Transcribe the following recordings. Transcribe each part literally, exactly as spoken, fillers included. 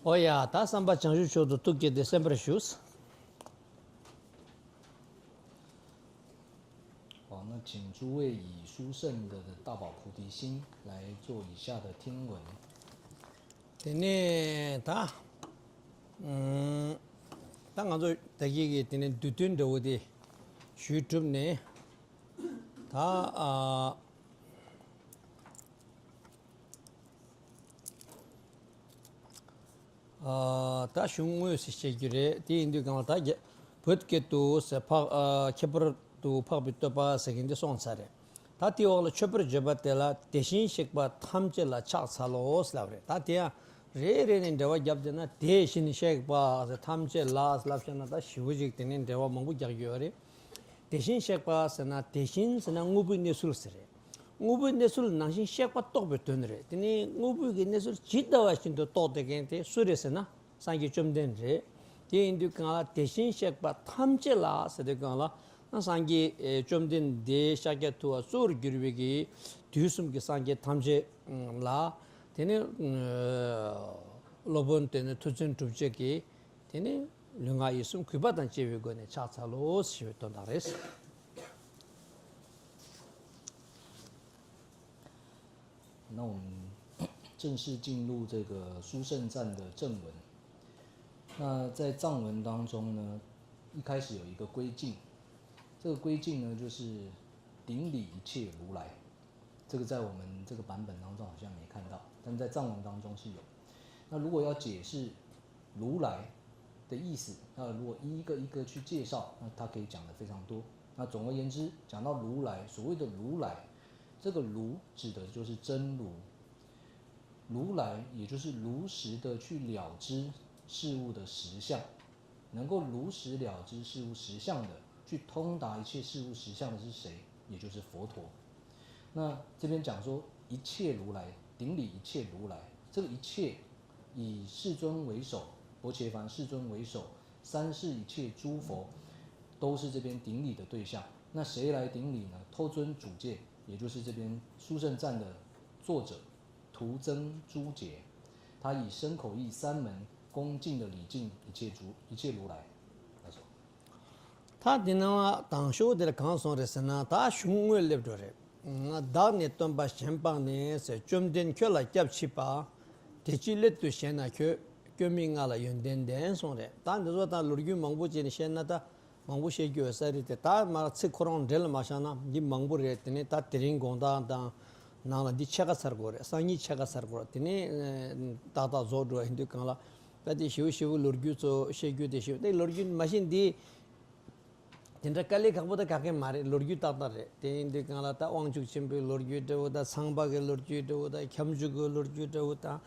ཨོ་ཡ། ད་བསམ་པ་བྱང་ཆུབ་མཆོག་ཏུ་ཐུགས་བསྐྱེད་དེ་གསན་པར་ཞུ། 好，那请诸位以殊胜的大宝菩提心来做以下的听闻。 དེ་ནས་ད། ཨུམ། ད་ང་ཚོ་ད་གིན་གྱི་དེ་ནས་བསྡུས་དོན་འདྲ་བོ་དེ་ཞུས་གྲུབ་ནས། ད་ཨ། ཨ། ད་གཞུང་དངོས་སུ་བཤད་རྒྱུ་རེད། དེ་ཡིན་དུས་གང་ལ་ད་རྒྱ། བོད་སྐད་དུ་ཟེར་འཕགས། ཨ། ཁྱད་པར་དུ་འཕགས་པའི་བསྟོད་པ་ཟེར་མཁན་འདི་སོང་ཚར་རེད། ད་དེའི་འོག་ལ་མཆོད་པར་བརྗོད་པ་དེ་ལ་དེ་བཞིན་གཤེགས་པ་ཐམས་ཅད་ལ་ཕྱག་འཚལ་ལོ་ཟེར་ལབ་རེད། ད་དེ་ཡང་རེ་རེ་ནས་འགྲེལ་བ་བརྒྱབ་བསྡད་ན། དེ་བཞིན་གཤེགས་པ་ཟེར་ཐམས་ཅད་ལ་ཟེར་ལབ་བཞག་ན་ད་ཞེ་པོ་ཅིག་དེ་ནས་འགྲེལ་བ་མང་པོ་རྒྱག་རྒྱུ་ཡོད་རེད། དེ་བཞིན་གཤེགས་པ་ཟེར་ན། དེ་བཞིན་ཟེར་ན་དངོས་པོའི་གནས་ཚུལ་ཟེར་རེད། དངོས་པོའི་གནས་ཚུལ་ནང་བཞིན་གཤེགས་པ་རྟོགས་པའི་དོན་རེད། དེ་ནི་དངོས་པོའི་གི་གནས་ཚུལ་ཇི་ལྟ་བ་བཞིན་དུ་རྟོགས་བསྡད་མཁན་དེ་སུ་རེད་ཟེར་ན། སངས་རྒྱས་བཅོམ་ལྡན་རེད། དེ་ཡིན་དུས་གང་ལ་དེ་བཞིན་གཤེགས་པ་ཐམས་ཅད་ལ་ཟེར་དུས་གང་ལ། སངས་རྒྱས་བཅོམ་ལྡན་འདས་ཤཱཀྱ་ཐུབ་པ་གཙོ་བོར་གྱུར་པའི་གི་དུས་གསུམ་གྱི་སངས་རྒྱས་ཐམས་ཅད་ལ། དེ་ནི་སློབ་དཔོན་དེ་ནི་མཐར་ཐུག་གྲུབ་བྱེད་ཀྱི། དེ་ནི་ལུས་ངག་ཡིད་གསུམ་གུས་པ་དང་བཅས་པའི་སྒོ་ནས་ཕྱག་འཚལ་ལོ་ཞེས་པའི་དོན་དག་རེད། 那我们正式进入这个殊胜赞的正文。那在藏文当中呢，一开始有一个归敬，这个归敬呢，就是顶礼一切如来。这个在我们这个版本当中好像没看到，但在藏文当中是有。那如果要解释如来的意思，那如果一个一个去介绍，那它可以讲的非常多。那总而言之，讲到如来，所谓的如来，这个如指的就是真如。如来也就是如实的去了知事物的实相，能够如实了知事物实相的，去通达一切事物实相的是谁？也就是佛陀。那这边讲说一切如来，顶礼一切如来，这个一切以世尊为首，薄伽梵世尊为首，三世一切诸佛都是这边顶礼的对象。那谁来顶礼呢？托尊主戒，也就是这边殊胜赞的作者徒增珠节，他以身口意三门恭敬的礼敬一切诸一切如来。他说。 ད་འདི་ནང་ལ་དང་ཤོག་དེར་གང་སོང་རེད་ཟེར་ན། ད་གཞུང་དངོས་སླེབས་འགྲོ་རེད། བདག་ནི་སྟོན་པ་གཞན་སྤངས་ནས་ཟེར། བཅོམ་ལྡན་ཁྱོད་ལ་སྐྱབས་མཆི་བ། དེ་ཅིའི་སླད་དུ་ཞེ་ན་ཁྱོད། སྐྱོན་མི་མངའ་ལ་ཡོན་ཏན་ལྡན་གསུངས་རེད། ད་འདི་ཚོ་ད་ལོ་རྒྱུས་མང་པོ་བྱས་ནས་བཤད་ན་ད་མང་པོ་བཤད་རྒྱུ་ཡོད་ས་རེད་དེ། ད་མར་ཚིག་ཁོ་རང་འགྲེལ་མ་བཞག་ན་འདི་མང་པོ་རེད། དེ་ནས་ད་དེ་རིང་དགོང་དག་དང་ནང་ལ་འདི་ཕྱེད་ཀ་ཚར་དགོས་རེད། སང་ཉིན་ཕྱེད་ཀ་ཚར་དགོས་རེད། དེ་ནས་ཏག་ཏག་རྫོགས་འགྲོ་ཡིན་དུས་གང་ལ། ད་དེ་ཞིའུ་ཞིའུ་ལོ་རྒྱུས་ཚོ་བཤད་རྒྱུ་དེ་ཞིའུ་དེ་ལོ་རྒྱུས་མ་གཞི་འདི་དེ་འདྲ་དཀའ་ལས་ཁག་པོ་ད་ག་གེ་མ་རེད། ལོ་རྒྱུས་ཏག་ཏག་རེད། དེ་ཡིན་དུས་གང་ལ་ད་དབང་ཕྱུག་ཆེན་པོའི་ལོ་རྒྱུས་འདྲ་བོ་དང་། ཚངས་པ་གི་ལོ་རྒྱུས་འདྲ་བོ་དང་། ཁྱབ་འཇུག་གི་ལོ་རྒྱུས་འདྲ་བོ་དང་།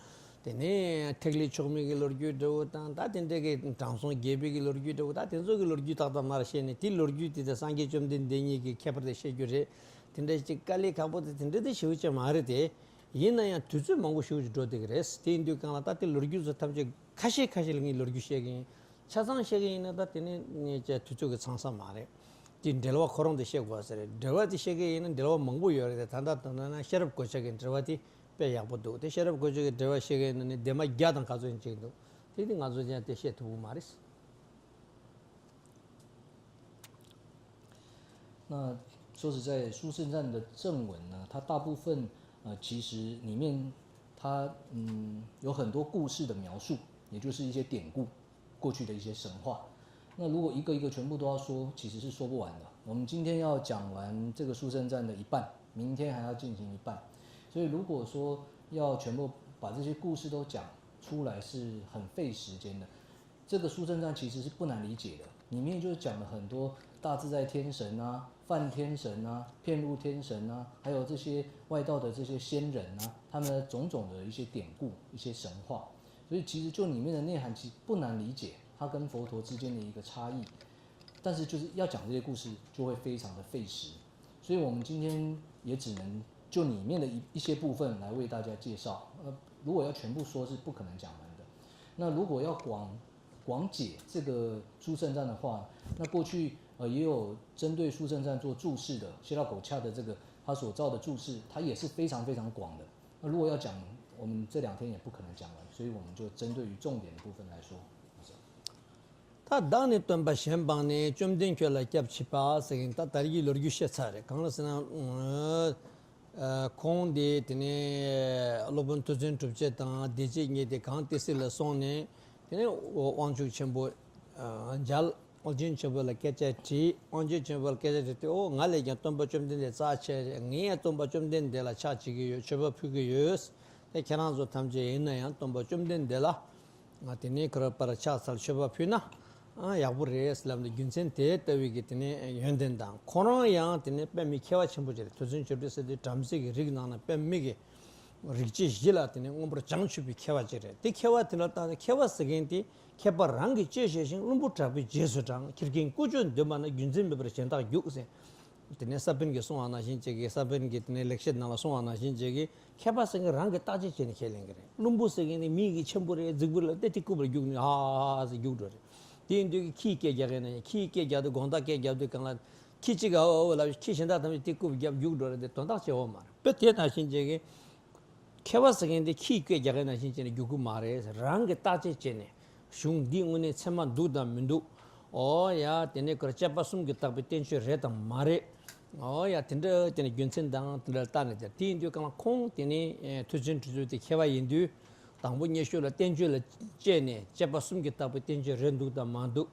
དེ་ནས་ཐིག་ལེ་མཆོག་དམན་གྱི་ལོ་རྒྱུས་འདྲ་བོ་དང་། ད་དེ་འདྲ་གི་དྲང་སྲོང་བརྒྱད་པའི་གི་ལོ་རྒྱུས་འདྲ་བོ། ད་དེ་ཚོ་གི་ལོ་རྒྱུས་ཏག་ཏག་མར་བཤད་ནས། དེ་ལོ་རྒྱུས་དེ་ད་སངས་རྒྱས་བཅོམ་ལྡན་འདས་ཉིད་ཀྱི་ཁྱད་པར་དེ་བཤད་རྒྱུ་རེད། དེ་འདྲ་ཅིག་དཀའ་ལས་ཁག་པོ་དེ་དེ་འདྲ་དེ་ཞེ་པོ་ཅིག་མ་རེད་དེ། ཡིན་ན་ཡང་དུས་ཚོད་མང་པོ་ཞེ་པོ་ཅིག་འགྲོ་བསྡད་ཀྱི་རེད། དེ་ཡིན་དུས་གང་ལ་ད་དེ་ལོ་རྒྱུས་ཚོ་ཐམས་ཅད་ཁ་ཤས་ཁ་ཤས་ལ་ངས་ལོ་རྒྱུས་བཤད་ཀྱི་ཡིན། ཆ་ཚང་བཤད་ཀྱི་ཡིན་ན་ད་དེ་ནི་ངས་ཀྱང་དུས་ཚོད་ཀྱི་ཚང་ས་མ་རེད། དེ་འགྲེལ་བ་ཁོ་རང་དེ་བཤད་དགོས་ས་རེད། འགྲེལ་བ་དེ་བཤད་ཀྱི་ཡིན་ན་འགྲེལ་བ་མང་པོ་ཡོད་རེད་དེ། ད་ལྟ་ད་ན་ན་ཤེས་རབ་གོ་ཆ་གི་འགྲེལ་བ་དེ་དཔེ་ཡག་པོ་འདུག་དེ་ཤེས་རབ་གོ་ཆ་གི་འགྲེལ་བ་བཤད་ཀྱི་ཡིན་ན་ནི་ལྡེབ་མ་བརྒྱ་དང་ག་ཚོད་ཡིན་ཅིག་འདུག་དེ་དེ་ང་ཚོ་ཀྱང་དེ་བཤད་ཐུབ་ཀྱི་མ་རེད། 那说实在，殊胜赞的正文呢，它大部分呃，其实里面它嗯有很多故事的描述，也就是一些典故，过去的一些神话。那如果一个一个全部都要说，其实是说不完的。我们今天要讲完这个殊胜赞的一半，明天还要进行一半，所以如果说要全部把这些故事都讲出来，是很费时间的。 这个殊胜赞其实是不难理解的，里面就是讲了很多大自在天神啊、梵天神啊、遍路天神啊，还有这些外道的这些仙人啊，他们的种种的一些典故、一些神话。所以其实就里面的内涵其实不难理解，它跟佛陀之间的一个差异。但是就是要讲这些故事，就会非常的费时。所以我们今天也只能就里面的一一些部分来为大家介绍。呃，如果要全部说，是不可能讲完的。那如果要广广解这个殊胜赞的话，那过去呃也有针对殊胜赞做注释的，谢拉口恰的这个他所造的注释，它也是非常非常广的。那如果要讲我们这两天也不可能讲完，所以我们就针对于重点的部分来说。ད་བདག་ནི་སྟོན་པ་གཞན་སྤངས་ནས། བཅོམ་ལྡན་ཁྱོད་ལ་སྐྱབས་མཆི་བ་ཟེར་གིན། ད་ད་རེས་ཀྱི་ལོ་རྒྱུས་བཤད་ཚར་རེད། གང་ལ་ཟེར་ན། ཁོང་དེ་དེ་ནས་སློབ་དཔོན་མཐོ་བཙུན་གྲུབ་རྗེ་དང་བདེ་བྱེད་གཉིས་དེ་གངས་ཏི་སེ་ལ་སོང་ནས། དེ་ནས་དབང་ཕྱུག་ཆེན་པོ་མཇལ། དབང་ཕྱུག་ཆེན་པོ་ལ་སྐད་ཆ་དྲིས། དབང་ཕྱུག་ཆེན་པོ་ལ་སྐད་ཆ་དྲིས་ཏེ། ཨོ་ང་ལས་ཀྱང་སྟོན་པ་བཅོམ་ལྡན་འདས་རྩ་ཆེ་རེད། ངས་ཡང་སྟོན་པ་བཅོམ་ལྡན་འདས་ལ་ཕྱག་བྱེད་ཀྱི་ཡོད། མཆོད་པ་ཕུལ་གྱི་ཡོད། དེ་ཁྱེད་རང་ཚོ་ཐམས་ཅད་ཡིན་ན་ཡང་སྟོན་པ་བཅོམ་ལྡན་འདས་ལ་ང་དེ་ནས་ག་རེ་ཕར་ཕྱག་འཚལ་མཆོད་པ་ཕུལ་ན་ཨ་ཡག་པོ་རེད་ལབ་ནས། རྒྱུ་མཚན་དེ་ལྟ་བུའི་གི་དེ་ནས་ཡོན་ཏན་དང་། ཁོ་རང་ཡང་དེ་ནས་དཔེ་མི་མཁས་པ་ཆེན་པོ་ཅིག་རེད། མཐོ་བཙུན་ཆོས་སྒྲོན་ཟེར་དུས་བྲམ་ཟེ་གི་རིགས་ནང་ན་དཔེ་མི་གི་རིགས་སྐྱེས་བཞི་ལ་དེ་ནས་མངོན་པར་བྱང་ཆུབ་པའི་མཁས་པ་ཅིག་རེད། དེ་མཁས་པ་དེ་ལ་བལྟས་ན། མཁས་པ་ཟེར་མཁན་དེ་མཁས་པ་རང་གིས་དཔྱད་བཞེས་ཤིང་། བླུན་པོ་དྲག་པོའི་རྗེས་སུ་འབྲང་། ཁྱི་རྒན་ཀུ་ཅོ་འདོན་པ་ན། རྒྱུ་མཚན་མེད་པར་གཞན་དག་རྒྱུག་ཟེར། དེ་ནས་ས་པཎ་གྱིས་གསུངས་པ་ནང་བཞིན་བྱས་ཀྱི། ས་པཎ་གྱིས་དེ་ནས་ལེགས་བཤད་ནང་ལ་གསུངས་པ་ནང་བཞིན་བྱས་ཀྱི། མཁས་པ་ཟེར་མཁན་རང་གིས་བརྟག་དཔྱད་བྱས་ནས་ཁས་ལེན་གྱི་རེད། བླུན་པོ་ཟེར་མཁན་དེ་མི་གི་ཆེན་པོ་རེད། རྫིག་པོ་རེད་ལབ་སྟེ་དེ་རྐུབ་པར་རྒྱུག་ནས་ཧ་ཧ་ཧ་ཧ་ཟེར་རྒྱུག་འགྲོ་རེད། དེ་ཡིན་དུས་ཀྱི་ཁྱིའི་སྐད་རྒྱག་མཁན་ན་ཡང་། ཁྱིའི་སྐད་རྒྱག་དུས། དགོང་དག་སྐད་རྒྱག་དུས་སྒང་ལ། ཁྱི་གཅིག་ག་འོ་འོ་ལབ། ཁྱི་གཞན་དག་ཐམས་ཅད་དེ་རྐུབ་བརྒྱབ་རྒྱུག་འགྲོ་རེད། དེ་དོན་དག་ཆེ་བོ་མ་རེད། དཔེ་དེ་ནང་བཞིན་བྱས་ཀྱི། མཁས་པ་ཟེར་མཁན་དེ་ཁྱིའི་སྐད་རྒྱག་མཁན་ནང་བཞིན་བྱས་ནས་རྒྱུག་གི་མ་རེད། རང་གིས་བརྟག་དཔྱད་བྱས་ནས། གཞུང་འདིའི་དངོས་གནས་ཚད་མ་འདུག་དང་མི་འདུག་ཨོ་ཡ། དེ་ནས་ཁོ་ར་དཔྱད་པ་གསུམ་གྱིས་བརྟགས་པའི་བསྟན་བཅོས་རེད་དང་མ་རེད། ཨོ་ཡ། དེ་འདྲ་དེ་ནས་རྒྱུ་མཚན་དང་དེ་འདྲ་བལྟས་ནས། དེ་དེ་ཡིན་དུས་སྒང་ལ་ཁོང་དེ་ནས་མཐོ་བཙུན་གྲུབ་རྗེ་དེ་མཁས་པ་ཡིན་དུས། དང་པོ་ཉེ་ཤོས་ལ་བསྟན་བཅོས་ལ་དཔྱད་ནས། དཔྱད་པ་གསུམ་གྱིས་བརྟགས་པའི་བསྟན་བཅོས་རེད་འདུག་དང་མ་འདུག་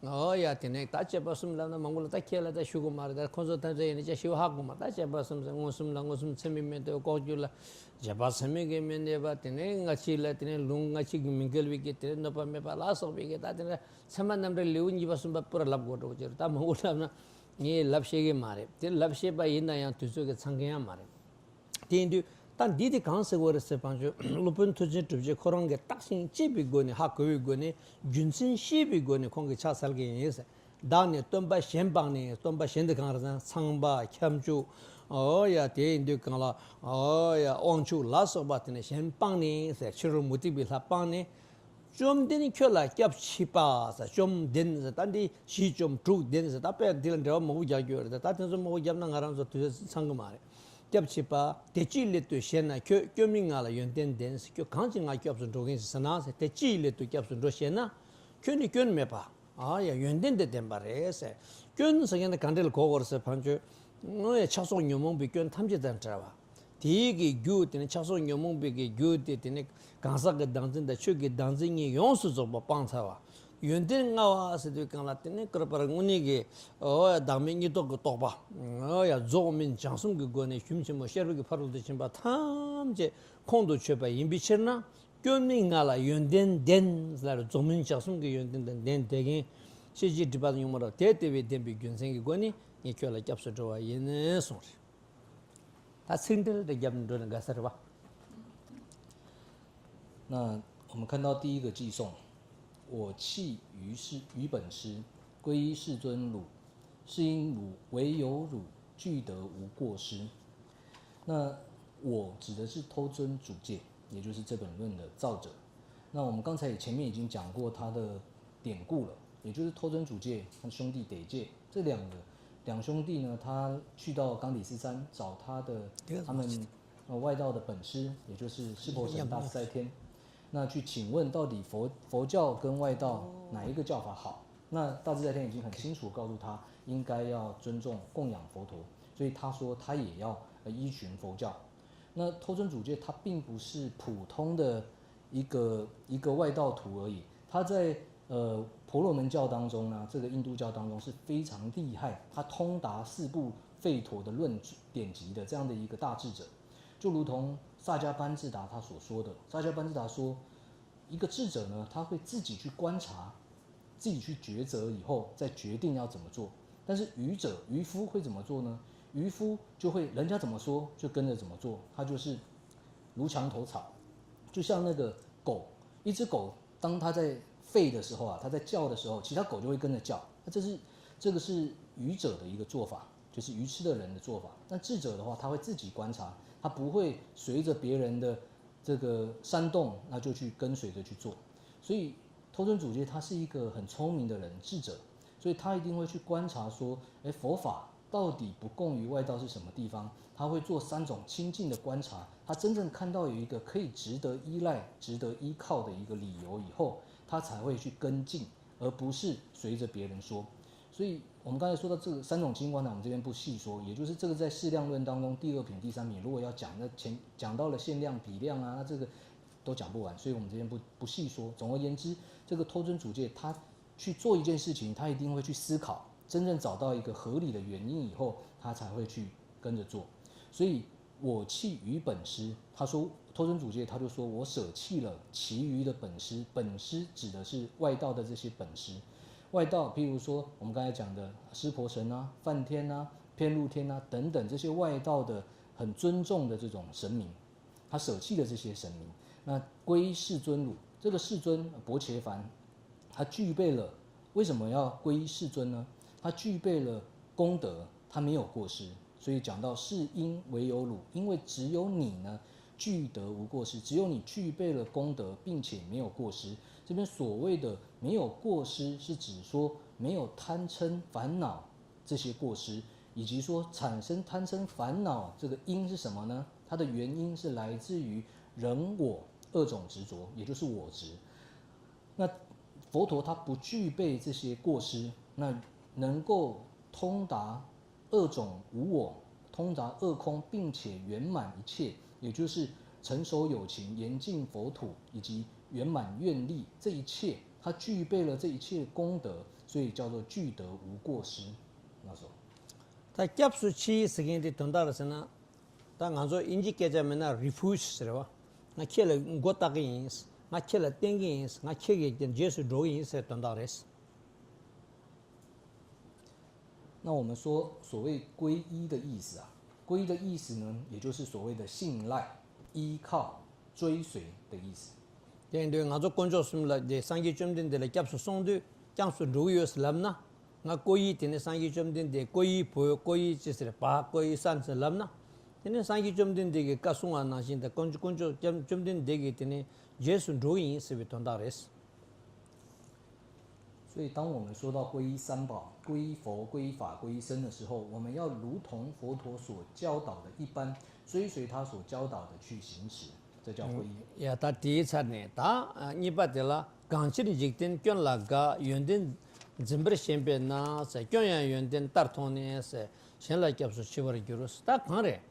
ཨོ་ཡ། དེ་ནས་ད་དཔྱད་པ་གསུམ་ལབ་ན་མང་པོ་ལ་ད་ཁྱེད་ལ་ད་ཞུ་དགོས་མ་རེད། ད་ཁོང་ཚོ་ཐམས་ཅད་ཡིན་ན་ཅང་ཞུ་ཧ་གོ་མ། ད་དཔྱད་པ་གསུམ་ཟེར། མངོན་སུམ་ལ་མངོན་སུམ་ཚད་མས་མི་ལྡན་པ། ལྐོག་གྱུར་ལ་རྗེས་དཔག་ཚད་མས་ཀྱང་མི་ལྡན་པ། དེ་ནས་སྔ་ཕྱི་ལ་དེ་ནས་ལུང་སྔ་ཕྱི་གི་མི་འགལ་བའི་གི་དེ་ནས་གནོད་པ་མེད་པ་ལ་སོགས་པའི་གི། ད་དེ་ནས་ཚད་མ་རྣམ་འགྲེལ་ལེའུ་གཉིས་པ་གསུམ་པ་པུ་ར་ལབ་དགོས་འགྲོ་གི་ཅིག་རེད། ད་མང་པོ་ལབ་ན་ངས་ལབ་ཤེས་ཀྱི་མ་རེད། དེ་ལབ་ཤེས་པ་ཡིན་ན་ཡང་དུས་ཚོད་ཀྱིས་ཚང་གི་ཡང་མ་རེད། དེ་ཡིན་དུས་ད་འདི་དེ་གང་ཟེར་དགོས་རེད་ཟེར་བ་ཅིན། སློབ་དཔོན་མཐོ་བཙུན་གྲུབ་རྗེ་ཁོ་རང་གིས་བརྟག་ཅིང་དཔྱད་པའི་སྒོ་ནས། ཧ་གོ་བའི་སྒོ་ནས། རྒྱུ་མཚན་ཤེས་པའི་སྒོ་ནས་ཁོང་གིས་ཕྱག་འཚལ་གྱི་ཡིན་ཟེར། བདག་ནི་སྟོན་པ་གཞན་སྤངས་ནས། སྟོན་པ་གཞན་དེ་གང་རེད་ཟེར་ན། ཚངས་པ་ཁྱབ་འཇུག་ཨོ་ཡ། དེ་ཡིན་དུས་སྒང་ལ་ཨོ་ཡ། དབང་ཕྱུག་ལ་སོགས་པ་དེ་ནས་གཞན་སྤངས་ནས་ཟེར། ཕྱི་རོལ་མུ་སྟེགས་པའི་ལྷ་སྤངས་ནས། བཅོམ་ལྡན་ཁྱོད་ལ་སྐྱབས་མཆི་བ་ཟེར། བཅོམ་ལྡན་ཟེར། ད་འདི་བཞི་བཅོམ་དྲུག་ལྡན་ཟེར། ད་དཔེ་འདི་ལ་འགྲེལ་བ་མང་པོ་རྒྱག་རྒྱུ་ཡོད་རེད། ད་དེ་ཚོ་མང་པོ་བརྒྱབ་ན་ང་རང་ཚོ་དུས་ཚོད་ཚང་གི་མ་རེད། སྐྱབས་མཆི་བ། དེ་ཅིའི་སླད་དུ་ཞེ་ན་ཁྱོད། སྐྱོན་མིན་ང་ལ་ཡོན་ཏན་ལྡན་ཟེར། ཁྱོད་གང་ཅི་ང་སྐྱབས་སུ་འགྲོ་མཁན་ཞིག་ཟེར་ན་ཟེར། དེ་ཅིའི་སླད་དུ་སྐྱབས་སུ་འགྲོ་ཞེ་ན། ཁྱོད་ནི་སྐྱོན་མེད་པ། ཨ་ཡ། ཡོན་ཏན་དེ་ལྡན་པ་རེད་ཟེར། སྐྱོན་ཟེར་མཁན་དེ་ག་འདྲ་ལ་གོ་དགོས་རེད་ཟེར་བ་ཅིན། ཨོ་ཡ། ཆགས་སོགས་ཉོན་མོངས་པའི་སྐྱོན་ཐམས་ཅད་དང་བྲལ་བ། དེའི་གི་རྒྱུ་དེ་ནི་ཆགས་སོགས་ཉོན་མོངས་པའི་གི་རྒྱུ་དེ། དེ་ནི་གང་ཟག་གི་བདག་འཛིན་དང་ཆོས་ཀྱི་བདག་འཛིན་གཉིས་ཡོངས་སུ་རྫོགས་པ་སྤངས་ཚར་བ། ཡོན་ཏན་མངའ་བ་ཟེར་དུས་སྒང་ལ་དེ་ནི་ཀར་པར་དངོས་གནས་ཀྱི་ཨོ་ཡ། བདག་མེད་གཉིས་རྟོགས་ཀྱི་རྟོགས་པ། ཨོ་ཡ། རྫོགས་སྨིན་སྦྱངས་གསུམ་གྱི་སྒོ་ནས་གཞུང་ཆེན་མོ་ཤེར་པ་གི་ཕ་རོལ་ཏུ་ཕྱིན་པ་ཐམས་ཅད་ཁོང་དུ་ཆུད་པ་ཡིན་པའི་ཕྱིར་ན། སྐྱོན་མིན་ང་ལ་ཡོན་ཏན་ལྡན་ཟེར། རྫོགས་སྨིན་སྦྱངས་གསུམ་གྱི་ཡོན་ཏན་དང་ལྡན་བསྡད་མཁན། ཤེས་བྱའི་སྒྲིབ་པ་དང་གཉུག་མ་རོ། དེ་དེ་བས་ལྡན་པའི་རྒྱུ་མཚན་གྱི་སྒོ་ནས་ངས་ཁྱོད་ལ་སྐྱབས་སུ་འགྲོ་བ་ཡིན་གསུངས་རེད། ད་ཚིག་འགྲེལ་དེ་བརྒྱབ་ནས་འགྲོ་ན་དགའ་ས་རེད་བ། 那我们看到第一个偈颂，我弃愚痴愚本痴，皈依世尊汝。是因汝唯有汝，具德无过失。那我指的是偷尊主戒，也就是这本论的造者。那我们刚才也前面已经讲过他的典故了，也就是偷尊主戒和兄弟得戒这两个两兄弟呢，他去到冈底斯山找他的他们呃外道的本师，也就是湿婆神大自在天，那去请问到底佛佛教跟外道哪一个教法好？那大自在天已经很清楚告诉他，应该要尊重供养佛陀，所以他说他也要呃依循佛教。那偷尊主戒它并不是普通的一个一个外道徒而已，他在呃婆罗门教当中呢，这个印度教当中是非常厉害，他通达四部吠陀的论典籍的这样的一个大智者。就如同萨迦班智达他所说的，萨迦班智达说，一个智者呢，他会自己去观察，自己去抉择以后再决定要怎么做。但是愚者、愚夫会怎么做呢？愚夫就会人家怎么说就跟着怎么做，他就是如墙头草，就像那个狗，一只狗当它在吠的时候啊，它在叫的时候，其他狗就会跟着叫。那这是这个是愚者的一个做法，就是愚痴的人的做法。那智者的话，他会自己观察，他不会随着别人的这个煽动，那就去跟随着去做。所以偷尊主戒他是一个很聪明的人，智者，所以他一定会去观察说，哎，佛法到底不共于外道是什么地方？他会做三种清净的观察，他真正看到有一个可以值得依赖、值得依靠的一个理由以后，他才会去跟进，而不是随着别人说。所以我们刚才说到这个三种清净观察，我们这边不细说，也就是这个在适量论当中第二品、第三品，如果要讲，那前讲到了限量、比量啊，那这个都讲不完，所以我们这边不不细说。总而言之，这个偷尊主戒他去做一件事情，他一定会去思考，真正找到一个合理的原因以后，他才会去跟着做。所以我弃于本师，他说偷尊主戒，他就说我舍弃了其余的本师，本师指的是外道的这些本师。外道，譬如说我们刚才讲的湿婆神啊、梵天啊、遍路天啊等等这些外道的很尊重的这种神明，他舍弃了这些神明，那皈依世尊乳。这个世尊薄伽梵，他具备了，为什么要皈依世尊呢？他具备了功德，他没有过失。所以讲到是因唯有汝，因为只有你呢，具德无过失，只有你具备了功德，并且没有过失。这边所谓的没有过失，是指说没有贪嗔烦恼这些过失，以及说产生贪嗔烦恼这个因是什么呢？它的原因是来自于人我二种执着，也就是我执。那佛陀他不具备这些过失，那能够通达二种无我，通达二空，并且圆满一切，也就是成熟有情、严净佛土以及圆满愿力这一切，他具备了这一切功德，所以叫做具德无过失。那说，ད་སྐྱབས་སུ་མཆི་ཟེར་མཁན་དེ་དོན་དག་ལ་ཟེར་ན། ད་ང་ཚོ་དབྱིན་ཇི་སྐད་ཆ་མིན་ན་refuge་ཟེར་བ། ང་ཁྱེད་ལ་མགོ་བཏགས་ཀྱི་ཡིན། ང་ཁྱེད་ལ་བརྟེན་གྱི་ཡིན། ང་ཁྱེད་ཀྱི་རྗེས་སུ་འགྲོ་གི་ཡིན་ཟེར་དོན་དག་རེད། 那我们说所谓皈依的意思啊，皈依的意思呢，也就是所谓的信赖、依靠、追随的意思。 དེ་ཡིན་དུས་ང་ཚོ་དཀོན་མཆོག་གསུམ་ལ་དེ་སངས་རྒྱས་བཅོམ་ལྡན་འདས་ལ་སྐྱབས་སུ་སོང་དུས་སྐྱབས་སུ་འགྲོ་གི་ཡོད་ཟེར་ལབ་ན། ང་ཀོ་ཡི་དེ་ནས་སངས་རྒྱས་བཅོམ་ལྡན་འདས་ཀོ་ཡི་བོད་ཀོ་ཡི་ཅི་ཟེར་བ་ཀོ་ཡི་སན་ཟེར་ལབ་ན། དེ་ནས་སངས་རྒྱས་བཅོམ་ལྡན་འདས་ཀྱི་བཀའ་གསུང་བ་ནང་བཞིན་དང་དཀོན་མཆོག་དཀོན་མཆོག་བཅོམ་ལྡན་འདས་ཀྱི་དེ་ནས་རྗེས་སུ་འགྲོ་གི་ཡིན་ཟེར་བའི་དོན་དག་རེད། 所以，当我们说到皈依三宝、皈依佛、皈依法、皈依僧的时候，我们要如同佛陀所教导的一般，追随他所教导的去行持，这叫皈依。 ཡ་ད་དེའི་ཚར་ནས་ད་གཉིས་པ་དེ་ལ་གང་ཕྱིར་འཇིག་རྟེན་སྐྱོན་ལ་དགའ། ཡོན་ཏན་འཛིན་པར་ཞེན་པས་ན་ཟེར། སྐྱོན་ཡང་ཡོན་ཏན་ལྟར་མཐོང་ནས་ཟེར། གཞན་ལ་སྐྱབས་སུ་མཆི་བར་འགྱུར་རོ་ཟེར། ད་གང་རེད།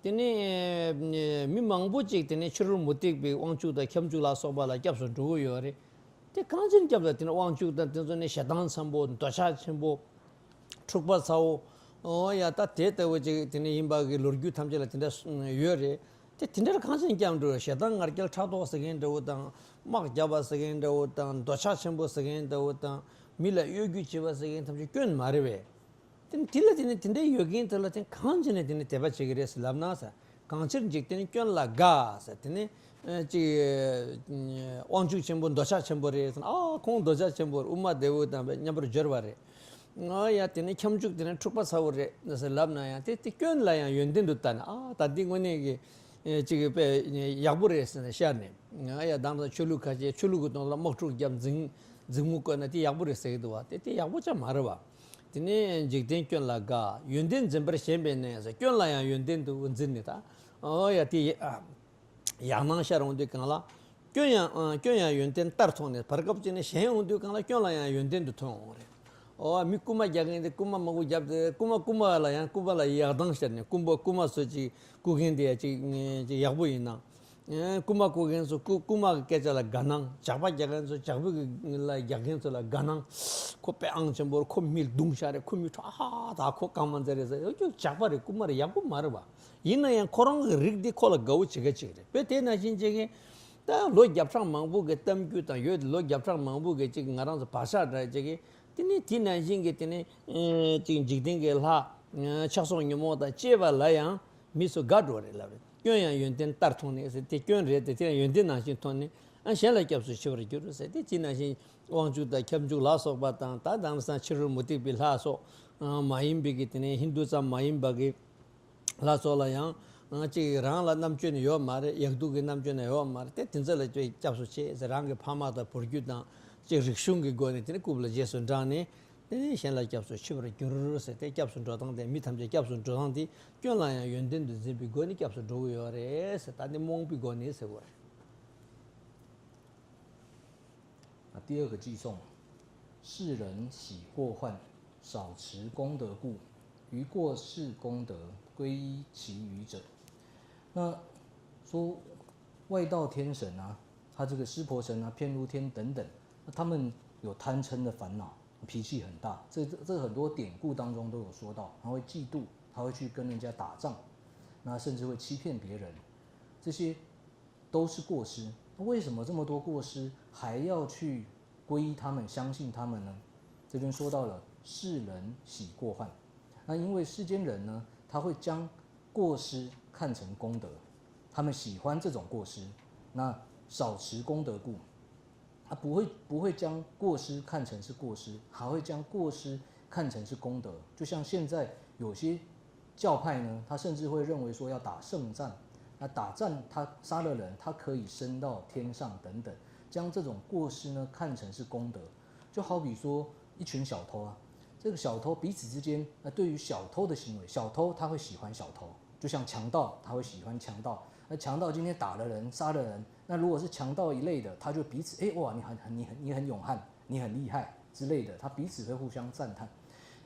དེ་ནས་མི་མང་པོ་ཅིག་དེ་ནས་ཕྱི་རོལ་མུ་སྟེགས་པའི་དབང་ཕྱུག་དང་ཁྱབ་འཇུག་ལ་སོགས་པ་ལ་སྐྱབས་སུ་འགྲོ་གི་ཡོད་རེད། དེ་གང་ཕྱིར་སྐྱབས་ལ་དེ་ནས་དབང་ཕྱུག་དང་དེ་ཚོ་ནས་ཞེ་སྡང་ཆེན་པོ། འདོད་ཆགས་ཆེན་པོ། འཁྲུག་པ་ཚ་བོ། ཨོ་ཡ་ད་དེ་ལྟ་བུ་ཅིག་དེ་ནས་ཡིན་པ་གི་ལོ་རྒྱུས་ཐམས་ཅད་ལ་དེ་འདྲ་ཡོད་རེད། དེ་དེ་འདྲར་གང་ཕྱིར་སྐྱབས་འགྲོ། ཞེ་སྡང་ང་རྒྱལ་ཕྲག་དོག་ཟེར་མཁན་འདྲ་བོ་དང་། དམག་རྒྱབ་པ་ཟེར་མཁན་འདྲ་བོ་དང་། འདོད་ཆགས་ཆེན་པོ་ཟེར་མཁན་འདྲ་བོ་དང་། མི་ལ་གཡོ་སྒྱུ་བྱེད་པ་ཟེར་མཁན་ཐམས་ཅད་སྐྱོན་མ་རེད་པས། དེ་ནི་དེ་ལ་དེ་ནི་དེ་འདྲའི་ཡོད་མཁན་དེ་ལ་དེ་གང་བྱས་ནས་དེ་ནི་དད་པ་བྱེད་ཀྱི་རེད་ཟེར་ལབ་ན་ཟེར། གང་ཕྱིར་འཇིག་རྟེན་སྐྱོན་ལ་དགའ་ཟེར། དེ་ནི་ཨ་ཅིག་དབང་ཕྱུག་ཆེན་པོ་འདོད་ཆགས་ཆེན་པོ་རེད་ཟེར། ཨ་ཁོང་འདོད་ཆགས་ཆེན་པོ་རེད། དབུ་མ་འདས་པོ་དང་མཉམ་པར་སྦྱོར་བ་རེད། ཨ་ཡ་དེ་ནི་ཁྱབ་འཇུག་དེ་ནི་འཁྲུག་པ་ཚ་བོ་རེད་ཟེར་ལབ་ན་ཡང་། དེ་དེ་སྐྱོན་ལ་ཡང་ཡོན་ཏན་དུ་ལྟ་ནས། ཨ་ད་འདི་དངོས་གནས་ཀྱི་ཅིག་དཔེ་ཡག་པོ་རེད་ཟེར་ནས་ཤར་ནས། ཨ་ཡ་དང་དང་ཆོས་ལུགས་ཁ་ཤས་ཆོས་ལུགས་ཀྱི་དོན་ལ་དམག་འཁྲུག་བརྒྱབ། འཛིང་འཛིང་མོ་བཀོད་ན་དེ་ཡག་པོ་རེད་ཟེར་གྱི་འདུག་བ། དེ་དེ་ཡག་པོ་ཅང་མ་རེད་བ། དེ་ནས་འཇིག་རྟེན་སྐྱོན་ལ་དགའ། ཡོན་ཏན་འཛིན་པར་ཞེན་པས་ནས་ཟེར། སྐྱོན་ལ་ཡང་ཡོན་ཏན་དུ་འཛིན་ནས་ད། ཨོ་ཡ་དེ་ཡག་སྣང་ཤར་འོང་དུས་གང་ལ། སྐྱོན་ཡང་སྐྱོན་ཡང་ཡོན་ཏན་ལྟར་མཐོང་ནས། བར་སྐབས་ཅིག་ནས་ཞེན་འོང་དུས་གང་ལ་སྐྱོན་ལ་ཡང་ཡོན་ཏན་དུ་མཐོང་འོང་རེད། ཨོ་མི་རྐུ་མ་རྒྱག་མཁན་དེ་རྐུ་མ་མང་པོ་བརྒྱབ་སྟེ། རྐུ་མ་རྐུ་མ་ལ་ཡང་རྐུ་མ་ལ་ཡག་སྣང་ཤར་ནས། རྐུ་མ་རྐུ་མ་ཚོ་ཅིག་རྐུ་མཁན་དེ་ཡ་ཅིག་ཅིག་ཡག་པོ་ཡིན་ན། ཨེ་རྐུ་མ་རྐུ་མཁན་ཚོ་རྐུ་རྐུ་མ་གི་སྐད་ཆ་ལ་དགའ་སྣང་། ཇག་པ་རྒྱག་མཁན་ཚོ་ཇག་པ་གི་ལ་རྒྱག་མཁན་ཚོ་ལ་དགའ་སྣང་། ཁོ་དཔེ་ཨང་ཆེན་པོ་རེད། ཁོ་མི་རྡུང་ཤག་རེད། ཁོ་མི་ཁྲོ་ཨ་ཧ་ད་ཁོ་གང་མ་མཛད་རེད་ཟེར། ཡོད་ཀྱང་ཇག་པ་རེད། རྐུ་མ་རེད། ཡག་པོ་མ་རེད་བ། ཡིན་ན་ཡང་ཁོ་རང་གི་རིགས་འདི་ཁོ་ལ་དགའ་བོ་བྱེད་མཁན་ཅིག་རེད། དཔེ་དེ་ནང་བཞིན་བྱེད་མཁན། ད་ལོ་བརྒྱ་ཕྲག་མང་པོ་གི་གཏམ་རྒྱུད་དང་། ཡོད་ལོ་བརྒྱ་ཕྲག་མང་པོ་གི་ཅིག་ང་རང་ཚོ་བག་ཆགས་འདྲ་ཅིག་གིས། དེ་ནི་དེ་ནང་བཞིན་གྱི་དེ་ནི་ཨེ་ཅིག་འཇིག་རྟེན་གྱི་ལྷ་ཆགས་སོགས་ཉོན་མོངས་དང་བཅས་པ་ལ་ཡང་མི་ཚོ་དགའ་འགྲོ་རེད་ལབ་རེད། སྐྱོན་ཡང་ཡོན་ཏན་ལྟར་མཐོང་ནས་ཟེར། དེ་སྐྱོན་རེད་དེ། དེ་ཡང་ཡོན་ཏན་ནང་བཞིན་མཐོང་ནས། ཨ་གཞན་ལ་སྐྱབས་སུ་མཆི་བར་འགྱུར་ཟེར། དེ་དེ་ནང་བཞིན་དབང་ཕྱུག་དང་ཁྱབ་འཇུག་ལ་སོགས་པ་དང་། ད་དེང་སང་ཕྱི་རོལ་མུ་སྟེགས་པའི་ལྷ་སོགས་མ་ཡིན་པའི་གི་དེ་ནས་ཧིན་དུ་ཙམ་མ་ཡིན་པ་གི་ལྷ་ཚོགས་ལ་ཡང་ཅིག་རང་ལ་རྣམ་དཔྱོད་ནི་ཡོད་མ་རེད། ཡག་སྡུག་གི་རྣམ་དཔྱོད་ནི་ཡོད་མ་རེད། དེ་དེ་ཚོ་ལ་ཅིག་སྐྱབས་སུ་མཆི་ཟེར། རང་གི་ཕ་མ་དང་བུ་རྒྱུད་དང་ཅིག་རིག་གཞུང་གི་སྒོ་ནས་དེ་ནི་རྐུབ་ལ་རྗེས་སུ་འབྲངས་ནས། དེ་ནས་གཞན་ལ་སྐྱབས་སུ་མཆི་བར་འགྱུར་ཟེར་ཏེ། སྐྱབས་སུ་འགྲོ་སྟངས་དེ། མི་ཐམས་ཅད་སྐྱབས་སུ་འགྲོ་སྟངས་དེ་སྐྱོན་ལ་ཡང་ཡོན་ཏན་དུ་འཛིན་པའི་སྒོ་ནས་སྐྱབས་སུ་འགྲོ་གི་ཡོད་རེད་ཟེར། ད་འདི་རྨོངས་པའི་སྒོ་ནས་ཟེར་བ་རེད། 啊，第二个偈颂，世人喜过患，少持功德故，于过世功德归依其余者。那说外道天神啊，他这个湿婆神啊、遍路天等等，那他们有贪嗔的烦恼，脾气很大。这这这很多典故当中都有说到，他会嫉妒，他会去跟人家打仗，那甚至会欺骗别人，这些都是过失。那为什么这么多过失还要去皈依他们、相信他们呢？这边说到了世人喜过患，那因为世间人呢，他会将过失看成功德，他们喜欢这种过失，那少持功德故，他不会不会将过失看成是过失，还会将过失看成是功德。就像现在有些教派呢，他甚至会认为说要打胜仗，那打仗他杀了人，他可以升到天上等等，将这种过失呢看成是功德。就好比说一群小偷啊，这个小偷彼此之间，那对于小偷的行为，小偷他会喜欢小偷，就像强盗他会喜欢强盗。那强盗今天打了人、杀了人，那如果是强盗一类的，他就彼此，哎，哇，你很很你很你很勇悍，你很厉害之类的，他彼此会互相赞叹。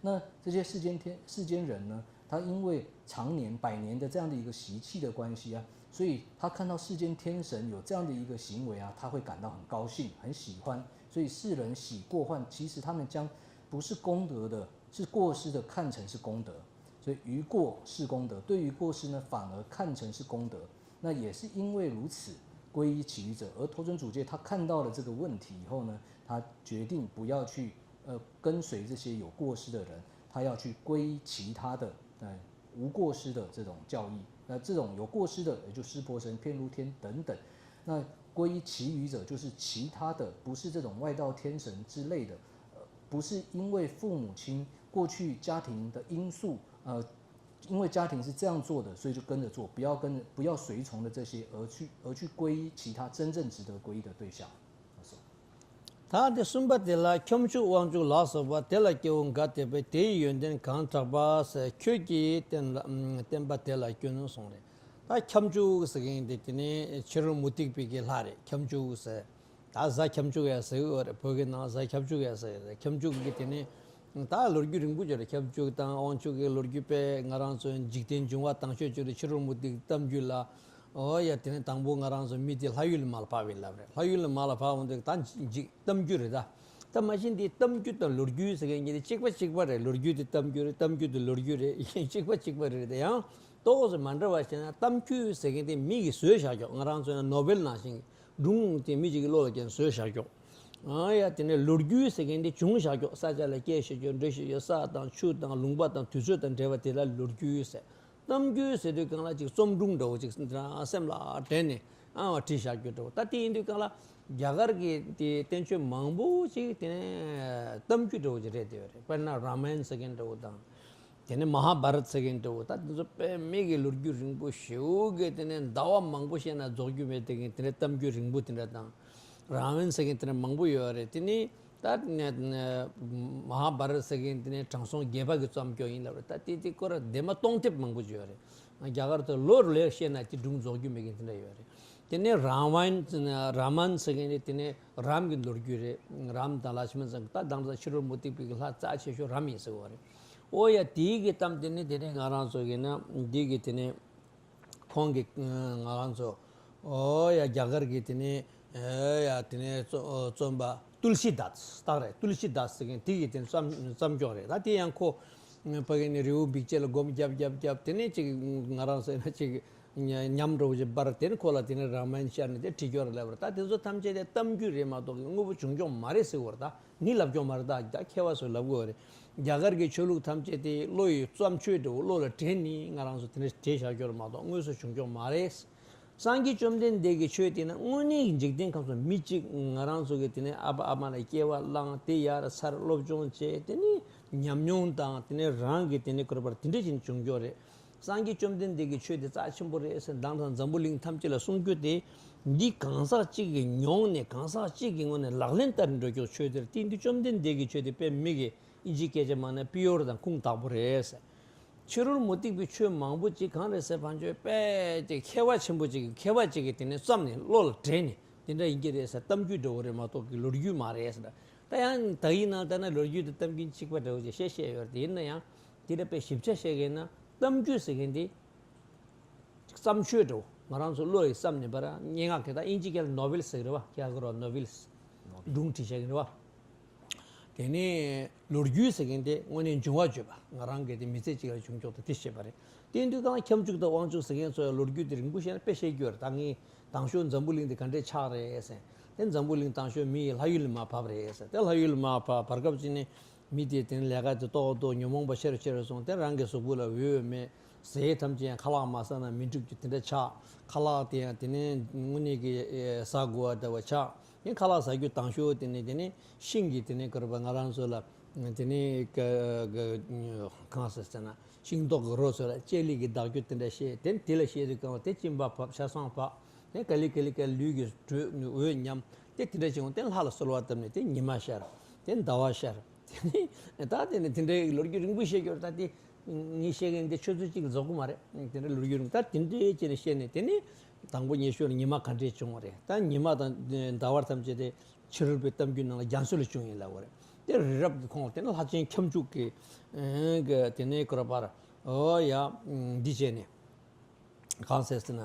那这些世间天世间人呢，他因为常年百年的这样的一个习气的关系啊，所以他看到世间天神有这样的一个行为啊，他会感到很高兴，很喜欢。所以世人喜过患，其实他们将不是功德的，是过失的看成是功德。所以于过是功德，对于过失呢，反而看成是功德。那也是因为如此，皈依其余者。而头尊主戒他看到了这个问题以后呢，他决定不要去呃跟随这些有过失的人，他要去皈依其他的呃无过失的这种教义。那这种有过失的，也就湿婆神、遍路天等等。那皈依其余者，就是其他的，不是这种外道天神之类的，呃，不是因为父母亲过去家庭的因素，呃，因为家庭是这样做的，所以就跟着做，不要跟着，不要随从的这些而去而去皈依其他真正值得皈依的对象。 ད་དེ་གསུམ་པ་དེ་ལ་ཁྱབ་འཇུག་དབང་ཕྱུག་ལ་སོགས་པ་དེ་ལ་སྐྱེ་བོ་འགའ་དད་པས་དེའི་ཡོན་ཏན་གང་དྲག་པ་ཟེར། ཁྱོད་ཀྱིས་བསྟན་ལ་བསྟན་པ་དེ་ལ་སྐྱོན་གསུངས་རེད། ད་ཁྱབ་འཇུག་ཟེར་མཁན་དེ་དེ་ནི་ཕྱི་རོལ་མུ་སྟེགས་པའི་གི་ལྷ་རེད། ཁྱབ་འཇུག་ཟེར། ད་གཟའ་ཁྱབ་འཇུག་ཡ་ཟེར་གི་ཡོད་རེད། བོད་ཀྱི་ནང་གཟའ་ཁྱབ་འཇུག་ཡ་ཟེར་གི་རེད། ཁྱབ་འཇུག་གི་དེ་ནི་ད་ལོ་རྒྱུས་རིང་པོ་ཅིག་རེད། ཁྱབ་འཇུག་དང་དབང་ཕྱུག་གི་ལོ་རྒྱུས་པས་ང་རང་ཚོའི་འཇིག་རྟེན་འབྱུང་བ་དང་ཤོས་ཅིག་རེད། ཕྱི་རོལ་མུ་སྟེགས་གཏམ་རྒྱུད་ལ། ཨོ་ཡ། དེ་ནས་དང་པོ་ང་རང་ཚོ་མི་དེ་ལྷ་ཡུལ་ལ་མར་ཕབ་ཡིན་ལབ་རེད། ལྷ་ཡུལ་ལ་མར་ལ་ཕབ་འོང་དུས་ད་འཇིག་གཏམ་རྒྱུད་རེད་ད། ད་མ་གཞི་འདི་གཏམ་རྒྱུད་དང་ལོ་རྒྱུས་ཟེར་མཁན་གྱི་དེ་གཅིག་པ་གཅིག་པ་རེད། ལོ་རྒྱུས་དེ་གཏམ་རྒྱུད་རེད། གཏམ་རྒྱུད་དེ་ལོ་རྒྱུས་རེད། གཅིག་པ་གཅིག་པ་རེད། དེ་ཡང་ཏོག་ཙམ་མ་འདྲ་བ་བྱས་ན། གཏམ་རྒྱུད་ཟེར་མཁན་དེ་མི་གིས་བཟོས་བཞག་ཀྱོག་ང་རང་ཚོ་ཡང་ནོ་བེལ་ནང་བཞིན་སྒྲུང་དེ་མི་གཅིག་གི་བློ་ལ་ཀྱང་བཟོས་བཞག་ཀྱོག་ཨ་ཡ། དེ་ནས་ལོ་རྒྱུས་ཟེར་མཁན་དེ་བྱུང་བཞག་ཀྱོག་ས་ཆ་ལ་སྐྱེས་བཞག་ཀྱོག་འགྲོ་བཞག་ཀྱོག་ས་དང་ཆུ་དང་ལུང་པ་དང་དུས་ཚོད་དང་འབྲེལ་བ་དེ་ལ་ལོ་རྒྱུས་ཟེར། གཏམ་རྒྱུད་ཟེར་དུས་སྒང་ལ་ཅིག་རྩོམ་སྒྲུང་འདྲ་བོ་ཅིག་སེམས་ལ་དྲན་ནས་ཨ་བྲིས་བཞག་རྒྱུ་འདྲ་བོ། ད་དེ་ཡིན་དུས་སྒང་ལ་རྒྱ་གར་གྱི་དེ་བསྟན་བཅོས་མང་པོ་ཅིག་དེ་ནས་གཏམ་རྒྱུད་འདྲ་བོ་ཅིག་རེད། དེ་བས་རེད། དཔེར་ན་རཱ་མ་ཡན་ཟེར་མཁན་འདྲ་བོ་དང་། དེ་ནས་མ་ཧཱ་བྷ་རད་ཟེར་མཁན་འདྲ་བོ། ད་དེ་ཚོ་དཔེ་མི་གི་ལོ་རྒྱུས་རིང་པོ་ཞེ་པོ་གི་དེ་ནས་ཟླ་བ་མང་པོ་བཤད་ན་རྫོགས་རྒྱུ་མེད། དེ་གི་དེ་ནས་གཏམ་རྒྱུད་རིང་པོ་དེ་འདྲ་དང་། རཱ་མ་ཡན་ཟེར་མཁན་དེ་འདྲ་མང་པོ་ཡོད་རེད། དེ་ནས། ད་ནས་ནས་མ་ཧཱ་བྷ་རད་ཟེར་མཁན་དེ་ནས་དྲང་སྲོང་བརྒྱད་པ་གི་རྩོམ་སྐྱོར་ཡིན་ལབ་རེད། ད་དེ་དེ་སྐོར་ལ་དེ་མ་གཏོང་དེབ་མང་པོ་ཅིག་ཡོད་རེད། རྒྱ་གར་དུ་ལོ་ལེགས་བཤད་ན་དེ་སྒྲུང་རྫོགས་རྒྱུ་མེད་མཁན་དེ་འདྲ་ཡོད་རེད། དེ་ནས་རཱ་མ་ཡན། རཱ་མ་ཡན་ཟེར་མཁན་དེ་དེ་ནས་རཱམ་གི་ལོ་རྒྱུས་རེད། རཱམ་དང་ལ་ཤི་མན་ཟེར་མཁན། ད་དང་ས་ཕྱི་རོལ་མུ་སྟེགས་པའི་གི་ལྷ་རྩ་ཆེ་ཤོས་རཱམ་ཡིན་ཟེར་བ་རེད། ཨོ་ཡ། དེའི་གི་གཏམ་དེ་ནི་དེ་ནས་ང་རང་ཚོ་གི་ན་འདི་གི་དེ་ནས། ཁོང་གིས་ང་རང་ཚོ་ཨོ་ཡ་རྒྱ་གར་གྱི་དེ་ནས་ཨེ་ཡ་དེ་ནས་རྩོ་རྩོམ་པ་ཏུལ་སི་དཱས་རྟགས་རེད། ཏུལ་སི་དཱས་ཟེར་མཁན་དེ་གིས་དེ་ནས་རྩོམ་རྩོམ་སྐྱོར་རེད། ད་དེ་ཡང་ཁོ་ཕ་གི་ནས་རི་བོ་འབིགས་བྱེད་ལ་སྒོམ་རྒྱབ་རྒྱབ་རྒྱབ། དེ་ནས་ཅིག་ང་རང་ཚོ་ན་ཅིག་ཉམས་འགྲོ་བ་ཅིག་འབར། དེ་ནས་ཁོ་ལ་དེ་ནས་རཱ་མ་ཡན་ཤར་ནས་དེ་བྲིས་སྐྱོར་ལབ་རེད། ད་དེ་ཚོ་ཐམས་ཅད་དེ་གཏམ་རྒྱུད་རེད་མ་གཏོགས་དངོས་པོ་བྱུང་ཆོག་མ་རེད་ཟེར་བ་རེད། ད། ནི་ལབ་སྐྱོང་མ་རེད། ད་ད་མཁས་པ་ཚོས་ལབ་དགོས་རེད། རྒྱ་གར་གྱི་ཆོས་ལུགས་ཐམས་ཅད་དེ་བློ་ཡི་བརྩམས་ཆོས་འདྲ་བོ་བློ་ལ་དྲན་ནས་ང་རང་ཚོ་དེ་འདྲ་བྲིས་བཞག་རྒྱུ་རེད་མ་གཏོགས་དངོས་སུ་བྱུང་སྐྱོང་མ་རེད། སངས་རྒྱས་བཅོམ་ལྡན་འདས་ཀྱི་ཆོས་དེ་ནི་དངོས་གནས་ཀྱི་འཇིག་རྟེན་ཁམས་སུ་མི་གཅིག་ང་རང་ཚོ་གི་དེ་ནས་ཨ་ཕ་ཨ་མ་ལ་སྐྱེ་བ་བླངས། དེ་ཡར་ཚར། སློབ་སྦྱོང་བྱས། དེ་ནས་ཉམས་མྱོང་དང་དེ་ནས་རང་གི་དེ་ནས་གོ་ར་པར་དེ་འདྲ་ཅིག་བྱུང་རྒྱུ་རེད། སངས་རྒྱས་བཅོམ་ལྡན་འདས་ཀྱི་ཆོས་དེ་རྩ་ཆེན་པོ་རེད་ཟེར་མདང་དང་འཛམ་བུ་གླིང་ཐམས་ཅད་ལ་གསུང་རྒྱུ་དེ། འདི་གང་ཟག་གཅིག་གིས་མྱོང་ནས་གང་ཟག་གཅིག་གི་ངོས་ནས་ལག་ལེན་བསྟར་འགྲོ་རྒྱུ་ཆོས་དེར་བརྟེན་དུས་བཅོམ་ལྡན་འདས་ཀྱི་ཆོས་དེ་དཔེ་མི་གི་ཨིན་ཇིའི་སྐད་ཆ་མ་ན་པི་ཡོར་དང་ཁུངས་དག་པོ་རེད་ཟེར། ཕྱི་རོལ་མུ་སྟེགས་པའི་ཆོས་མང་པོ་ཅིག་གང་རེད་ཟེར་བ་ཅོས་དཔེ་ཅིག་མཁས་པ་ཆེན་པོ་ཅིག་གིས་མཁས་པ་ཅིག་གིས་དེ་ནས་བརྩམས་ནས་བློ་ལ་དྲན་ནས་དེ་འདྲ་ཡིན་གྱི་རེད་ཟེར་གཏམ་རྒྱུད་འདྲ་བོ་རེད་མ་གཏོགས་ཀྱི་ལོ་རྒྱུས་མ་རེད་ཟེར། ད་ཡང་ད་ཡིན་ན་ད་ན་ལོ་རྒྱུས་དང་གཏམ་རྒྱུད་གཅིག་པ་འདྲ་བོ་ཅིག་བཤད་བཤད་ཡོད་རེད། དེ་ཡིན་ན་ཡང་དེ་འདྲ་དཔེ་ཞིབ་ཆ་བཤད་མཁན་ན་གཏམ་རྒྱུད་ཟེར་མཁན་དེ་བརྩམས་ཆོས་འདྲ་བོ་ང་རང་ཚོ་བློ་ཡིས་བསམ་ནས་པར་སྙན་ངག་གི་ད་ཨིན་ཇི་སྐད་ལ་ནོ་ཝེལ་ཟེར་གི་རེད་བ། ཁྱེད་ཀྱི་རོ་ནོ་ཝེལ་སྒྲུང་བྲིས་བྱས་གི་རེད་བ། དེ་ནས་ལོ་རྒྱུས་ཟེར་མཁན་དེ་དངོས་གནས་འབྱུང་བ་བརྗོད་པ། ང་རང་གི་དེ་མི་ཚེ་གཅིག་ལ་བྱུང་ཆོག་ཏུ་དེ་བཤད་པ་རེད། དེ་དུས་གང་ཁྱབ་འཇུག་དང་དབང་ཕྱུག་ཟེར་མཁན་ཚོ་ཡང་ལོ་རྒྱུས་དེ་རིང་པོ་བཤད་ན་དཔེ་བཤད་རྒྱུ་རེད། ད་ངས་དང་ཤོས་འཛམ་བུ་གླིང་དེ་ག་འདྲས་ཆགས་རེད་ཟེར། དེ་འཛམ་བུ་གླིང་དང་ཤོས་མི་ཡི་ལྷ་ཡུལ་ལ་མར་བབས་རེད་ཟེར། དེ་ལྷ་ཡུལ་ལ་མར་བབས་བར་སྐབས་ཅིག་ནས་མི་དེ་དེ་ནས་ལས་ཀ་དེ་ཏོག་ཏོག་ཉོན་མོངས་པ་ཆེ་རུ་ཆེ་རུ་སོང་། དེ་རང་གི་གཟུགས་པོ་ལ་འོད་མེད། ཟས་ཐམས་ཅད་ཡང་ཁ་ལག་མ་ཟ་ན་མི་འགྲིག་རྒྱུ་དེ་འདྲ་ཆགས། ཁ་ལག་དེ་ཡང་དེ་ནས་དངོས་གནས་ཀྱི་ཟ་དགོས་པ་འདྲ་བ་ཆགས། ཡང་ཁ་ལག་ཟ་རྒྱུ་དང་ཤོས་དེ་ནས་དེ་ནས་ཤིང་གི་དེ་ནས་ཀར་པ་ང་རང་ཚོ་ལ་དེ་ནས་ག་ག་གང་ཟེར་ཟེར་ན་ཤིང་ཏོག་གི་རོ་ཚོ་ལ་ལྕེ་ལི་གི་བདག་རྒྱུ་དེ་འདྲ་བཤད། དེ་དེ་ལ་བཤད་དུས་གང་བ་དེ་གཅིན་པ་བབས། ཆ་ཚང་བབས། དེ་ག་ལི་ག་ལི་ག་ལུས་ཀྱི་དྲོད་འོད་ཉམས། དེ་དེ་འདྲ་བྱུང་། དེ་ལྷ་ལ་གསོལ་བ་བཏབ་ནས་དེ་ཉི་མ་ཤར། དེ་ཟླ་བ་ཤར། དེ་ནས་ད་དེ་ནས་དེ་འདྲའི་ལོ་རྒྱུས་རིང་པོ་བཤད་རྒྱུར་ད་དེ་ངས་བཤད་མཁན་དེ་ཆུ་ཚོད་གཅིག་ལ་རྫོགས་གི་མ་རེད། དེ་འདྲ་ལོ་རྒྱུས་རིང་ད་དེ་འདྲའི་བྱས་ནས་བཤད་ནས་དེ་ནས་དང་པོ་ཉེ་ཤོས་ལ་ཉི་མ་ག་འདྲས་བྱུང་བ་རེད། ད་ཉི་མ་དང་ཟླ་བ་ཐམས་ཅད་དེ་ཕྱི་རོལ་པའི་གཏམ་རྒྱུད་ནང་ལ་རྒྱ་མཚོ་ལས་བྱུང་ཡིན་ལབ་པ་རེད། དེ་རི་རབ་ཀྱི་ཁོངས་དེ་ནི་ལྷ་ཆེན་ཁྱབ་འཇུག་གི་གི་དེ་ནས་ཀོ་ར་པར་ཨོ་ཡ་འདི་བྱས་ནས། གང་ཟེར་ཟེར་ན།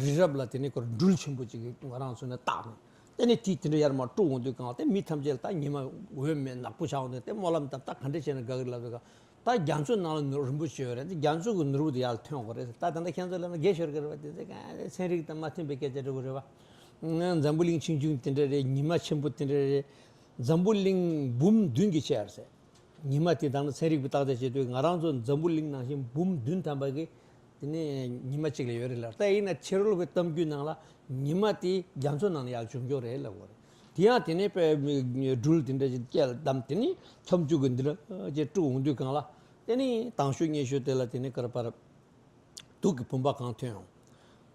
རི་རབ་ལ་དེ་ནས་ཁོར་སྦྲུལ་ཆེན་པོ་ཅིག་གིས་ང་རང་ཚོ་ནས་བཏགས་ནས། དེ་ནས་དེ་དེ་འདྲ་ཡར་མར་དཀྲུགས་འོང་དུས་གང་དེ་མི་ཐམས་ཅད་ལ་ད་ཉི་མ་འོད་མེད་ནག་པོ་ཆགས་འོང་དུས་དེ་སྨོན་ལམ་བཏབ། ད་ག་འདྲ་བྱས་ན་དགའ་གི་ལབ་དུས་གང་ད་རྒྱ་མཚོ་ནང་ལ་ནོར་རིན་པོ་ཆེ་ཡོད་རེད། དེ་རྒྱ་མཚོ་གི་ནོར་བུ་དེ་ཡར་ཐོན་དགོས་རེད། ད་ད་ལྟ་ཁྱེད་ཚོ་ལ་ན་དགེ་ཤོར་གི་རེད་བ། དེ་ཚེ་གང་ཚན་རིག་དང་མ་མཐུན་པའི་སྐད་ཆ་འདྲ་བོ་རེད་བ། འཛམ་བུ་གླིང་ཆུང་ཆུང་དེ་འདྲ་རེད། ཉི་མ་ཆེན་པོ་དེ་འདྲ་རེད། འཛམ་བུ་གླིང་འབུམ་བདུན་གྱིས་ཕྱེ་ཡ་རེད་ཟེར། ཉི་མ་དེ་དང་ཚན་རིག་པའི་བརྟག་དཔྱད་བྱེད་དུས་ང་རང་ཚོ་འཛམ་བུ་གླིང་ནང་བཞིན་འབུམ་བདུན་ཐམ་པ་གི་དེ་ནས་ཉི་མ་གཅིག་ལ་ཡོད་རེད་ལ། ད་ཡིན་ན་ཕྱི་རོལ་གྱི་གཏམ་རྒྱུད་ནང་ལ་ཉི་མ་དེ་རྒྱ་མཚོ་ནང་ལ་ཡར་བྱུང་ཀྱོག་རེད་ལབ་དགོས་རེད། དེ་ཡང་དེ་ནས་དཔེ་སྦྲུལ་དེ་འདྲ་ཅིག་སྐྱེལ་བསྡམས་དེ་ནས་ཁྱབ་འཇུག་གི་འདི་འདྲ་ཅིག་དཀྲུག་འོང་དུས་གང་ལ་དེ་ནས་དང་ཤོས་ཉེ་ཤོས་དེ་ལ་དེ་ནས་ཀར་པར། དུག་གི་བུམ་པ་གང་ཐོན་ཡོང་།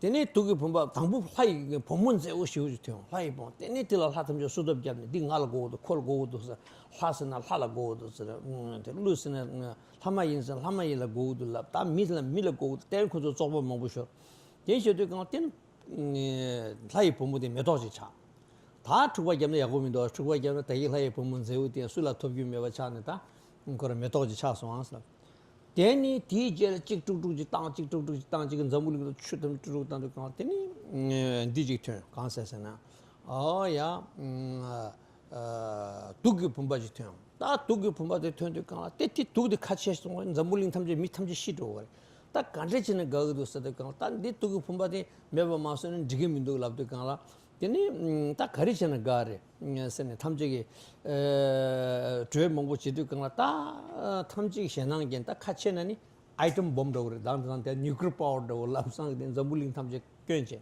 དེ་ནས་དུག་གི་བུམ་པ་དང་པོ་ལྷ་ཡི་བུ་མོ་མཛེས་པོ་ཞེ་པོ་ཅིག་ཐོན་ཡོང་། ལྷ་ཡི་བུ་མོ། དེ་ནས་དེ་ལ་ལྷ་ཐམས་ཅད་བསུ་ཐབས་བརྒྱབ་ནས་འདི་ང་ལ་དགོས་འདུག་ཁོ་ལ་དགོས་འདུག་ཟེར། ལྷ་ཟེར་ན་ལྷ་ལ་དགོས་འདུག་ཟེར། དེ་ཀླུ་ཟེར་ན་ལྷ་མ་ཡིན་ཟེར། ལྷ་མ་ཡིན་ལ་དགོས་འདུག་ལབ། ད་མི་ལ་མི་ལ་དགོས་འདུག་དེ་ཁོ་ཚོ་བཙོག་པ་མང་པོ་ཤོར། དེ་བྱེད་དུས་གང་དེ་ནི་ལྷ་ཡི་བུ་མོ་དེ་མེ་ཏོག་ཅིག་ཆགས། ད་འཁྲུག་པ་བརྒྱབ་ན་ཡག་པོ་མི་འདུག་འཁྲུག་པ་བརྒྱབ་ན་ད་ཡི་ལྷ་ཡི་བུ་མོ་མཛེས་པོ་དེ་སུ་ལ་ཐོབ་རྒྱུ་མེད་པ་ཆགས་ནས་ད་ཁོ་ར་མེ་ཏོག་ཅིག་ཆགས་སོང་ཨང་ཟེར། དེ་ནི་དེའི་རྗེས་ལ་གཅིག་དཀྲུག་དཀྲུག་ཅིག་བཏང་། གཅིག་དཀྲུག་དཀྲུག་ཅིག་བཏང་། གཅིག་གི་འཛམ་བུ་གླིང་དུ་ཆུ་དང་དཀྲུག་དཀྲུག་བཏང་དུས་གང་དེ་ནི་འདི་ཅིག་ཐོན། གང་ཟེར་ཟེར་ན། ཨོ་ཡ། དུག་གི་བུམ་པ་ཅིག་ཐོན། ད་དུག་གི་བུམ་པ་དེ་ཐོན་དུས་གང་ལ་དེ་དེ་དུག་དེ་ཁ་ཕྱེ་སོང་བ། འཛམ་བུ་གླིང་ཐམས་ཅད་མི་ཐམས་ཅད་ཤི་འགྲོ་བ་རེད། ད་ག་འདྲས་བྱས་ན་དགའ་གི་འདུག་ཟེར་དུས་གང་ལ་ད་འདི་དུག་གི་བུམ་པ་དེ་མེད་པ་མ་བཟོས་ན་འགྲིག་གི་མི་འདུག་ལབ་དུས་གང་ལ། དེ་ནི་ད་ག་རེ་བྱས་ན་དགའ་རེད་ཟེར་ནས་ཐམས་ཅད་ཀྱིས་གྲོས་མང་པོ་བྱེད་དུས་གང་ལ་ད་ཐམས་ཅད་ཀྱི་ཞེད་སྣང་རྐྱེན་ད་ཁ་ཕྱེ་ན་ནི་ཨའི་ཊམ་བོམ་འདྲ་བོ་རེད། དང་དེ་དང་དེ་ནིའུ་ཀི་ལི་ཡར་པ་ཝར་འདྲ་བོ་ལམ་སང་གི་དེ་འཛམ་བུ་གླིང་ཐམས་ཅད་བསྐྱོན་བྱས་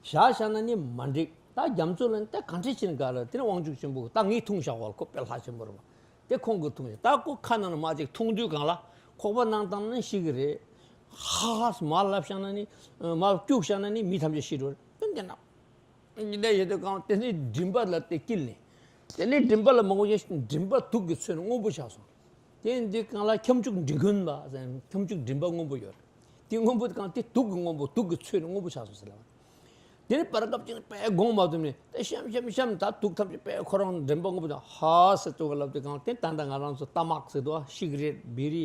བཞག་བཞག་ན་ནི་མ་འགྲིག་ད་རྒྱ་མཚོ་ལ་ནི་ད་ག་འདྲས་བྱས་ན་དགའ་རེད། དེ་ནི་དབང་ཕྱུག་ཆེན་པོ་ད་ངས་འཐུང་བཞག་པ་ལ་ཁོ་དཔེ་ལྷ་ཆེན་པོ་རེད་པ། དེ་ཁོང་གིས་འཐུང་བཞག་ད་ཁོ་ཁ་ནང་ལ་མར་ཅིག་འཐུང་དུས་གང་ལ་ཁོག་པ་ནང་བཏང་ན་ཤི་གི་རེད། ཧ་ཧ་མར་ལབ་བཞག་ན་ནི་མར་སྐྱུག་བཞག་ན་ནི་མི་ཐམས་ཅད་ཤི་འགྲོ་རེད། དེ་འདི་ན། འདི་འདྲ་ཡོད་དུས་གང་དེ་ནི་མགྲིན་པ་ལ་དེ་དཀྱིལ་ནས། དེ་ནི་མགྲིན་པ་ལ་མང་པོ་ཡོད། མགྲིན་པ་དུག་གིས་ཚོས་ནས་སྔོན་པོ་ཆགས་སོང་། དེ་འདི་གང་ལ་ཁྱབ་འཇུག་མགྲིན་རྒྱུན་པ་ཟེར། ཁྱབ་འཇུག་མགྲིན་པ་སྔོན་པོ་ཡོད་རེད། དེ་སྔོན་པོ་དེ་གང་དེ་དུག་གི་སྔོན་པོ་དུག་གིས་ཚོས་ནས་སྔོན་པོ་ཆགས་སོང་ཟེར་ལབ། དེ་ནི་བར་སྐབས་ཅིག་དཔེ་དགོངས་མ་ཐུབ་ནས་དེ་བཤམས་བཤམས་བཤམས་ད་དུག་ཐམས་ཅད་དཔེ་ཁོ་རང་མགྲིན་པ་སྔོན་པོ་དང་ཧ་ཟེར་དུག་ག་ལབ་དུས་གང་དེ་ད་ལྟ་ང་རང་ཚོ་ཏ་མག་ཟེར་དུས་ཤིག་རེཊ་བི་རི་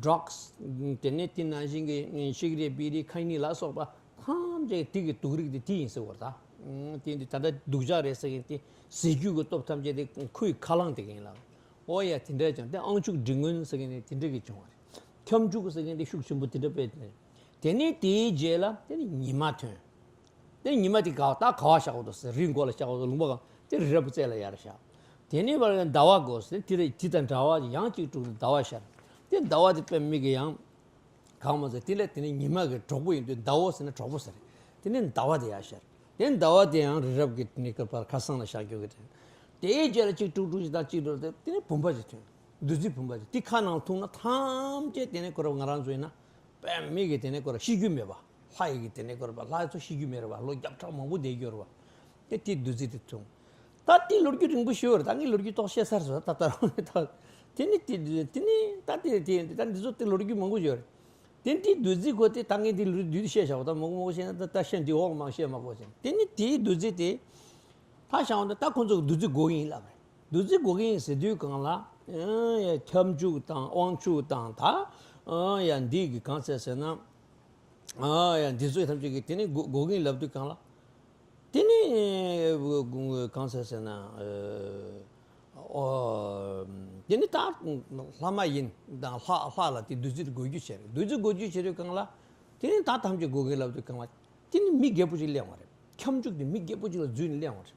ཌག་སི་དེ་ནས་དེ་ནང་བཞིན་གྱི་ཤིག་རེཊ་བི་རི་ཁ་ཉིན་ལ་སོགས་པ། ཐམས་ཅད་དེ་གི་དུག་རིགས་དེ་དེ་ཡིན་ཟེར་བ་རེད་ད། དེ་འདི་ད་ལྟ་སྡུག་ཅག་རེད་ཟེར་མཁན་དེ་ཟས་བཅུད་ཀྱི་སྟོབས་ཐམས་ཅད་དེ་ཁོའི་ཁ་རླངས་དེ་ག་ཡིན་ལ། ཨོ་ཡ་དེ་འདྲ་ཀྱང་དེ་དབང་ཕྱུག་མགྲིན་རྒྱུན་ཟེར་མཁན་དེ་དེ་འདྲ་གི་བྱུང་བ་རེད། ཁྱབ་འཇུག་ཟེར་མཁན་དེ་ཤུགས་ཆེན་པོ་དེ་འདྲ་སྤེལ་ཏེ། དེ་ནས་དེའི་རྗེས་ལ་དེ་ནས་ཉི་མ་ཐོན། དེ་ཉི་མ་དེ་ག་ད་ག་བ་བཞག་འོ་དོ་ཟེར་རིའི་མགོ་ལ་བཞག་འོ་དོ་ལུང་པ་གང་དེ་རི་རབ་རྩེ་ལ་ཡར་བཞག་དེ་ནས་བར་ཟླ་བ་དགོས་ཟེར་དེ་རེད། དེ་དང་འདྲ་བ་ཡང་གཅིག་དྲུག་ཟླ་བ་ཤར། དེ་ཟླ་བ་དེ་དཔེ་མི་གི་ཡང་། གང་མ་ཟེར་དེ་ལས་དེ་ནས་ཉི་མ་གི་གྲོགས་པོ་ཡིན་དུས་ཟླ་བོ་ཟེར་ན་གྲོགས་པོ་ཟེར། དེ་ནས་ཟླ་བ་དེ་ཡར་ཤར། དེ་ནས་ཟླ་བ་དེ་ཡང་རི་རབ་ཀྱི་དེ་ནས་ཀ་བར་ཁ་སང་ལ་ཤར་རྒྱུ་གི་དེ། དེའི་རྗེས་ལ་གཅིག་དྲུག་དྲུག་བཞི་དང་གཅིག་དྲུག་དེ་དེ་ནས་བུམ་པ་ཅིག་ཐོན། བདུད་རྩིའི་བུམ་པ་ཅིག་དེ་ཁ་ནང་འཐུང་ན་ཐམས་ཅད་དེ་ནས་ཁོ་རང་ང་རང་ཚོ་ཡིན་ན་ པའི་མི་གི་དེ་ནས་ཁོ་ར་ཤི་རྒྱུ་མེད་པ། ལྷ་ཡི་གི་དེ་ནས་ཁོ་ར་པ་ལྷ་ཚོ་ཤི་རྒྱུ་མེད་ར་པ། ལོ་བརྒྱ་ཕྲག་མང་པོ་བསྡད་རྒྱུ་ར་པ། དེ་དེའི་བདུད་རྩི་དེ་འཐུང་། ད་དེ་ལོ་རྒྱུས་རིང་པོ་ཞིག་ཡོད་རེད། ད་ངས་ལོ་རྒྱུས་ཏོག་བཤད་ཚར་སོང་། ད་ད་རུང་ད་དེ་ནི་དེ་དེ་ནི་ད་དེ་དེ་ད་འདི་ཚོ་དེ་ལོ་རྒྱུས་མང་པོ་ཞིག་ཡོད་རེད། དེ་འདི་བདུད་རྩི་ཁོ་དེ་ད་ངས་འདི་ལུས་བདུད་བཤད་བཞག་པ། ད་མང་པོ་བཤད་ན་ད་ད་བཤད་འདི་འོག་མ་བཤད་མ་དགོས་ཟེར། དེ་ནི་དེའི་བདུད་རྩི་དེ་ད་བཤད་འོང་ད་ད་ཁོ་ཚོ་བདུད་རྩི་དགོས་ཀྱི་ཡིན་ལབ་རེད། བདུད་རྩི་དགོས་ཀྱི་ཡིན་ཟེར་དུས་གང་ལ་ཨ་ཡ་ཁྱབ་འཇུག་དང་དབང་ཕྱུག་དང་ད་ཨ་ཡ་འདི་གི་གང་ཟེར་ཟེར་ན་ཨ་ཡ་འདི་ཚོ་ཐམས་ཅད་ཀྱི་དེ་ནི་དགོས་དགོས་ཀྱི་ཡིན་ལབ་དུས་གང་ལ། དེ་ནས་གང་ཟེར་ཟེར་ན། ཨོ། དེ་ནི་ད་ལྷ་མ་ཡིན་དང་ལྷ་ལྷ་ལ་དེ་བདུད་རྩི་དགོས་རྒྱུ་བྱས་རེད། བདུད་རྩི་དགོས་རྒྱུ་བྱས་རེད་གང་ལ། དེ་ནི་ད་ཐམས་ཅད་དགོས་ཀྱི་ལབ་དུས་གང་ལ། དེ་ནི་མི་རྒྱལ་པོ་ཞིག་གླེང་བ་རེད། ཁྱབ་འཇུག་དེ་མི་རྒྱལ་པོ་ཞིག་ལ་འཛུལ་ནས་གླེང་བ་རེད།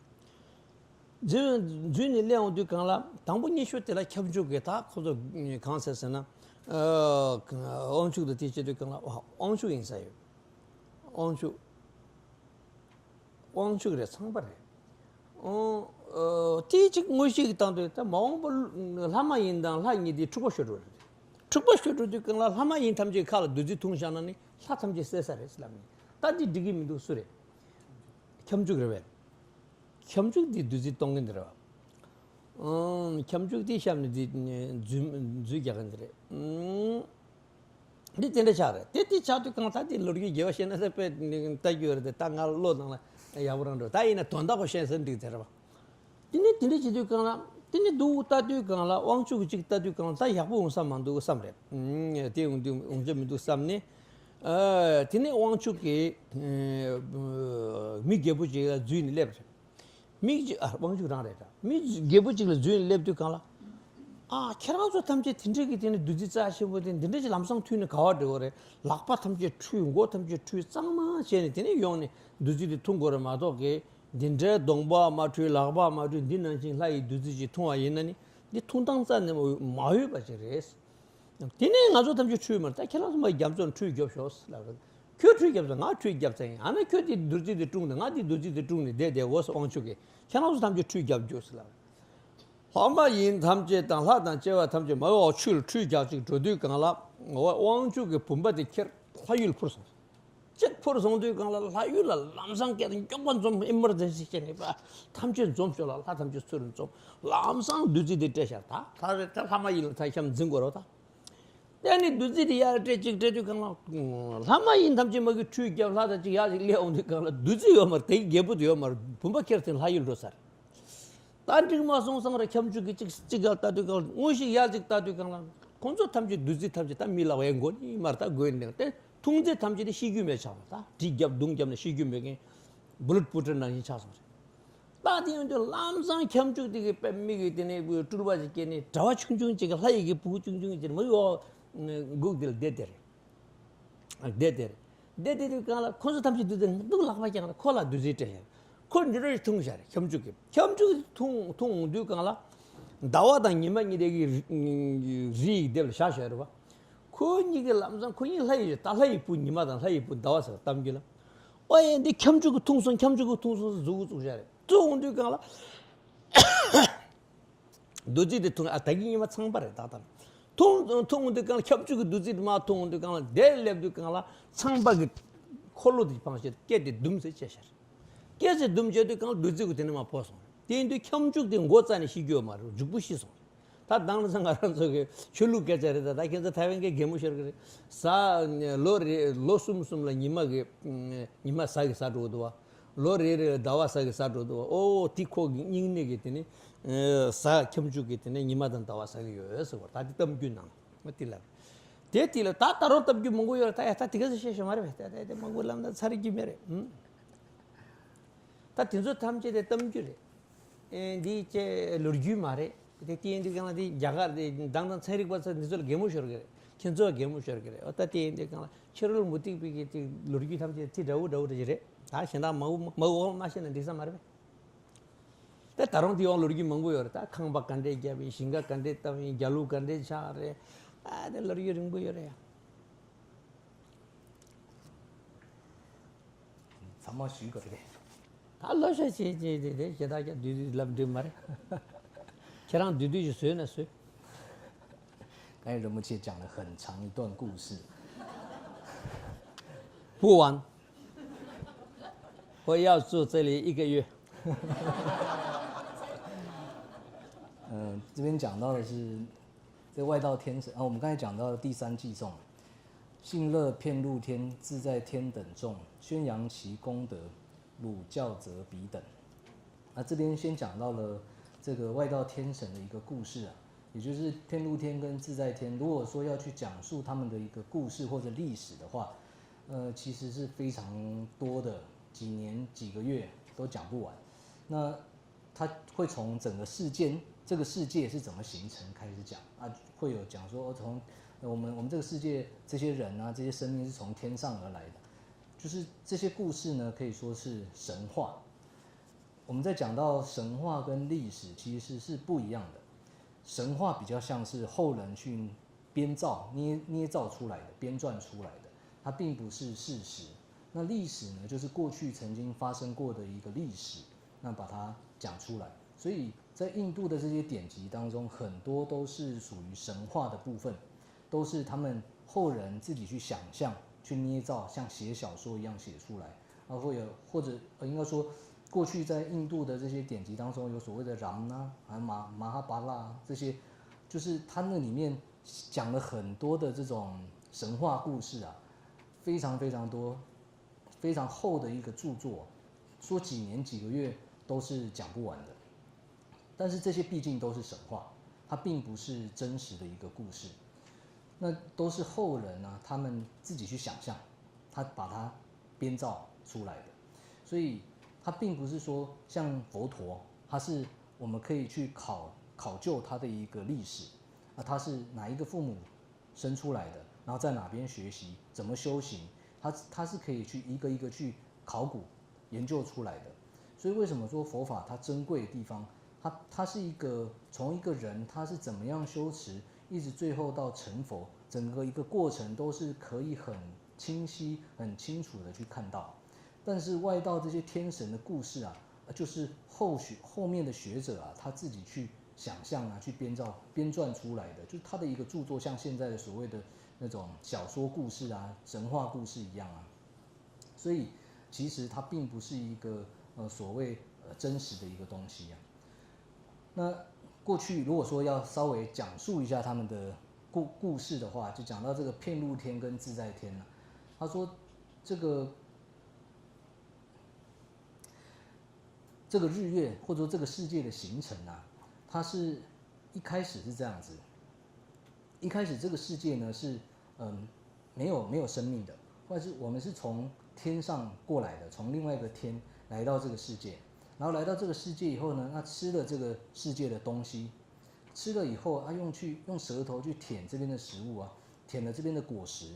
འཛུལ་འཛུལ་ནས་གླེང་འོང་དུས་གང་ལ་དང་པོ་གཉིས་ཤོ་དེ་ལ་ཁྱབ་འཇུག་གི་ད་ཁོ་ཚོ་གང་ཟེར་ཟེར་ན། དབང་ཕྱུག་དང་དེ་བྱེད་དུས་གང་ལ་དབང་ཕྱུག་ཡིན་ས་ཡོད། དབང་ཕྱུག་དབང་ཕྱུག་རེད། ཚངས་པ་རེད། ཨོ། ཨོ། དེ་གཅིག་དངོས་གཞི་གི་སྟེང་དུ་ད་མ་འོངས་པ་ལྷ་མ་ཡིན་དང་ལྷ་ཉིད་དེ་འཁྲུག་པ་ཤོར་འགྲོ་རེད། འཁྲུག་པ་ཤོར་འགྲོ་དུས་གང་ལ་ལྷ་མ་ཡིན་ཐམས་ཅད་ཁ་ལ་བདུད་རྩི་འཐུང་བཞག་ན་ནི་ལྷ་ཐམས་ཅད་བསད་ས་རེད་ལབ་ནས། ད་འདི་འགྲིག་གི་མི་འདུག་སུ་རེད། ཁྱབ་འཇུག་རེད་པས། ཁྱབ་འཇུག་འདི་བདུད་རྩི་གཏོང་མཁན་དེ་རེད་པ། ཨང་། ཁྱབ་འཇུག་འདི་གཤམ་ནས་འདི་འཛུལ་འཛུལ་རྒྱག་མཁན་དེ་རེད། ཨང་། འདི་དེ་འདྲ་ཆགས་རེད། དེ་དེ་ཆགས་དུས་གང་ལྟར་དེ་ལོ་རྒྱུས་རྒྱས་པ་བཤད་ན་ས་དཔེ་ལྟ་རྒྱུ་རེད་དེ། ད་ང་བློ་ནང་ལ་ཡག་པོ་རང་འགྲོ། ད་ཡིན་ན་དོན་དག་པོ་བཤད་ཟེར་འགྲིག་དེ་རེད་པ། དེ་ནས་དེ་འདྲ་བྱེད་དུས་གང་ལ་དེ་ནས་འདུག་ལྟ་དུས་གང་ལ་དབང་ཕྱུག་གི་གཅིག་ལྟ་དུས་གང་ལ་ད་ཡག་པོ་འོང་ས་མ་འདུག་བསམ་རེད། ཨུམ། དེ་འོང་དུས་འོང་རྒྱུ་མི་འདུག་བསམ་ནས། ཨ། དེ་ནས་དབང་ཕྱུག་གིས་ཨ་མི་རྒྱལ་པོ་ཅིག་ལ་འཛུལ་ནས་སླེབས་རེད། མི་གཅིག་ཨ་དབང་ཕྱུག་རང་རེད་ད། མི་རྒྱལ་པོ་གཅིག་ལ་འཛུལ་ནས་སླེབས་དུས་གང་ལ། ཨ། ཁྱེད་རང་ཚོ་ཐམས་ཅད་དེ་འདྲ་གི་དེ་ནས་བདུད་རྩི་རྩ་ཆེན་པོ་དེ་འདི་འདྲ་ཅིག་ལམ་སང་འཐུང་ནས་ག་བ་འགྲོ་གི་རེད། ལག་པ་ཐམས་ཅད་འཁྲུས། མགོ་ཐམས་ཅད་འཁྲུས། གཙང་མ་བྱས་ནས་དེ་ནས་ཡོང་ནས་བདུད་རྩི་དེ་འཐུང་དགོས་རེད་མ་གཏོགས་གི། འདི་འདྲའི་གདོང་པ་མ་འཁྲུས། ལག་པ་མ་འཁྲུས། འདི་ནང་བཞིན་ལྷ་ཡི་བདུད་རྩི་ཅིག་འཐུང་བ་ཡིན་ན་ནི་འདི་འཐུང་སྟངས་རྩ་ནས་མ་འོས་པ་ཅིག་རེད། དེ་ནས་ང་ཚོ་ཐམས་ཅད་འཁྲུས་མ་རེད། ད་ཁྱེད་རང་ཚོ་མ་རྒྱ་མཚོར་འཁྲུས་རྒྱོབ་ཤོག་ལབ་རེད། ཁྱོད་འཁྲུས་རྒྱབ་ཚར། ང་འཁྲུས་རྒྱབ་ཚར་ཡིན། ཨ་ན་ཁྱོད་དེ་བདུད་རྩི་དེ་བཀྲུངས་ནས་ང་དེ་བདུད་རྩི་དེ་བཀྲུངས་ནས་བསྡད་བསྡད་འོ་ཟེར། དབང་ཕྱུག་གིས་ཁྱེད་རང་ཚོ་ཐམས་ཅད་འཁྲུས་རྒྱབ་རྒྱུ་ཟེར་ལབ་རེད། ལྷ་མ་ཡིན་ཐམས་ཅད་དང་ལྷ་དང་བཅས་པ་ཐམས་ཅད་མ་འོ་ཆུ་ལ་འཁྲུས་རྒྱག་ཅིག་འགྲོ་དུས་གང་ལ་འོ་དབང་ཕྱུག་གི་བུམ་པ་དེ་ཁྱེར་ལྷ་ཡུལ་འཕུར་སོང་། གཅིག་འཕུར་སོང་དུས་གང་ལ་ལྷ་ཡུལ་ལ་ལམ་སང་སྐད་མགྱོགས་པ་འཛོམས། ཨི་མར་ཇེན་སི་བྱས་ནས་པ་ཐམས་ཅད་འཛོམས་ཤོག་ལ། ལྷ་ཐམས་ཅད་ཚུར་འཛོམས། ལམ་སང་བདུད་རྩི་དེ་སྤྲད་ཤག་ད་ད་རེད། ད་ལྷ་མ་ཡིན་ལ་ད་གཤམ་འཛིན་དགོས་རེད་ད། དེ་ནས་བདུད་རྩི་དེ་ཡར་སྤྲད་ཅིག་སྤྲད་དུས་གང་ལ་ལྷ་མ་ཡིན་ཐམས་ཅད་མ་གི་འཁྲུས་རྒྱབ། ལྷ་དང་ཅིག་ཡར་ཅིག་སླེབས་འོང་དུས་གང་ལ་བདུད་རྩི་ཡོད་མ་རེད། དེ་རྒྱལ་པོ་དེ་ཡོད་མ་རེད། བུམ་པ་ཁྱེར་ཏེ་ལྷ་ཡུལ་འགྲོ་ཚར། ད་འགྲིག་མ་སོང་བསམ་ར་ཁྱབ་འཇུག་གིས་གཅིག་གཅིག་ག་ལ་ལྟ་དུས་གང་ལ། དངོས་ཤིག་ཡར་གཅིག་ལྟ་དུས་གང་ལ། ཁོང་ཚོ་ཐམས་ཅད་བདུད་རྩི་ཐམས་ཅད་ད་མི་ལ་བའི་མགོ་ནི་མར་ད་དགོས་ནས་དེ་འཐུང་རྫས་ཐམས་ཅད་དེ་ཤི་རྒྱུ་མེད་ཆགས་པ། ད་གྲི་རྒྱབ་མདུང་རྒྱབ་ནས་ཤི་རྒྱུ་མེད་མཁན་བུ་ལུད་པུ་ཏྲ་ནང་བཞིན་ཆགས་སོང་རེད། ད་དེ་ཡོང་དུས་ལམ་སང་ཁྱབ་འཇུག་དེ་གི་དཔེ་མི་གི་དེ་ནས་སྤྲུལ་པ་ཞིག་སྐྱེས་ནས་གྲྭ་བ་ཆུང་ཆུང་ཅིག་གི་ལྷ་ཡི་གི་བུ་ཆུང་ཆུང་ཅིག་མ་གི་འོ་སྒུག་དེ་ལ་བསྡད་དེ་རེད། བསྡད་དེ་རེད། བསྡད་དེ་དུས་གང་ལ་ཁོ་ཚོ་ཐམས་ཅད་བདུད་རྩི་འདུག་ལག་པ་བརྐྱངས་ལ་ཁོ་ལ་བདུད་རྩི་སྤྲད་ཡོད། ཁོ་འདི་འདྲ་ཞིག་འཐུང་བཞག་རེད། ཁྱབ་འཇུག་གིས། ཁྱབ་འཇུག་གིས་འཐུང་འཐུང་འོང་དུས་གང་ལ། ཟླ་བ་དང་ཉི་མ་གཉིས་དེ་གི་རི་རི་ཡི་ལྡེབས་ལ་བཞག་བཞག་རེད་པ། ཁོ་གཉིས་ཀྱི་ལམ་སང་ཁོ་གཉིས་ལྷ་ཡི་ད་ལྷ་ཡི་བུ་ཉི་མ་དང་ལྷ་ཡི་བུ་ཟླ་བ་ཟེར་གཏམ་རྒྱུད་ལ། ཨོ་ཡ་འདི་ཁྱབ་འཇུག་གིས་འཐུང་སོང་། ཁྱབ་འཇུག་གིས་འཐུང་སོང་ཟེར་མཛུབ་གུ་བཙུགས་བཞག་རེད། བཙུགས་འོང་དུས་གང་ལ། བདུད་རྩི་དེ་འཐུང་། ཨ་ད་གིན་ཉི་མ་ཚངས་པ་རེད་ད་ལྟ། འཐུང་འཐུང་འོང་དུས་གང་ལ་ཁྱབ་འཇུག་གིས་བདུད་རྩི་དེ་མར་འཐུང་འོང་དུས་གང་ལ་དེ་སླེབས་དུས་གང་ལ་ཚངས་པ་གི་འཁོར་ལོ་དེ་སྤངས་བྱས་སྐད་དེ་ལྡུམ་ཟེར་བྱས་ཤར། སྐད་ཅིག་ལྡུམ་བྱས་དུས་གང་ལ་བདུད་རྩི་གིས་དེ་ནས་མར་ཕོ་སོང་། དེ་ཡིན་དུས་ཁྱབ་འཇུག་དེ་མགོ་བཙུགས་ནས་ཤི་རྒྱུ་ཡོད་མ་རེད། མཇུག་པོ་ཤི་སོང་། ད་དེང་སང་ང་རང་ཚོ་གི་ཆོས་ལུགས་སྐད་ཆ་རེད་ད། ད་ཁྱེད་ཚོ་ཐའེ་ཝན་གི་གད་མོ་ཤོར་གི་རེད། གཟའ་ལོ་རེ་ལོ་གསུམ་གསུམ་ལ་ཉི་མ་གི་ཉི་མ་གཟའ་གིས་ཟ་འགྲོ་གི་འདུག་བ། ལོ་རེ་རེ་ལ་ཟླ་བ་གཟའ་གིས་ཟ་འགྲོ་གི་འདུག་བ། ཨོ་དེ་ཁོ་གི་སྙིང་ནད་ཀྱི་དེ་ནི་གཟའ་ཁྱབ་འཇུག་གི་དེ་ནི་ཉི་མ་དང་ཟླ་བ་ཟ་གི་ཡོད་ཟེར་བ། ད་དེ་གཏམ་རྒྱུད་ནང་དེ་ལ་དེ་དེ་ལ་ད་ད་རུང་གཏམ་རྒྱུད་མང་པོ་ཡོད་རེད། ད་ཡ་ད་དེ་ག་ཚོད་བཤད་ཤེས་མ་རེད་པས། ད་ད་དེ་མང་པོ་ལབ་ན་ཚར་གི་མེད་རེད། ཨུམ། ད་དེ་ཚོ་ཐམས་ཅད་དེ་གཏམ་རྒྱུད་རེད། ཨེ་འདི་ཅེ་ལོ་རྒྱུས་མ་རེད། དེ་དེ་ཡིན་དུས་གང་ལ་དེ་རྒྱ་གར་དེ་མདང་དང་ཚན་རིག་པ་ཚོ་འདི་ཚོ་ལ་གད་མོ་ཤོར་གི་རེད། ཁྱེད་ཚོ་ལ་གད་མོ་ཤོར་གི་རེད། འོ་ད་དེ་ཡིན་དུས་གང་ལ་ཕྱི་རོལ་མུ་སྟེགས་པའི་གི་དེ་ལོ་རྒྱུས་ཐམས་ཅད་དེ་འདྲ་བོ་འདྲ་བོ་རེད་རེད། ད་གཞན་དག་མ་འུ་མ་འུ་འོང་མ་ཤེས་ན་འགྲིག་ས་མ་རེད་པས། ད་ད་རུང་དེ་ཡང་ལོ་རྒྱུས་མང་པོ་ཡོད་རེད། ད་ཁང་པ་ག་འདྲས་བརྒྱབ་པའི་ཞིང་ཁ་ག་འདྲས་བཏབ་ཡིན། རྒྱ་ལུགས་ག་འདྲས་ཆགས་རེད། ཨ་དེ་ལོ་རྒྱུས་རིང་པོ་ཡོད་རེད་ཡ། ཚང་མ་ཞུས་པ་རེད། ད་ལོ་ཤ་ཆེ་ཆེ་དེ་དེ་ཞེ་དྲག་ཀྱང་བསྡུས་བསྡུས་ལབ་འགྲིག་མ་རེད། ཁྱེད་རང་བསྡུས་བསྡུས་ཞིག་བཟོས་ན་བཟོས། 刚才仁波切讲了很长一段故事，不玩，我要住这里一个月。嗯，这边讲到的是这外道天神啊，我们刚才讲到的第三偈颂，信乐遍入天，自在天等众，宣扬其功德，汝教则彼等。那这边先讲到了这个外道天神的一个故事啊，也就是遍入天跟自在天。如果说要去讲述他们的一个故事或者历史的话，呃，其实是非常多的，几年几个月都讲不完。那他会从整个世界，这个世界是怎么形成开始讲啊，会有讲说从我们我们这个世界这些人啊，这些生命是从天上而来的，就是这些故事呢，可以说是神话。我们在讲到神话跟历史其实是不一样的，神话比较像是后人去编造、捏捏造出来的、编撰出来的，它并不是事实。那历史呢，就是过去曾经发生过的一个历史，那把它讲出来。所以在印度的这些典籍当中，很多都是属于神话的部分，都是他们后人自己去想象、去捏造，像写小说一样写出来。啊，会有或者呃，应该说，过去在印度的这些典籍当中，有所谓的 Ramayana 啊、马马哈巴拉这些，就是它那里面讲了很多的这种神话故事啊，非常非常多，非常厚的一个著作，说几年几个月都是讲不完的。但是这些毕竟都是神话，它并不是真实的一个故事，那都是后人啊他们自己去想象，他把它编造出来的，所以它并不是说像佛陀，它是我们可以去考考究它的一个历史，啊，它是哪一个父母生出来的，然后在哪边学习，怎么修行，它它是可以去一个一个去考古研究出来的。所以为什么说佛法它珍贵的地方，它它是一个从一个人他是怎么样修持，一直最后到成佛，整个一个过程都是可以很清晰、很清楚的去看到。但是外道这些天神的故事啊，就是后学后面的学者啊，他自己去想象啊，去编造编撰出来的，就是他的一个著作，像现在的所谓的那种小说故事啊、神话故事一样啊。所以其实它并不是一个呃所谓呃真实的一个东西啊。那过去如果说要稍微讲述一下他们的故故事的话，就讲到这个遍入天跟自在天了。他说这个这个日月或者说这个世界的形成啊，它是一开始是这样子，一开始这个世界呢是嗯没有没有生命的，或者是我们是从天上过来的，从另外一个天来到这个世界，然后来到这个世界以后呢，那吃了这个世界的东西，吃了以后啊，用去用舌头去舔这边的食物啊，舔了这边的果实，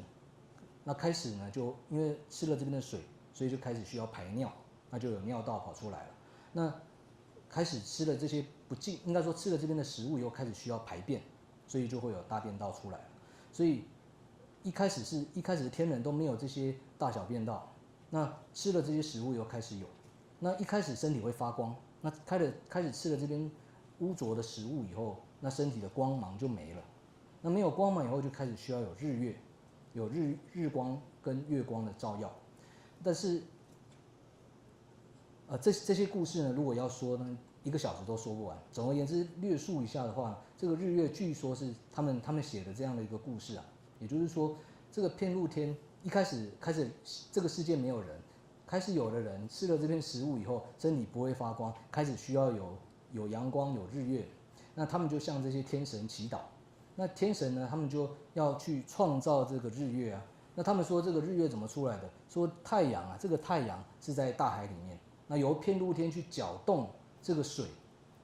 那开始呢就因为吃了这边的水，所以就开始需要排尿，那就有尿道跑出来了。那开始吃了这些不净，应该说吃了这边的食物以后，开始需要排便，所以就会有大便道出来了。所以一开始是一开始的天人都没有这些大小便道，那吃了这些食物以后开始有。那一开始身体会发光，那开了开始吃了这边污浊的食物以后，那身体的光芒就没了。那没有光芒以后，就开始需要有日月，有日日光跟月光的照耀。但是呃，这这些故事呢，如果要说呢，一个小时都说不完。总而言之，略述一下的话，这个日月据说是他们他们写的这样的一个故事啊，也就是说，这个遍入天一开始开始这个世界没有人，开始有了人吃了这片食物以后，身体不会发光，开始需要有有阳光有日月，那他们就向这些天神祈祷，那天神呢，他们就要去创造这个日月啊。那他们说这个日月怎么出来的？说太阳啊，这个太阳是在大海里面，那由遍入天去搅动这个水，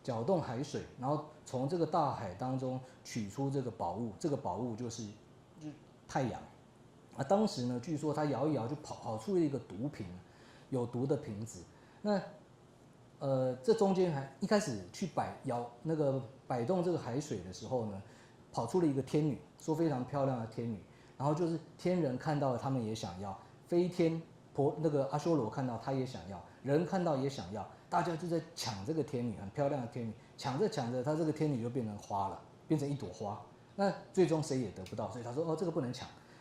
搅动海水，然后从这个大海当中取出这个宝物，这个宝物就是就太阳。啊，当时呢，据说他摇一摇就跑跑出了一个毒瓶，有毒的瓶子。那呃，这中间还一开始去摆摇那个摆动这个海水的时候呢，跑出了一个天女，说非常漂亮的天女，然后就是天人看到了，他们也想要，飞天婆那个阿修罗看到他也想要，人看到也想要，大家就在抢这个天女，很漂亮的天女，抢着抢着，她这个天女就变成花了，变成一朵花。那最终谁也得不到，所以他说哦，这个不能抢。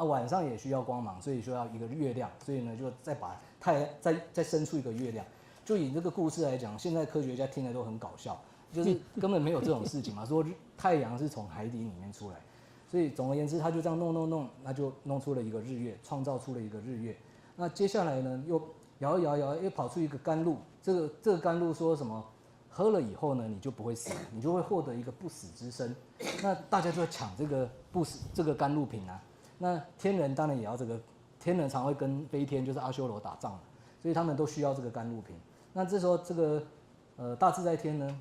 啊，晚上也需要光芒，所以说要一个月亮，所以呢，就再把太再再生出一个月亮。就以这个故事来讲，现在科学家听了都很搞笑，就是根本没有这种事情嘛，说太阳是从海底里面出来，所以总而言之，他就这样弄弄弄，那就弄出了一个日月，创造出了一个日月。那接下来呢，又摇一摇摇，又跑出一个甘露，这个这个甘露说什么？喝了以后呢，你就不会死，你就会获得一个不死之身。那大家就要抢这个不死这个甘露瓶啊。那天人当然也要这个，天人常会跟飞天，就是阿修罗打仗嘛，所以他们都需要这个甘露瓶。那这时候这个呃大自在天呢，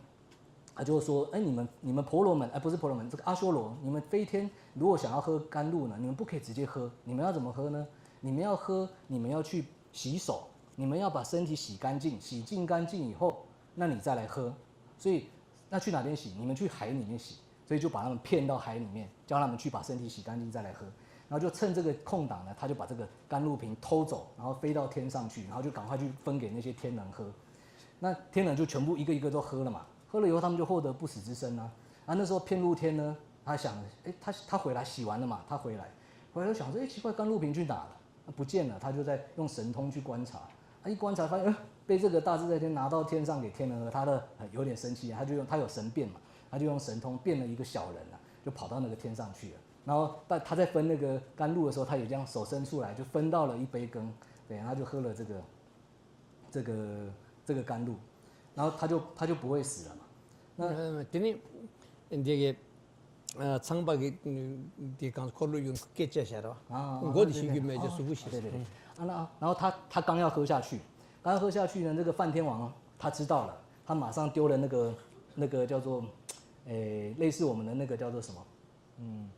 他就说，哎，你们你们婆罗门，哎，不是婆罗门，这个阿修罗，你们飞天如果想要喝甘露呢，你们不可以直接喝，你们要怎么喝呢？你们要喝，你们要去洗手，你们要把身体洗干净，洗净干净以后，那你再来喝。所以那去哪边洗？你们去海里面洗。所以就把他们骗到海里面，叫他们去把身体洗干净再来喝。然后就趁这个空档呢，他就把这个甘露瓶偷走，然后飞到天上去，然后就赶快去分给那些天人喝。那天人就全部一个一个都喝了嘛，喝了以后他们就获得不死之身啊。啊，那时候骗露天呢，他想，哎，他他回来洗完了嘛，他回来，回来就想说，哎，奇怪，甘露瓶去哪了？不见了，他就在用神通去观察。他一观察发现，呃，被这个大自在天拿到天上给天人喝，他的呃有点生气，他就用他有神变嘛，他就用神通变了一个小人啊，就跑到那个天上去了。然后但他在分那个甘露的时候，他也这样手伸出来，就分到了一杯羹，对，他就喝了这个这个这个甘露，然后他就他就不会死了嘛。那呃，等于这个 ཚངས་པ་གི་དེ་གང་འཁོར་ལོ་ཡོད་སྐད་ཆ་བཤད་ར། མགོ་དེ་ཤེས་རྒྱུ་མེད་ཅེས་གཟུགས་པོ་ཤེས། 对对对。啊，那然后他他刚要喝下去，刚要喝下去呢，那个梵天王他知道了，他马上丢了那个那个叫做，诶，类似我们的那个叫做什么，嗯，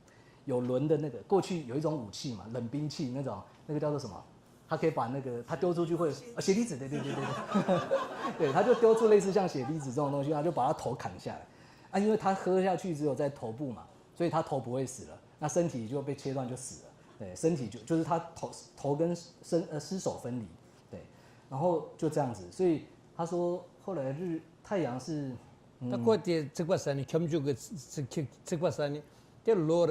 有轮的那个，过去有一种武器嘛，冷兵器那种，那个叫做什么？他可以把那个他丢出去会啊，血滴子，对对对对对，对，他就丢出类似像血滴子这种东西，他就把他头砍下来。啊，因为他喝下去只有在头部嘛，所以他头不会死了，那身体就被切断就死了。对，身体就就是他头头跟身呃尸首分离，对，然后就这样子，所以他说后来日太阳是，嗯，ད་ཁོ་དེ་ཚིག་པ་ཟ་ནས་ཁྱབ་འཇུག་གི་ཚིག་ཚིག་པ་ཟ་ནས་དེ་ལོ་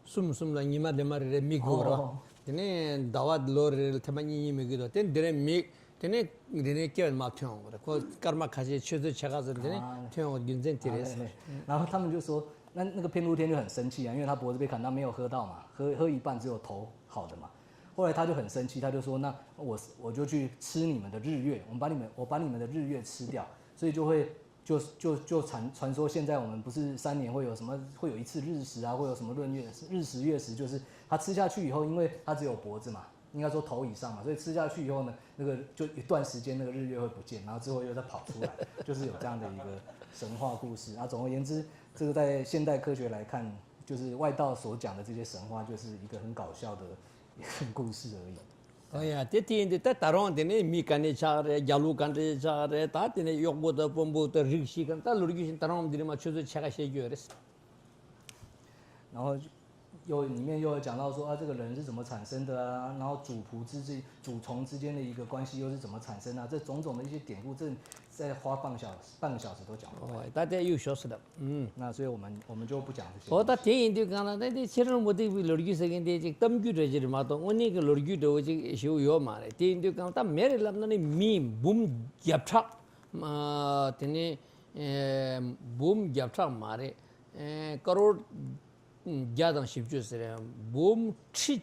གསུམ་གསུམ་ལ་ཉི་མ་དེ་མ་རེ་རེ་མིག་གོ་ར། དེ་ནས་ཟླ་བ་ལོ་རེ་རེ་ཐེངས་མ་གཉིས་གཉིས་མིག་གི་དོ་དེ་འདི་རེ་མིག་དེ་ནས་འདི་ནས་སྐྱེ་བ་མ་ཐོན་འོང་བ་རེད། ཁོ་སྐར་མ་ཁ་ཤས་ཆུ་ཚོད་ཕྱེད་ཀ་ཙམ་དེ་ནས་ཐོན་འོང་རྒྱུ་མཚན་དེ་རེད།然后他们就说，那那个骗路天就很生气啊，因为他脖子被砍，他没有喝到嘛，喝喝一半只有头好的嘛。后来他就很生气，他就说：“那我我就去吃你们的日月，我们把你们我把你们的日月吃掉。”所以就会就就就传传说，现在我们不是三年会有什么会有一次日食啊，会有什么闰月日食月食，就是他吃下去以后，因为他只有脖子嘛，应该说头以上嘛，所以吃下去以后呢，那个就一段时间那个日月会不见，然后之后又再跑出来，就是有这样的一个神话故事啊。总而言之，这个在现代科学来看，就是外道所讲的这些神话，就是一个很搞笑的一个故事而已。 ཨོ་ཡ། དེ་དེ་ཡིན་དུས་ད་ད་རུང་དེ་ནས་མི་ག་ནས་ཆགས་རེད། རྒྱ་ལོ་ག་འདྲས་ཆགས་རེད། ད་དེ་ནས་གཡོག་པོ་དང་དཔོན་པོ་དང་རིགས་ཤིག་གམ་ད་ལོ་རྒྱུས་ཤིག་ད་རུང་དེ་ནས་མ་ཆུ་ཚོད་ཕྱེད་ཀ་བཤད་རྒྱུ་ཡོད་རེད། ཨོ། 又里面又有讲到说啊，这个人是怎么产生的啊，然后主仆之间、主从之间的一个关系又是怎么产生啊，这种种的一些典故，这再花半小时、半个小时都讲不完。哦，大家又学习了，嗯。那所以我们我们就不讲这些。哦，ད་དེ་ཡིན་དུས་གང་ལ་ད་དེ་ཁྱེད་རང་མུ་སྟེགས་པའི་ལོ་རྒྱུས་ཟེར་མཁན་དེ་ཅིག་གཏམ་རྒྱུད་འདྲ་ཅིག་རེད་མ་གཏོགས་དངོས་གནས་ཀྱི་ལོ་རྒྱུས་འདྲ་བོ་ཅིག་ཞེ་པོ་ཡོད་མ་རེད། དེ་ཡིན་དུས་གང་ལ་ད་མེད་རེད་ལབ་ན་ནི་མི་འབུམ་བརྒྱ་ཕྲག་དེ་ནས་འབུམ་བརྒྱ་ཕྲག་མ་རེད། ཀ་རོར་བརྒྱ་དང་བཞི་བཅུ་ཟེར་ཡང་འབུམ་ཁྲི་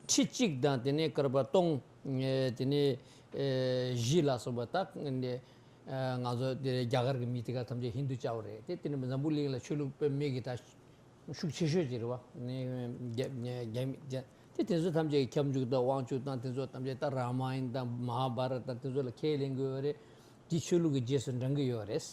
ཁྲི་གཅིག་དང་དེ་ནས་སྐར་པ་སྟོང་དེ་ནས་བཞི་ལ་སོགས་པ་ད་ང་ཚོ་དེ་རྒྱ་གར་གྱི་མི་དེ་ག་ཐམས་ཅད་ཧིན་རྡུ་བཅའ་བ་རེད་དེ། དེ་ནས་འཛམ་བུ་གླིང་ལ་ཆོས་ལུགས་དཔེ་མེད་ཀྱི་ད་ཤུགས་ཆེ་ཤོས་ཅིག་རེད་བ། དེ་དེ་ཚོ་ཐམས་ཅད་ཀྱི་ཁྱབ་འཇུག་དང་དབང་ཕྱུག་དང་དེ་ཚོ་ཐམས་ཅད་ད་རཱ་མ་ཡན་དང་མ་ཧཱ་བྷ་ར་ཏ་དང་དེ་ཚོ་ལ་ཁས་ལེན་གྱི་ཡོད་རེད། དེ་ཆོས་ལུགས་ཀྱི་རྗེས་སུ་འབྲང་གི་ཡོད་རེད།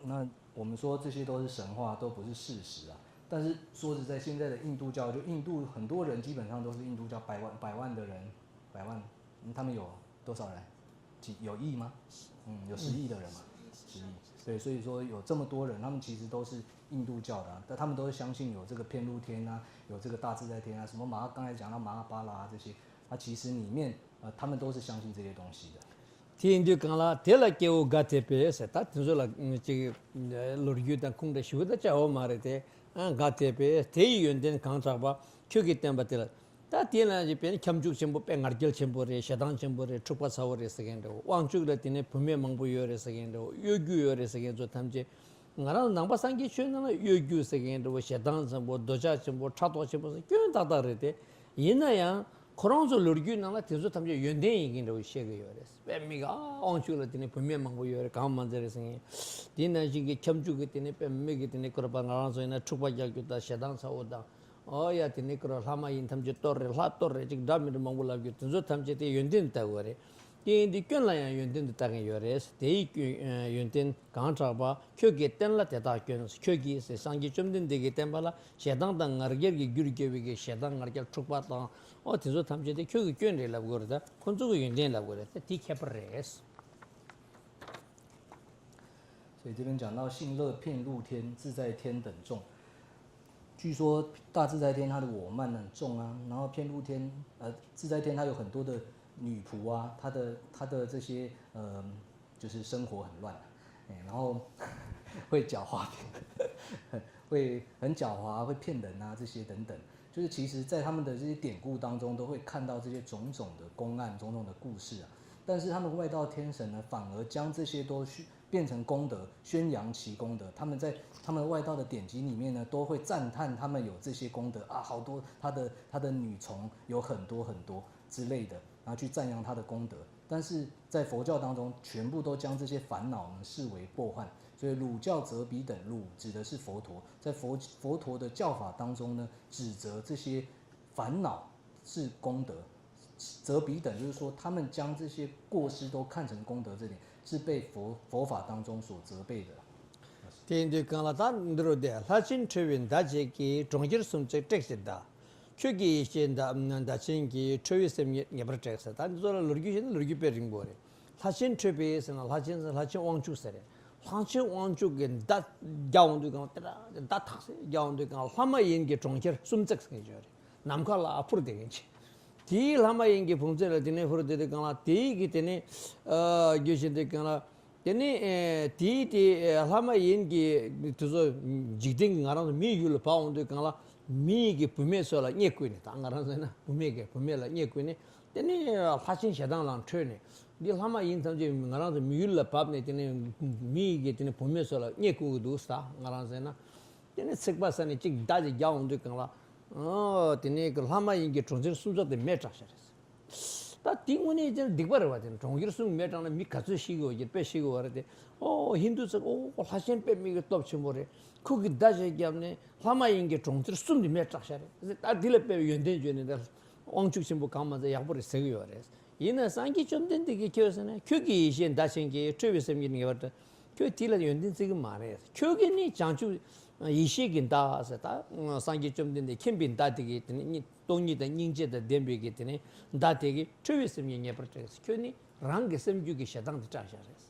那我们说这些都是神话，都不是事实啊。但是说实在，现在的印度教，就印度很多人基本上都是印度教百万百万的人，百万，嗯，他们有多少人？几有亿吗？嗯，有十亿的人嘛，十亿。对，所以说有这么多人，他们其实都是印度教的啊，但他们都是相信有这个遍路天啊，有这个大自在天啊，什么马哈刚才讲到马哈巴拉啊这些，啊，其实里面呃他们都是相信这些东西的。དེ་ཡིན་དུས་གང་ལ་དེ་ལ་སྐྱེ་བོ་དགའ་དད་པས་ཟེར། ད་དེ་ཚོ་ལ་ཅིག་ལོ་རྒྱུས་དང་ཁུངས་དང་ཞིབ་ཏུ་བཅའ་འོ་མ་རེད་དེ། དགའ་དད་པས་དེ་ཡི་ཡོན་ཏན་གང་དྲག་པ་ཁྱོད་ཀྱིས་བསྟན་པ་དེ་ལ། ད་དེ་ལ་ཅིག་དཔེར་ན་ཁྱབ་འཇུག་ཆེན་པོ་དཔེ་ང་རྒྱལ་ཆེན་པོ་རེད། ཞེ་སྡང་ཆེན་པོ་རེད། འཁྲུག་པ་ཚ་བོ་རེད་ཟེར་མཁན་འདྲ་བོ། དབང་ཕྱུག་ལ་དེ་ནས་བུད་མེད་མང་པོ་ཡོད་རེད་ཟེར་མཁན་འདྲ་བོ། གཡོ་སྒྱུ་ཡོད་རེད་ཟེར་མཁན་ཚོ་ཐམས་ཅད། ང་རང་ནང་པ་སངས་རྒྱས་ཆོས་ནང་ལ་གཡོ་སྒྱུ་ཟེར་མཁན་འདྲ་བོ། ཞེ་སྡང་ཆེན་པོ། འདོད་ཆགས་ཆེན་པོ། ཕྲག་དོག་ཆེན་པོ་ཟེར་སྐྱོན་ཏག་ཏག་རེད་དེ། ཡིན་ན་ཡང་ཁོ་རང་ཚོ་ལོ་རྒྱུས་ནང་ལ་དེ་ཚོ་ཐམས་ཅད་ཡོན་ཏན་ཡིན་མཁན་འདྲ་བོ་བཤད་ཀྱི་ཡོད་རེད། དཔེ་མི་ག་དབང་ཕྱུག་ལ་དེ་ནས་བུད་མེད་མང་པོ་ཡོད་རེད། གང་མ་མཛད་རེད་ཟེར་མཁན། དེ་ནང་བཞིན་གྱི་ཁྱབ་འཇུག་གི་དེ་ནས་དཔེ་མི་གི་དེ་ནས་སྐོར་པ་ང་རང་ཚོ་ཡིན་ན་འཁྲུག་པ་རྒྱག་རྒྱུ་དང་ཞེ་སྡང་ཚ་བོ་དང་། ཨོ་ཡ་དེ་ནས་ཀུ་ར་ལྷ་མ་ཡིན་ཐམས་ཅད་གཏོར་རེད། ལྷ་གཏོར་རེད། ཅིག་འདྲ་མི་འདྲ་མང་པོ་ལབ་རྒྱུ་དེ་ཚོ་ཐམས་ཅད་དེ་ཡོན་ཏན་དུ་ལྟ་དགོས་རེད། དེ་ཡིན་དུས་སྐྱོན་ལ་ཡང་ཡོན་ཏན་དུ་ལྟ་མཁན་ཡོད་རེད། དེ་ཡི་སྐྱོན་ཡོན་ཏན་གང་དྲག་པ་ཁྱོད་ཀྱིས་བསྟན་ལ་དེ་དག་སྐྱོན། ཁྱོད་ཀྱིས་ཟེར་སངས་རྒྱས་བཅོམ་ལྡན་འདས་ཀྱིས་བསྟན་པ་ལ་ཞེ་སྡང་དང་ང་རྒྱལ་གྱི་རྒྱུར་གྱུར་པའི་གི་ཞེ་སྡང་ང་རྒྱལ་འཁྲུག་པ་དང་ཨོ་དེ་ཚོ་ཐམས་ཅད་དེ་ཁྱོད་ཀྱི་སྐྱོན་རེད་ལབ་དགོས་རེད། ད་ཁོ་ཚོ་གི་ཡོན་ཏན་ལབ་དགོས་རེད། ད་དེ་ཁྱད་པར་རེད།所以这边讲到性乐遍露天、自在天等众，据说大自在天他的我慢很重啊，然后遍露天，呃，自在天他有很多的女仆啊，他的他的这些呃，就是生活很乱，哎，然后会狡猾，会很狡猾，会骗人啊，这些等等。就是其实，在他们的这些典故当中，都会看到这些种种的公案、种种的故事啊。但是他们外道天神呢，反而将这些都去变成功德，宣扬其功德。他们在他们外道的典籍里面呢，都会赞叹他们有这些功德啊，好多他的他的女从有很多很多之类的，然后去赞扬他的功德。但是在佛教当中，全部都将这些烦恼呢视为过患。所以儒教则彼等，儒指的是佛陀，在佛佛陀的教法当中呢，指责这些烦恼是功德，则彼等就是说，他们将这些过失都看成功德，这点是被佛佛法当中所责备的。 དེ་ཡིན་དུས་གང་ལ་ད་འདི་རུ་བསྡད། ལྷ་ཆེན་ཁྲོས་པའི་མདའ་གཅིག་གིས། གྲོང་ཁྱེར་སུམ་བརྩེགས་བྲེགས་ཤིང་བདའ། ཁྱོད་ཀྱི་ཡེ་ཤེས་མདའ་མདའ་ཆེན་གྱིས། ཁྲོ་བའི་སེམས་ཉིད་ངེས་པར་བསྒྲལ་ཟེར། ད་འདི་ཚོ་ལ་ལོ་རྒྱུས་བཤད་ན་ལོ་རྒྱུས་དཔེ་རིང་པོ་རེད། ལྷ་ཆེན་ཁྲོས་པའི་ཟེར་ན་ལྷ་ཆེན་ཟེར་ལྷ་ཆེན་དབང་ཕྱུག་ཟེར་རེད། ལྷ་ཆེན་དབང་ཕྱུག་གི་མདའ་རྒྱག་འོང་དུས་གང་ལ་དེ་འདྲ་མདའ་ཐག་སེ་རྒྱག་འོང་དུས་གང་ལ་ལྷ་མ་ཡིན་གྱི་གྲོང་ཁྱེར་སུམ་བརྩེགས་ཟེར་གྱི་ཡོད་རེད། ནམ་མཁའ་ལ་འཕུར་བསྡད་མཁན་ཅིག་དེའི་ལྷ་མ་ཡིན་གྱི་བུམ་ཚན་ལ་དེ་ནས་འཕུར་བསྡད་དུས་གང་ལ་དེའི་གི་དེ་ནས་ཨ་རྒྱུ་བཞིན་དུ་གང་ལ། དེ་ནས་ཨེ་དེའི་དེ་ཨེ་ལྷ་མ་ཡིན་གྱི་དེ་ཚོ་འཇིག་རྟེན་གྱི་ང་རང་ཚོ་མིའི་ཡུལ་ལ་བབས་འོང་དུས་གང་ལ་མི་ཡི་གི་བུད་མེད་ཚོ་ལ་བརྙས་བསྐུལ་ནས། ད་ང་རང་ཚོ་ན་བུད་མེད་ཀྱི་བུད་མེད་ལ་བརྙས་བསྐུལ་ནས་དེ་ནས་ལྷ་ཆེན་ཞེ་སྡང་ལ་ཁྲོས་ནས། འདི་ལྷ་མ་ཡིན་ཐམས་ཅད་ང་རང་ཚོ་མི་ཡུལ་ལ་བབས་ནས་དེ་ནས་མི་ཡི་གི་དེ་ནས་བུད་མེད་ཚོ་ལ་བརྙས་བསྐུལ་གྱི་འདུག་ཟེར། ད་ང་རང་ཚོ་ན་དེ་ནས་ཚིག་པ་ཟ་ནས་གཅིག་མདའ་ཅིག་རྒྱག་འོང་དུས་གང་ལ་ཨོ་དེ་ནས་གི་ལྷ་མ་ཡིན་གྱི་གྲོང་ཁྱེར་སུམ་བརྩེགས་དེ་མེ་བསྲེགས་ཤག་རེད། ད་དེ་དངོས་གནས་ཅན་སྡིག་པ་རེད་བ། དེ་ནི་གྲོང་ཁྱེར་སུམ་མེ་དྲངས་ན་མི་ག་ཚོད་ཤི་གི་ཡོད་ཀྱི་དཔེ་ཤི་གི་ཡོད་རེད་དེ། ཨོ་ཧིན་དུ་ཚོས་ཨོ་ལྷ་ཆེན་དཔེ་མི་གི་སྟོབས་ཆེན་པོ་རེད། ཁོ་གི་མདའ་ཞིག་བརྒྱབ་ནས་ལྷ་མ་ཡིན་གྱི་གྲོང་ཁྱེར་སུམ་དེ་མེ་བསྲེགས་ཤག་རེད། ད་དེ་ལ་དཔེ་ཡོན་ཏན་བརྗོད་ནས་ད་དབང་ཕྱུག་ཆེན་པོ་གང་མ་ཚད་ཡག་པོ་རེད་ཟེར་གི་ཡོད་རེད། ཡིན་ན་སངས་རྒྱས་བཅོམ་ལྡན་འདས་ཀྱིས་ཁྱོད་ཟེར་ན་ཁྱོད་ཀྱི་ཡེ་ཤེས་མདའ་ཆེན་གྱིས་ཁྲོས་པའི་སེམས་ཀྱིས་ངེས་པར་དུ། ཁྱོད་དེ་ལ་ཡོན་ཏན་བརྩི་གི་མ་རེད། ཁྱོད་ཀྱིས་ནི་བྱང་ཆུབ་ཡེ་ཤེས་ཀྱི་མདའ་ཟེར། ད་སངས་རྒྱས་བཅོམ་ལྡན་འདས་མཁྱེན་པའི་མདའ་དེ་གི་དེ་ནི་སྟོང་ཉིད་དང་སྙིང་རྗེ་དང་ལྡན་པའི་གི་དེ་ནི་མདའ་དེ་གིས་ཁྲོ་བའི་སེམས་ཉིད་ངེས་པར་བསྒྲལ། ཁྱོད་ནི་རང་གི་སེམས་རྒྱུད་ཀྱི་ཞེ་སྡང་དེ་བསྲེགས་བཞག་རེད།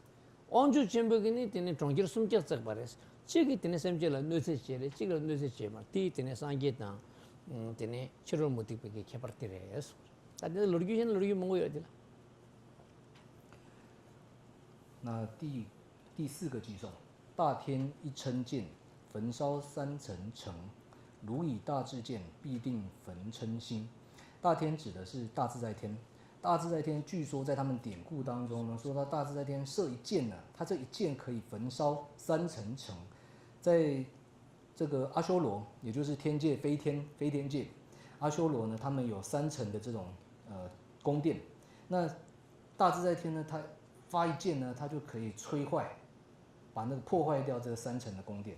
དབང་ཕྱུག་ཆེན་པོ་གིས་ནི་དེ་ནི་གྲོང་ཁྱེར་སུམ་བརྩེགས་བརྩེགས་པ་རེད། གཅིག་གིས་དེ་ནས་སེམས་ཅན་ལ་གནོད་འཚེ་བྱེད་རེད། གཅིག་ལ་གནོད་འཚེ་བྱེད་མ་རེད། དེ་དེ་ནས་སངས་རྒྱས་དང་དེ་ནས་ཕྱི་རོལ་མུ་སྟེགས་པའི་གི་ཁྱད་པར་དེ་རེད། ད་དེ་ལོ་རྒྱུས་ཤེས་ན་ལོ་རྒྱུས་མང་པོ་ཡོད་དེ་ལ། 那第第四个偈颂，大天一嗔见，焚烧三层城，汝以大智见，必定焚嗔心。大天指的是大自在天。大自在天据说在他们典故当中呢，说到大自在天射一箭呢，他这一箭可以焚烧三层城。在这个阿修罗，也就是天界飞天飞天界，阿修罗呢，他们有三层的这种呃宫殿。那大自在天呢，他发一箭呢，他就可以摧坏，把那个破坏掉这个三层的宫殿。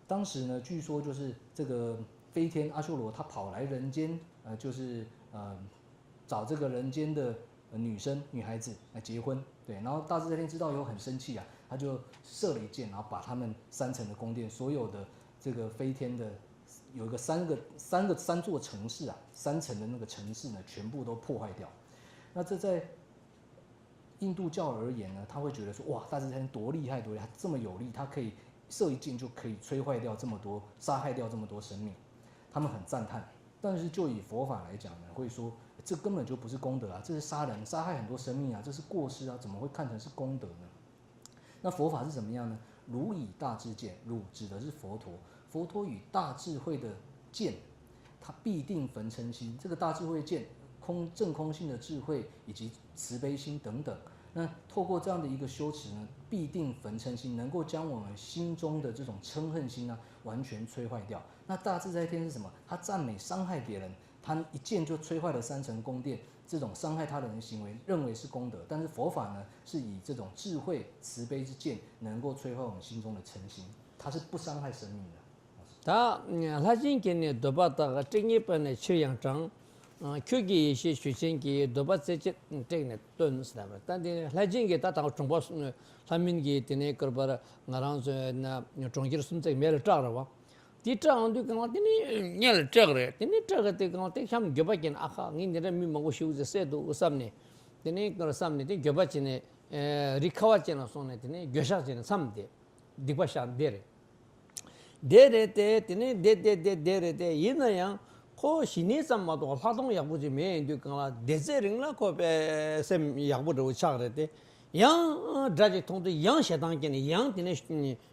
当时呢，据说就是这个飞天阿修罗，他跑来人间，呃，就是呃找这个人间的呃女生女孩子来结婚，对，然后大自在天知道以后很生气啊，他就射了一箭，然后把他们三层的宫殿所有的这个飞天的有一个三个三个三座城市啊，三层的那个城市呢，全部都破坏掉。那这在印度教而言呢，他会觉得说，哇，大自在天多厉害多厉害，这么有力，他可以射一箭就可以摧坏掉这么多，杀害掉这么多生命，他们很赞叹。但是就以佛法来讲呢，会说这根本就不是功德啊，这是杀人，杀害很多生命啊，这是过失啊，怎么会看成是功德呢？那佛法是怎么样呢？汝以大智见，汝指的是佛陀，佛陀以大智慧的见，他必定焚嗔心。这个大智慧见，空正空性的智慧以及慈悲心等等。那透过这样的一个修持呢，必定焚嗔心，能够将我们心中的这种嗔恨心呢完全摧坏掉。那大自在天是什么？他赞美伤害别人，他一箭就摧坏了三层宫殿，这种伤害他人的行为认为是功德，但是佛法呢是以这种智慧慈悲之见能够摧坏我们心中的嗔心，它是不伤害生命的。 ད་ལྷ་སྦྱིན་གྱིས་ནི་འདོད་པ་དག་སྤྲད་ཉེས་པ་ནི་ཕྱིར་ཡང་དྲང་། ཁྱོད་ཀྱི་ཡེ་ཤེས་ཞུ་ཆེན་གྱིས་འདོད་པ་རྩེ་གཅིག་སྤྲད་ནས་སྟོན་ཟེར་བ། ད་འདི་ལྷ་སྦྱིན་གྱིས་ད་དང་གྲོང་པ་ལྷ་མིན་གྱིས་དེ་ནས་བསྐུར་བར་ང་རང་ཚོ་ན་གྲོང་ཁྱེར་སུམ་བརྩེགས་མེ་ལ་སྐྲག་རེད་བ། དེ་སྐྲག་འོང་དུས་གང་ལ་དེ་ནས་མེ་ལ་སྐྲག་རེད། དེ་ནས་སྐྲག་གི་དེ་གང་ལ་དེ་གཤམ་འགྱོད་པ་སྐྱེས་ནས་ཨ་ཁ་ངས་འདི་འདྲ་མི་མང་པོ་ཞིག་ཟེར་བསད་འདུག་བསམ་ནས། དེ་ནས་བསམ་ནས་དེ་འགྱོད་པ་བྱས་ནས་རི་ཁ་བ་ཅན་ལ་སོང་ནས་དེ་ནས་འགྱོད་བཤགས་བྱས་ནས་མཚམས་བསྡད། སྡིག་པ་བཤགས་བསྡད་རེད། བསྡད་རེད་དེ། དེ་ནས་བསྡད་བསྡད་བསྡད་བསྡད་རེད་དེ། ཡིན་ན་ཡང་ཁོ་ཞི་གནས་ཙམ་མ་གཏོགས་ལྷག་མཐོང་ཡག་པོ་ཅིག་མེད། ཡིན་དུས་གང་ལ་བསྡད་ཚད་རིང་ལ་ཁོ་དཔེ་སེམས་ཡག་པོ་འདྲ་བོ་ཆགས་རེད་དེ། ཡང་དགྲ་ཅིག་མཐོང་དུས་ཡང་ཞེ་སྡང་སྐྱེས་ནས་ཡང་དེ་ནས་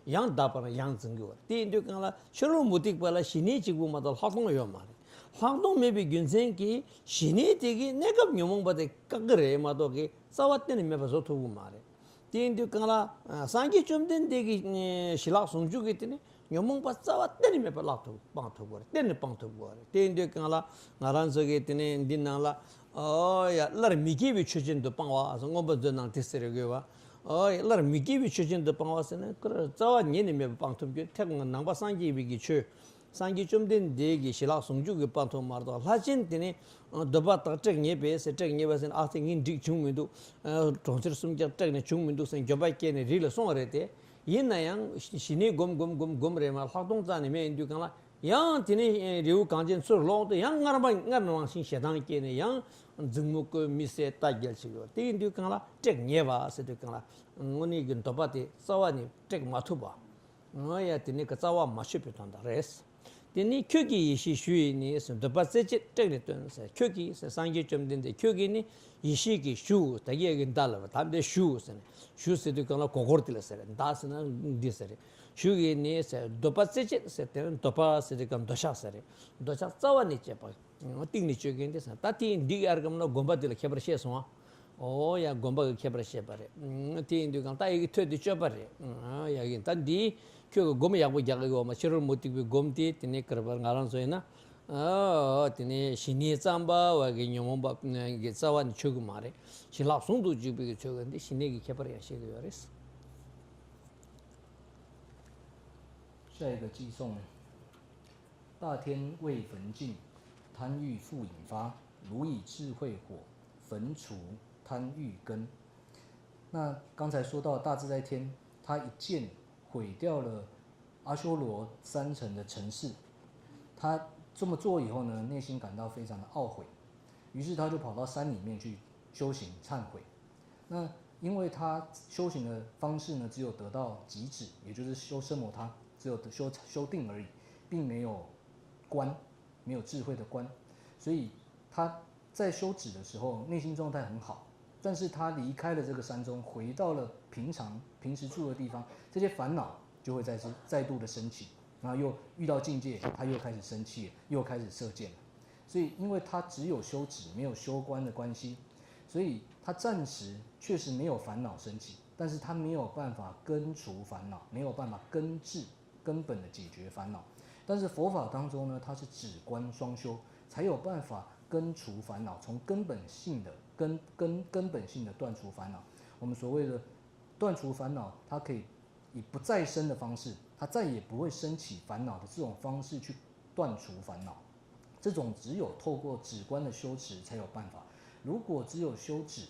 ཡང་བདག་པ་ལ་ཡང་འཛིན་གྱི་ཡོད་རེད། དེ་ཡིན་དུས་གང་ལ་ཕྱི་རོལ་མུ་སྟེགས་པ་ལ་ཞི་གནས་གཅིག་པུ་མ་གཏོགས་ལྷག་མཐོང་ཡོད་མ་རེད། ལྷག་མཐོང་མེད་པའི་རྒྱུ་མཚན་གྱིས་ཞི་གནས་དེ་གི་གནས་སྐབས་ཉོན་མོངས་པ་དེ་བཀག་གི་རེད་མ་གཏོགས་ཀྱི་རྩ་བ་གཏན་ནས་མེད་པ་བཟོ་ཐུབ་ཀྱི་མ་རེད། དེ་ཡིན་དུས་གང་ལ་སངས་རྒྱས་བཅོམ་ལྡན་འདས་ཀྱིས་ཞི་ལྷག་ཟུང་འཇུག་གིས་དེ་ནི་ཉོན་མོངས་པ་རྩ་བ་གཏན་ནས་མེད་པ་བརླག་ཐུབ་སྤང་ཐུབ་དགོས་རེད། གཏན་ནས་སྤང་ཐུབ་དགོས་རེད། དེ་ཡིན་དུས་གང་ལ་ང་རང་ཚོ་གིས་དེ་ནས་འདི་ནང་ལ་ཨོ་ཡ་སླར་མི་སྐྱེ་བའི་ཆོས་ཅན་དུ་སྤང་བ། མངོན་པ་མཛོད་ནང་དེ་ཟེར་དགོས་པ། ཨོ་ཡ་སླར་མི་སྐྱེ་བའི་ཆོས་ཅན་དུ་སྤང་བ་ཟེར་ན་ཁོ་ར་རྩ་བ་ཉིད་ནས་མེད་པ་སྤང་ཐུབ་རྒྱུ། ཐེག་ནང་པ་སངས་རྒྱས་པའི་གི་ཆོས། སངས་རྒྱས་བཅོམ་ལྡན་འདས་ཀྱིས་ཞི་ལྷག་ཟུང་འཇུག་གིས་སྤང་ཐུབ་མ་གཏོགས་ལྷ་ཆེན་དེ་ནི་འདོད་པ་དག་སྤྲད་ཉེས་པས་ཟེར། སྤྲད་ཉེས་པ་ཟེར་ན་ཨ་ཙི་ངས་འགྲིག་བྱུང་མི་འདུག་གྲོང་ཁྱེར་སུམ་བརྒྱ་སྤྲད་ནས་བྱུང་མི་འདུག་ཟེར་འགྱོད་པ་སྐྱེས་ནས་རི་ལ་སོང་བ་རེད་དེ། ཡིན་ན་ཡང་ཞི་གནས་སྒོམ་སྒོམ་སྒོམ་སྒོམ་རེད་མ་ལྷག་མཐོང་རྩ་ནས་མེད། ཡིན་དུས་གང་ལ་ཡང་དེ་ནས་རི་བོ་གངས་ཅན་ཚུར་ལོག་སྟེ་ཡང་སྔར་མ་སྔར་ནང་བཞིན་ཞེ་སྡང་སྐྱེས་ནས་ཡང་འཛིང་མོ་བཀོལ་མི་བསད་རྟ་རྒྱལ་བྱེད་ཀྱི་ཡོད། དེ་ཡིན་དུས་གང་ལ་སྤྲད་ཉེས་པ་ཟེར་དུས་གང་ལ་དངོས་གནས་ཀྱི་འདོད་པ་དེ་རྩ་བ་ནས་སྤྲད་མ་ཐུབ་པ། ང་ཡ་དེ་ནི་གི་རྩ་བ་མ་ཆོད་པའི་དོན་དག་རེད། དེ་ནི་ཁྱོད་ཀྱི་ཡེ་ཤེས་ཞུ་ཡི་ནི་ཟེར། འདོད་པ་རྩེ་གཅིག་སྤྲད་ནས་སྟོན་ཟེར། ཁྱོད་ཀྱིས་ཟེར། སངས་རྒྱས་བཅོམ་ལྡན་འདས་ཁྱོད་ཀྱིས་ནི་ཡེ་ཤེས་ཀྱིས་ཞུ། ད་ཡས་ཀྱི་མདའ་ལ་བ་ད་འདི་ཞུ་ཟེར་ནས། ཞུ་ཟེར་དུས་གང་ལ་གོ་གོར་དེ་ལ་ཟེར། མདའ་ཟེར་ན་འདི་ཟེར། ཞུ་ཡི་ནི་ཟེར། འདོད་པ་རྩེ་གཅིག་ཟེར་དེ་ནི་འདོད་པ་ཟེར་དུས་གང་འདོད་ཆགས་ཟེར། འདོད་ཆགས་རྩ་བ་ནས་བཅད་པ། གཏིང་ནས་གཅོད་མཁན་དེ་ཟེར། ད་དེ་འདི་ཨར་གམ་ན་སྒོམ་པ་དེ་ལ་ཁྱད་པར་བཤད་སོང་ཨ། ཨོ་ཡ་སྒོམ་པ་གི་ཁྱད་པར་བཤད་པ་རེད། དེ་ཡིན་དུས་གང་ད་ཡི་གེ་ཐོད་དེ་གཅོད་པ་རེད། ཡ་གི་ད་འདི་ཁྱོད་ཀྱི་སྒོམ་ཡག་པོ་རྒྱག་གི་ཡོད་མ། ཕྱི་རོལ་མུ་སྟེགས་པའི་སྒོམ་དེ་དེ་ནས་ཀར་བར་ང་རང་ཚོ་ཡིན་ན། ཨོ་དེ་ནས་ཞི་གནས་ཙམ་པ་བ་གི་ཉོན་མོངས་པ་གི་རྩ་བ་ནས་ཆོད་གི་མ་རེད། ཞི་ལྷག་ཟུང་དུ་འཇུག་པའི་གི་ཆོད་གི་འདི་ཞི་གནས་ཀྱི་ཁྱད་པར་ཡང་བཤད་གི་ཡོད་རེད། 下一个偈颂，大天未焚尽，贪欲复引发，汝以智慧火，焚除贪欲根。那刚才说到大自在天，他一箭毁掉了阿修罗三城的城市。他这么做以后呢，内心感到非常的懊悔，于是他就跑到山里面去修行忏悔。那因为他修行的方式呢，只有得到寂止，也就是修奢摩他，只有修修定而已，并没有观，没有智慧的观，所以他在修止的时候，内心状态很好，但是他离开了这个山中，回到了平常平时住的地方，这些烦恼就会再次再度的升起，然后又遇到境界，他又开始生气，又开始射箭了。所以，因为他只有修止，没有修观的关系，所以他暂时确实没有烦恼升起，但是他没有办法根除烦恼，没有办法根治根本的解决烦恼。但是佛法当中呢，它是止观双修，才有办法根除烦恼，从根本性的根根根本性的断除烦恼。我们所谓的断除烦恼，它可以以不再生的方式，它再也不会升起烦恼的这种方式去断除烦恼。这种只有透过止观的修持才有办法。如果只有修止，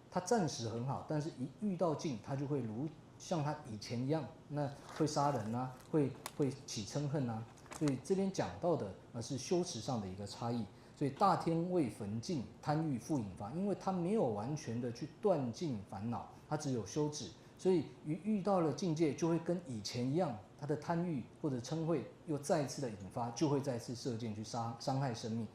它暂时很好，但是一遇到境，它就会如像它以前一样，那会杀人啊，会会起嗔恨啊。所以这边讲到的呢是修持上的一个差异。所以大天未焚尽，贪欲复引发，因为他没有完全的去断尽烦恼，他只有修止，所以一遇到了境界，就会跟以前一样，他的贪欲或者嗔恚又再次的引发，就会再次射箭去杀伤害生命。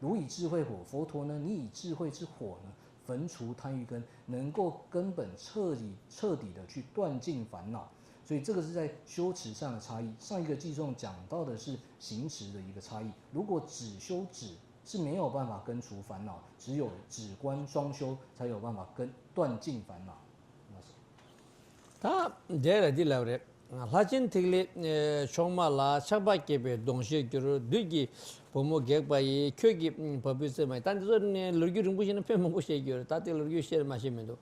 如以智慧火，佛陀呢，你以智慧之火呢，焚除贪欲根，能够根本彻底彻底的去断尽烦恼。所以这个是在修持上的差异。上一个偈颂讲到的是行持的一个差异。如果只修止是没有办法根除烦恼，只有止观双修才有办法根断尽烦恼。 ད་འདྲེ་ར་འདི་ལབ་རེད། ལྷ་ཆེན་ཐིག་ལེ་མཆོག་མ་ལ། ཆགས་པ་སྐྱེས་པའི་གདོང་བཞིར་གྱུར། བདུད་ཀྱི་བུ་མོ་སྒེག་པ་ཡིས། ཁྱོད་ཀྱི་བ་སྤུའི་རྩེ་མ་ཡིན། ད་འདི་ཚོ་ནས་ལོ་རྒྱུས་རིང་པོ་བཤད་ན་ཕན་མང་པོ་བཤད་རྒྱུ་རེད། ད་དེ་ལོ་རྒྱུས་བཤད་མ་ཤེས་མི་འདུག་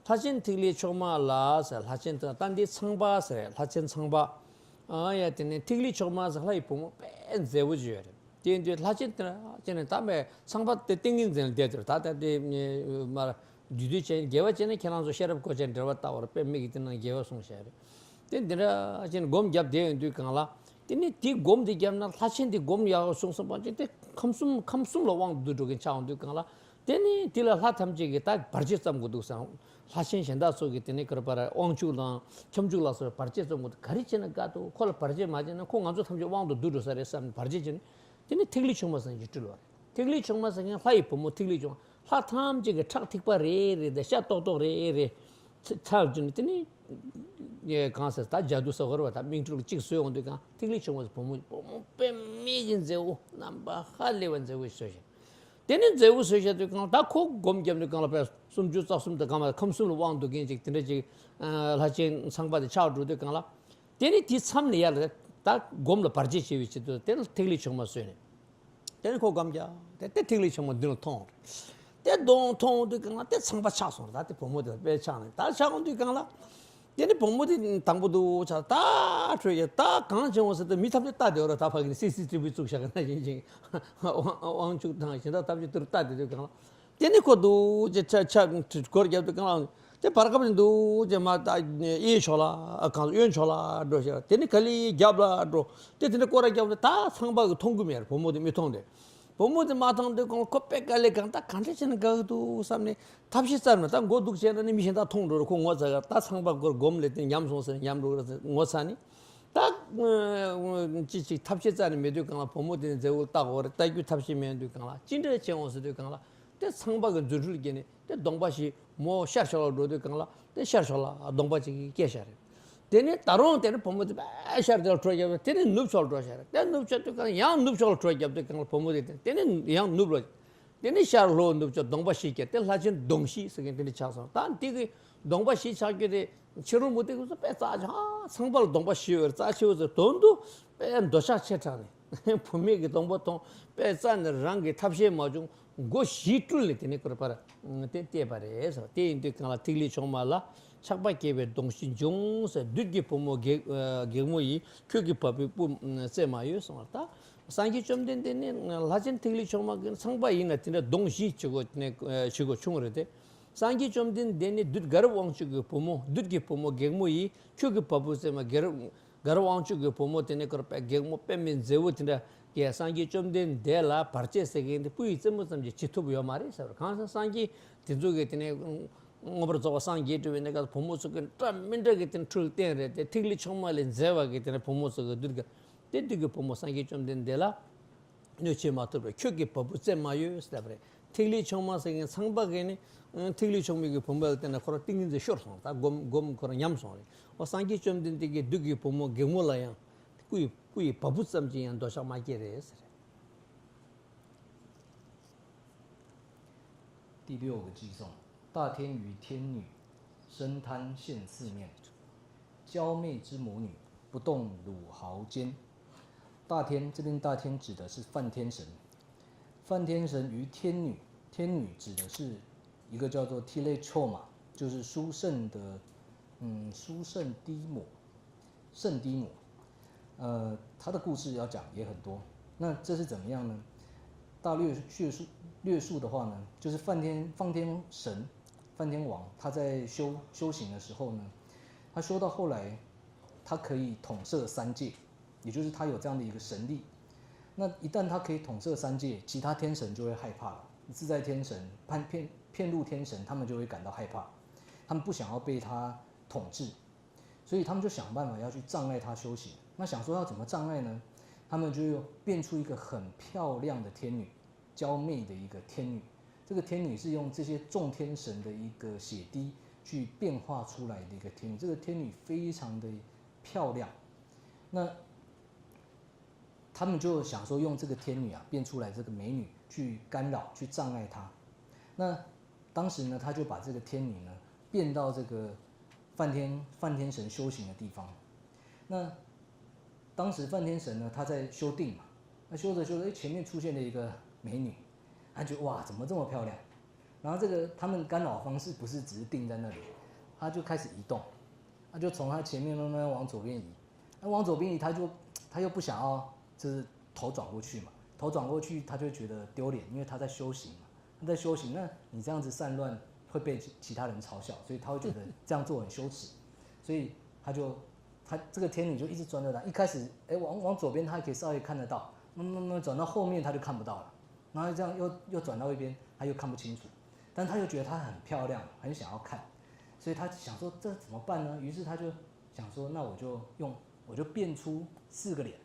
ལྷ་ཆེན་ཐིག་ལེ་མཆོག་མ་ལ་ཟེར། ལྷ་ཆེན་ད་འདི་ཚངས་པ་ཟེར། ལྷ་ཆེན་ཚངས་པ། ཨ་ཡ་དེ་ནས་ཐིག་ལེ་མཆོག་མ་ཟེར། ལྷ་ཡི་བུ་མོ་དཔེ་མཛེས་པོ་ཅིག་ཡོད་རེད། དེ་ཡིན་དུས་ལྷ་ཆེན་དེ་ལ་ཅེ་ནས་ད་མེད་ཚངས་པ་དེ་ཏིང་ངེ་འཛིན་ལ་བསྡད་དེ་རེད། ད་ལྟ་དེ་མར་དུས་དུས་ཅན་དགེ་བ་བྱས་ན་ཁྱེད་རང་ཚོ་ཤེས་རབ་གོ་ཆ་འབྲེལ་བ་ལྟ་བར་དཔེ་མིག་གིས་དེ་ན་དགེ་བ་གསུངས་བཞག་རེད། དེ་འདི་འདྲ་ཅེ་ནས་སྒོམ་བརྒྱབ་བསྡད་ཡོང་དུས་གང་ལ། དེ་ནི་དེ་སྒོམ་དེ་བརྒྱབ་ན་ལྷ་ཆེན་དེ་སྒོམ་ཡག་བྱུང་སོང་བ་ཅིག་དེ་ཁམས་གསུམ་ཁམས་གསུམ་ལ་དབང་དུ་འགྲོ་མཁན་ཆགས་ཡོང་དུས་གང་ལ། དེ་ནི་དེ་ལ་ལྷ་ཐམས་ཅད་ཀྱིས་ད་བར་ཆད་བརྩམ་དགོས་འདུག་བསམ། ལྷ་ཆེན་གཞན་དག་ཚོ་གིས་དེ་ནི་ག་རེ་བར་དབང་ཕྱུག་དང་ཁྱབ་འཇུག་ལ་སོགས་བར་ཆད་བརྩམ་དགོས་འདུག་ག་རེ་བྱས་ན་དགའ་འདུག་ཁོ་ལ་བར་ཆད་མ་བྱས་ན་ཁོ་ང་ཚོ་ཐམས་ཅད་དབང་དུ་བསྡུ་འགྲོ་ས་རེད་བསམ་ནས་བར་ཆད་བྱས་ནས་དེ་ནི་ཐིག་ལེ་ཆུང་མ་ཟེར་གྱི་སྤྲུལ་བ་རེད། ཐིག་ལེ་ཆུང་མ་ཟེར་མཁན་ལྷ་ཡི་བུ་མོ་ཐིག་ལེ་ཆུང་། ལྷ་ཐམས་ཅད་ཀྱི་ཁྲག་ཐིགས་པ་རེ་རེ་དང་ཤ་ཏོག་ཏོག་རེ་རེ་ཚ་ཚར་བྱུང་ནས་དེ་ནི་གང་ཟེར་ད་ཇ་དུ་ཟེར་བ་རེད་བ། ད་མིག་འཕྲུལ་གཅིག་བཟོས་ཡོང་དུས་གང་ཐིག་ལེ་ཆུང་མ་ཟེར་བུ་མོ་བུ་མོ་དཔེ་མི་སྲིད་ཀྱི་མཛེས་པོ་རྣམ་པ་ཧ་ལས་པ་མཛེས་པོ་ཞིག་བཟོས་ཤག་དེ་ནས་མཛེས་པོ་བཟོས་བཞག་དུས་གང་ལ་ད་ཁོ་སྒོམ་བརྒྱབ་ནས་གང་ལ་བས་སུམ་ཅུ་རྩ་གསུམ་དང་གང་ལ་ཁམས་གསུམ་ལ་དབང་འདུག་མཁན་ཅིག་དེ་འདྲ་ཅིག་ལྷ་ཆེན་ཚངས་པ་དེ་ཆགས་འགྲོ་དུས་གང་ལ། དེ་ནས་དེའི་མཚམས་ལ་ཡར་ལ་ད་སྒོམ་ལ་བར་ཆད་བྱེད་པའི་ཆེད་དུ་དེ་ལ་ཐིག་ལེ་ཆུང་མ་བཟོས་ནས། དེ་ནས་ཁོ་སྒོམ་རྒྱག་དེ་དེ་ཐིག་ལེ་ཆུང་མ་མདུན་ལ་མཐོང་རེད། དེ་གདོང་མཐོང་དུས་གང་ལ་དེ་ཚངས་པ་ཆགས་སོང་རེད། ད་དེ་བུ་མོ་དེ་ལ་དཔེ་ཆགས་ནས་ད་ཆགས་འོང་དུས་གང་ལ། དེ་ནི་བུ་མོ་དེ་དང་པོ་འདུག་ཆ་ད་ཁྲོས་ཡ་ད་གང་བྱུང་ཟེར་ཏེ་མི་ཐམས་ཅད་ལྟ་དེ་བ་ར་ད་ཕ་གི་ནི་སི་སི་ཊི་བི་བཙུགས་བཞག་གི་ན་ཡིན་ཅིང་དབང་ཕྱུག་དང་གཞན་དག་ཐམས་ཅད་དུ་ལྟ་དེ་དུས་གང་ལ། དེ་ནི་ཁོ་འདུག་ཅེས་ཆ་ཆ་སྒོར་རྒྱབ་དུས་གང་ལ་དེ་བར་སྐབས་ནི་འདུག་ཅེས་མ་ད་གཡས་ཕྱོགས་ལ་གང་གཡོན་ཕྱོགས་ལ་འགྲོ་ཞེས་དེ་ནི་ག་ལེ་རྒྱབ་ལ་འགྲོ། དེ་དེ་ནི་སྐོར་ར་རྒྱབ་ལ་ད་ཚངས་པ་གི་མཐོང་གི་མེད་ར་བུ་མོ་དེ་མི་མཐོང་དེ། བུ་མོ་དེ་མ་མཐོང་དུས་གང་ཁོ་དཔེ་དཀའ་ལས་གང་ད་གང་འདྲ་བྱས་ན་དགའ་གི་འདུག་བསམ་ནས་ཐབས་ཤེས་བཙལ་ནས་ད་མགོ་འདུག་བྱས་ན་ནི་མི་གཞན་དག་མཐོང་འགྲོ་ར་ཁོ་ངོ་ཚ་ག་ད་ཚངས་པ་སྒོར་སྒོམ་ལས་དེ་ཉམས་སོང་ཟེར་ཉམས་འགྲོ་གི་ར་ངོ་ཚ་ནི། ད་ཅི་ཅིག་ཐབས་ཤེས་བཙལ་ནས་མེད་དུས་གང་ལ་བུ་མོ་དེ་ནི་མཛེས་པོ་ལྟ་དགོས་རེད། ལྟ་རྒྱུ་ཐབས་ཤེས་མེད་དུས་གང་ལ་ཅི་འདྲ་བྱས་འོང་ཟེར་དུས་གང་ལ་དེ་ཚངས་པ་གི་རྫུ་འཕྲུལ་གྱིས་ནི་དེ་གདོང་པ་བཞི་མོ་ཤར་ཕྱོགས་ལ་འགྲོ་དུས་གང་ལ་དེ་ཤར་ཕྱོགས་ལ་གདོང་པ་གཅིག་སྐྱེས་ཤག་རེད། དེ་ནས་ད་རུང་དེ་ནས་བུ་མོ་དེ་དཔེ་ཤར་དེ་ལ་བྲོས་བརྒྱབ་དེ་ནས་ནུབ་ཕྱོགས་ལ་བྲོས་ཤག་རེད། དེ་ནུབ་ཕྱོགས་དུས་གང་ཡང་ནུབ་ཕྱོགས་ལ་བྲོས་བརྒྱབ་དུས་གང་ལ་བུ་མོ་དེ་དེ་ནས་ཡང་ནུབ་ལ། དེ་ནས་ཤར་ལྷོ་ནུབ་ཕྱོགས་གདོང་པ་བཞི་སྐྱེས་དེ་ལྷ་ཆེན་གདོང་བཞི་ཟེར་མཁན་དེ་འདྲ་ཆགས་སོང་། ད་འདི་གི་གདོང་པ་བཞི་ཆགས་རྒྱུ་དེ་ཕྱི་རོལ་མུ་སྟེགས་ཚོ་དཔེ་རྩ་ཆེ་ཧ་ཚངས་པ་ལ་གདོང་པ་བཞི་ཡོད་རེད་རྩ་ཆེ་བོ་ཚོ་དོན་དུ་དཔེ་འདོད་ཆགས་ཆེ་དྲགས་ནས་བུད་མེད་ཀྱི་གདོང་པ་མཐོང་དཔེ་རྩ་ནས་རང་གི་ཐབས་ཤེས་མ་བྱུང་། སྒོ་བཞི་སྤྲུལ་ནས་དེ་ནས་ཁོར་པར་དེ་བལྟས་པ་རེད་ཟེར། དེ་ཡིན་དུས་གང་ལ་ཐིག་ལེ་མཆོག་མ་ལ་ཆགས་པ་སྐྱེས་པའི་གདོང་བཞི་འབྱུང་ཟེར། བདུད་ཀྱི་བུ་མོ་སྒེག་སྒེག་མོ་ཡིས་ཁྱོད་ཀྱི་བ་སྤུའི་སྤུ་རྩེ་མ་ཡོད་གསུངས་པ་ལ། ད་སངས་རྒྱས་བཅོམ་ལྡན་འདས་ནི་ལྷ་ཆེན་ཐིག་ལེ་མཆོག་མ་གི་ཚངས་པ་ཡིན་ན་དེ་འདྲ་གདོང་བཞི་བྱེད་སྒོ་ནས་བྱེད་སྒོ་ཆུང་རེད་དེ། སངས་རྒྱས་བཅོམ་ལྡན་འདས་ནི་བདུད་དགའ་རབ་དབང་ཕྱུག་གི་བུ་མོ་བདུད་ཀྱི་བུ་མོ་སྒེག་མོ་ཡིས་ཁྱོད་ཀྱི་བ་སྤུ་རྩེ་མ་དགའ་རབ་དགའ་རབ་དབང་ཕྱུག་གི་བུ་མོ་དེ་ནས་ཁོར་པའི་སྒེག་མོ་དཔེ་མི་མཛེས་པོ་དེ་འདྲ་གིས་སངས་རྒྱས་བཅོམ་ལྡན་འདས་ལ་བར་ཆད་ཟེར་མཁན་དེ་སྤུ་ཡི་རྩེ་མོ་ཙམ་གྱིས་བྱེད་ཐུབ་ཡོད་མ་རེད་ཟེར་བར། གང་ཟེར་སངས་རྒྱས་དེ་ཚོ་གིས་དེ་ནས་ མངོན་པར་རྫོགས་པ་སངས་རྒྱས་གྲུབ་པའི་གནས་སྐབས་བུ་མོ་ཚོ་གི་འདྲ་མི་འདྲ་གི་དེ་འཁྲུལ་བསྟན་རེད་དེ། ཐིག་ལེ་ཆུང་མ་ལས་མཛེས་པ་གི་དེ་ནས་བུ་མོ་ཚོ་གི་བདུད་གི་དེ་བདུད་ཀྱི་བུ་མོ་སངས་རྒྱས་བཅོམ་ལྡན་འདས་ལ་གནོད་བྱེད་མ་ཐུབ་པར་ཁྱོད་ཀྱི་བ་སྤུ་བཙེམ་མ་ཡོད་ཟེར་བ་རེད། ཐིག་ལེ་ཆུང་མ་ཟེར་མཁན་ཚངས་པ་གིས་ནི་ཐིག་ལེ་ཆུང་མའི་གི་བུ་མོ་ལ་བསྟན་ན་ཁོ་རང་ཏིང་ངེ་འཛིན་ཤོར་སོང་། ད་སྒོམ་སྒོམ་ཁོ་རང་ཉམས་སོང་རེད། འོ་སངས་རྒྱས་བཅོམ་ལྡན་འདས་ཀྱིས་བདུད་ཀྱི་བུ་མོ་གེགས་མོ་ལ་ཡང་སྐུ་ཡི་སྐུ་ཡི་བ་སྤུ་ཙམ་གྱིས་ཡང་འདོད་ཆགས་མ་སྐྱེས་རེད་ཟེར། 第六个偈颂，大天与天女，深贪现四面，娇媚之魔女，不动乳毫间。大天，这边大天指的是梵天神，梵天神与天女，天女指的是一个叫做 Tile Choma，就是殊胜的，嗯，殊胜低魔，圣低魔。呃，他的故事要讲也很多。那这是怎么样呢？大略叙述略述的话呢，就是梵天梵天神梵天王他在修修行的时候呢，他修到后来，他可以统摄三界，也就是他有这样的一个神力。那一旦他可以统摄三界，其他天神就会害怕了。自在天神、骗骗骗路天神，他们就会感到害怕，他们不想要被他统治，所以他们就想办法要去障碍他修行。那想说要怎么障碍呢？他们就变出一个很漂亮的天女，娇媚的一个天女。这个天女是用这些众天神的一个血滴去变化出来的一个天女。这个天女非常的漂亮。那他们就想说用这个天女啊变出来这个美女去干扰、去障碍他。那当时呢，他就把这个天女呢变到这个梵天梵天神修行的地方。那当时梵天神呢，他在修定嘛，那修着修着，哎，前面出现了一个美女，他觉得哇，怎么这么漂亮？然后这个他们干扰方式不是只是定在那里，他就开始移动，他就从他前面慢慢往左边移，那往左边移，他就他又不想要，就是头转过去嘛，头转过去他就觉得丢脸，因为他在修行嘛，他在修行，那你这样子散乱会被其其他人嘲笑，所以他会觉得这样做很羞耻，所以他就他这个天女就一直钻在那。一开始，哎，往往左边他还可以稍微看得到，慢慢慢慢转到后面他就看不到了，然后这样又又转到一边，他又看不清楚，但他又觉得她很漂亮，很想要看，所以他想说这怎么办呢？于是他就想说，那我就用我就变出四个脸，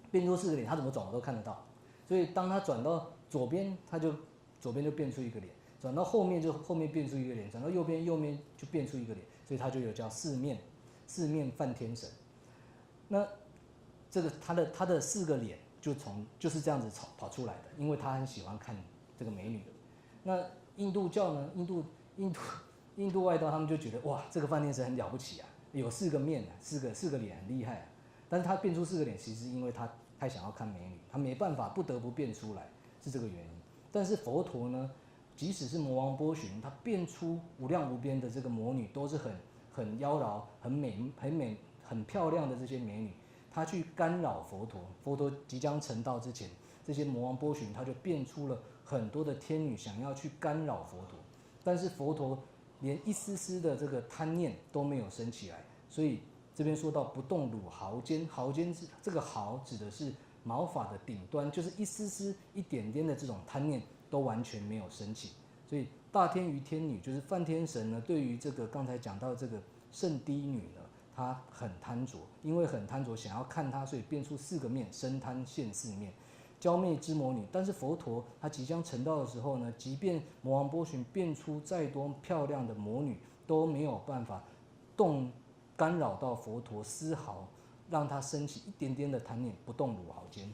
变出四个脸，他怎么转我都看得到。所以当他转到左边，他就左边就变出一个脸，转到后面就后面变出一个脸，转到右边右面就变出一个脸，所以他就有叫四面四面梵天神。那这个他的他的四个脸就从就是这样子跑跑出来的，因为他很喜欢看这个美女。那印度教呢，印度印度印度外道他们就觉得哇，这个梵天神很了不起啊，有四个面啊，四个四个脸很厉害啊。但是他变出四个脸，其实是因为他太想要看美女，他没办法不得不变出来，是这个原因。但是佛陀呢，即使是魔王波旬，他变出无量无边的这个魔女，都是很很妖娆、很美、很美、很漂亮的这些美女，他去干扰佛陀。佛陀即将成道之前，这些魔王波旬他就变出了很多的天女，想要去干扰佛陀。但是佛陀连一丝丝的这个贪念都没有升起来，所以这边说到不动乳毫间，毫间是这个毫指的是毛发的顶端，就是一丝丝、一点点的这种贪念都完全没有升起。所以大天与天女，就是梵天神呢，对于这个刚才讲到这个圣低女呢，他很贪着，因为很贪着，想要看她，所以变出四个面，深贪现四面，娇媚之魔女。但是佛陀他即将成道的时候呢，即便魔王波旬变出再多漂亮的魔女，都没有办法动干扰到佛陀丝毫，让他升起一点点的贪念，不动乳毫间。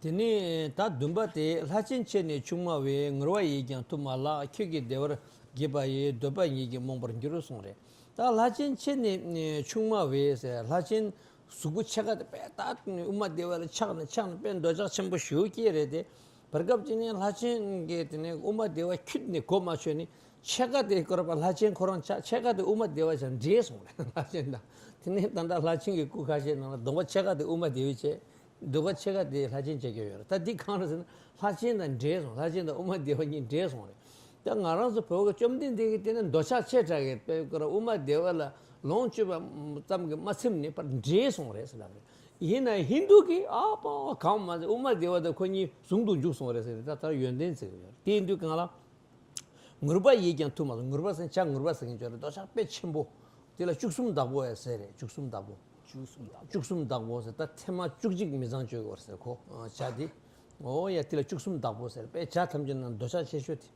དེ་ནས་ད་བདུན་པ་དེ། ལྷ་ཆེན་ཁྱེད་ནི་ཆུང་མ་བས། ངུར་བ་ཡིས་ཀྱང་ཐུབ་མ་ལགས། ཁྱོད་ཀྱིས་བདེ་བར་གྱེས་པ་ཡིས། འདོད་པ་ཉིད་ཀྱིས་རྨོངས་པར་འགྱུར་གསུངས་རེད། ད་ལྷ་ཆེན་ཁྱེད་ནི་ཆུང་མ་བས་ཟེར། ལྷ་ཆེན་གཟུགས་པོ་ཕྱེད་ཀ་དེ་དཔེ་ད་དབུ་མ་བདེ་བ་ལ་ཆགས་ནས་ཆགས་ནས་དཔེ་འདོད་ཆགས་ཆེན་པོ་ཞེ་པོ་སྐྱེས་རེད་དེ། བར་སྐབས་ཅིག་ནས་ལྷ་ཆེན་གྱིས་དེ་ནས་དབུ་མ་བདེ་བ་ཁྱོད་ནི་གོ་མ་ཆོད་ནས། ཕྱེད་ཀ་དེ་སྐོར་པ་ལྷ་ཆེན་ཁོ་རང་ཆགས། ཕྱེད་ཀ་དེ་དབུ་མ་བདེ་བ་ཆགས་འདྲེས་སོང་རེད། ལྷ་ཆེན་དང་། དེ་ནས་ད་ལྟ་ལྷ་ཆེན་གྱི་སྐུ་ཁ་ཤས་ནང་ལ་གདོང་པ་ཕྱེད་ཀ་དེ་དབུ་མ་བདེ་བའི་ཆེད། གདོང་པ་ཕྱེད་ཀ་དེ་ལྷ་ཆེན་བྱེད་ཀྱི་ཡོད་རེད། ད་འདི་གང་རེད་ཟེར་ན། ལྷ་ཆེན་དང་འདྲེས་སོང་། ལྷ་ཆེན་དང་དབུ་མ་བདེ་བ་གཉིས་འདྲེས་སོང་རེད། ད་ང་རང་ཚོ་བོད་ཀྱི་བཅོམ་ལྡན་འདས་ཀྱིས་དེ་ནས་འདོད་ཆགས་ཆེ་དྲགས་ཀྱི་དཔེ་སྐོར་དབུ་མ་བདེ་བ་ལ་ལོངས་སྤྱོད་པ་ཙམ་གྱིས་མ་ཚིམ་ནས་ཕར་འདྲེས་སོང་རེད་ཟེར་ལབ་རེད། ཡིན་ན་ཧིན་དུ་གིས་ཨ་པ་གང་མ་ཟད་དབུ་མ་བདེ་བ་དང་ཁོ་གཉིས་ཟུང་དུ་འཇུག་སོང་རེད་ཟེར་རེད། ད་ལྟར་ཡོན་ཏན་བརྩི་གི་ཡོད་རེད། དེ་ཡིན་དུས་གང་ལ། ངུར་པ་ཡིས་ཀྱང་ཐུབ་མ་སོང་། ངུར་པ་ཟེར་ན་བྱ་ངུར་པ་ཟེར་མཁན་ཅིག་ཡོད་རེད། འདོད་ཆགས་དཔེ་ཆེན་པོ། དེ་ལ་བཅུ་གསུམ་བདག་པོ་ཡང་ཟེར་རེད། བཅུ་གསུམ་བདག་པོ། བཅུ་གསུམ་བདག་པོ། བཅུ་གསུམ་བདག་པོ་ཟེར། ད་ཐེངས་མ་བཅུ་གཅིག་མི་ཚང་གཅོད་ཀྱི་ཡོད་རེད་ཟེར་ཁོ། བྱ་དེ། འོ་ཡ། དེ་ལ་བཅུ་གསུམ་བདག་པོ་ཟེར། དཔེ་བྱ་ཐམས་ཅད་ནང་འདོད་ཆགས་ཆེ་ཤོས་དེ།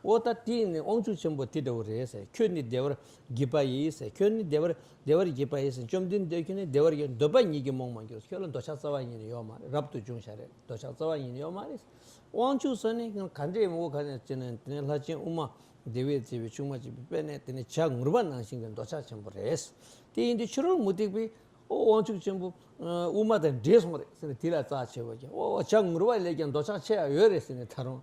འོ་ད་དེ་ནི་དབང་ཕྱུག་ཆེན་པོ་དེ་འདྲ་བོ་རེད་ཟེར། ཁྱོད་ནི་བདེ་བར་བགྱིད་པ་ཡིས་ཟེར། ཁྱོད་ནི་བདེ་བར་བདེ་བར་བགྱིད་པ་ཡིས་ཟེར། བཅོམ་ལྡན་འདས་ཁྱོད་ནི་བདེ་བར་བགྱིད། འདོད་པ་ཉིད་ཀྱིས་རྨོངས་མ་གྱུར། ཁྱོད་ལ་འདོད་ཆགས་རྩ་བ་ཉིད་ནས་ཡོད་མ་རེད། རབ་ཏུ་བྱུང་བྱ་རེད། འདོད་ཆགས་རྩ་བ་ཉིད་ནས་ཡོད་མ་རེད། དབང་ཕྱུག་ཟེར་ནི་ག་འདྲས་མོ་ག་ནས་ཅི་ནས་དེ་ནས་ལྷ་ཆེན་ཨུ་མ་དེ་བས་བརྩེ་བའི་ཆུང་མ་གཅིག་པུ། དཔེར་ན་དེ་ནས་བྱ་ངུར་པ་ནང་བཞིན་གྱི་འདོད་ཆགས་ཆེན་པོ་རེད། དེ་ཡིན་དུས་ཕྱི་རོལ་མུ་སྟེགས་པས། ཨོ་དབང་ཕྱུག་ཆེན་པོ་ཨུ་མ་དང་འདྲེས་སོང་རེད་ཟེར་ནས་དེ་ལ་རྩ་ཆེ་བ་ཀྱང་། ཨོ་བྱ་ངུར་པ་ལས་ཀྱང་འདོད་ཆགས་ཆེ་ཡ་ཡོད་རེད་ཟེར་ནས་ད་རུང་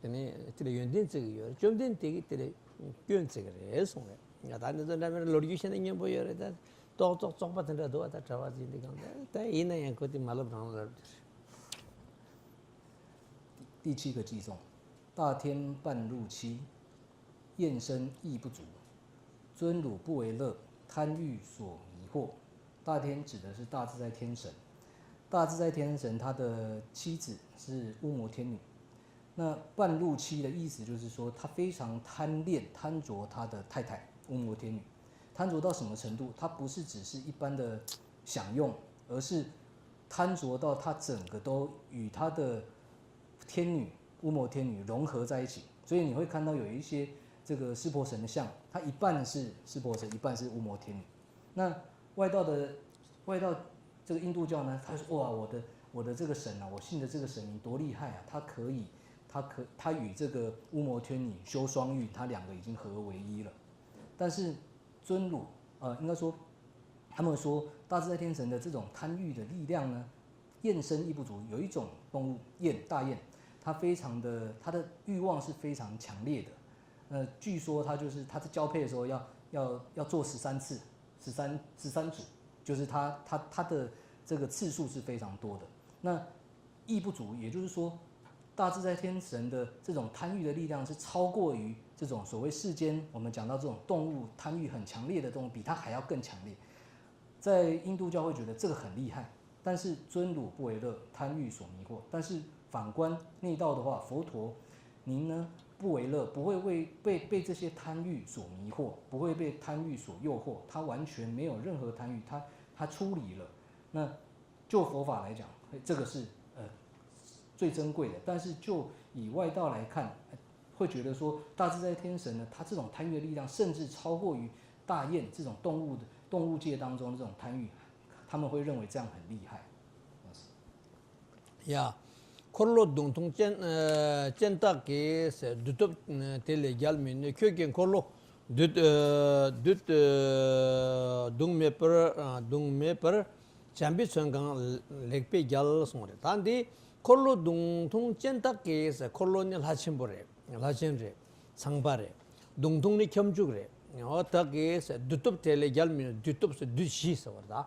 དེ་ནས་དེ་ལ་ཡོན་ཏན་བརྩི་གི་ཡོད་རེད། བཅོམ་ལྡན་འདས་ཀྱིས་དེ་ལ་སྐྱོན་བརྩི་གི་རེད་གསུངས་རེད། ཡ་ད་འདི་ཚོ་འདྲ་མིན་ལོ་རྒྱུས་བཤད་ན་སྙན་པོ་ཡོད་རེད། ད་ཏོག་ཙོག་ཙོག་པ་དེ་འདྲ་འདུག་བ། ད་གྲྭ་པ་ཚོས་འདི་གང་ད་ད་ཡིན་ན་ཡང་ཁོ་དེ་མ་ལབ་རང་ལབ་རེད། 第七个偈颂，大天半露期，厌身亦不足，尊汝不为乐，贪欲所迷惑。大天指的是大自在天神，大自在天神他的妻子是巫魔天女。那半露期的意思就是说，他非常贪恋、贪着他的太太巫魔天女，贪着到什么程度？他不是只是一般的享用，而是贪着到他整个都与他的天女巫魔天女融合在一起。所以你会看到有一些这个湿婆神的像，它一半是湿婆神，一半是巫魔天女。那外道的外道这个印度教呢，他说哇，我的我的这个神啊，我信的这个神明多厉害啊，他可以，他可他与这个巫魔天女修双运，他两个已经合而为一了。但是尊汝，呃，应该说，他们说大自在天神的这种贪欲的力量呢，厌身亦不足。有一种动物，雁，大雁，它非常的，它的欲望是非常强烈的。呃，据说它就是它在交配的时候要要要做十三次，十三十三组，就是它它它的这个次数是非常多的。那亦不足，也就是说，大自在天神的这种贪欲的力量是超过于这种所谓世间我们讲到这种动物贪欲很强烈的动物，比它还要更强烈。在印度教会觉得这个很厉害，但是尊汝不为乐，贪欲所迷惑。但是反观内道的话，佛陀，您呢不为乐，不会为被被这些贪欲所迷惑，不会被贪欲所诱惑，他完全没有任何贪欲，他他出离了。那就佛法来讲，这个是呃最珍贵的。但是就以外道来看，会觉得说大自在天神呢，他这种贪欲的力量甚至超过于大雁这种动物的动物界当中的这种贪欲，他们会认为这样很厉害。ཡ། འཁོར་ལོ་མདུང་ཐུང་ཅན་ཨ་ཅན་དག་གིས་བདུད་སྟོབས་ཨ་དེ་ལས་རྒྱལ་མི་ནུས། ཁྱོད་ཀྱིས་འཁོར་ལོ་བདུད་ཨ་བདུད་ཨ་གདུང་མེད་པར་ཨ་གདུང་མེད་པར་བྱམས་པའི་མཚོན་གང་ལེགས་པས་རྒྱལ་གསུངས་རེད། ད་འདི་འཁོར་ལོ་མདུང་ཐུང་ཅན་དག་གིས། འཁོར་ལོ་ནི་ལྷ་ཆེན་པོ་རེད། ལྷ་ཆེན་རེད། ཚངས་པ་རེད། མདུང་ཐུང་ནི་ཁྱབ་འཇུག་རེད། འོ་དག་གིས་བདུད་སྟོབས་དེ་ལས་རྒྱལ་མི་ནུས། བདུད་སྟོབས་ཟེར་བདུད་བཞི་ཟེར་བ་རེད་ད།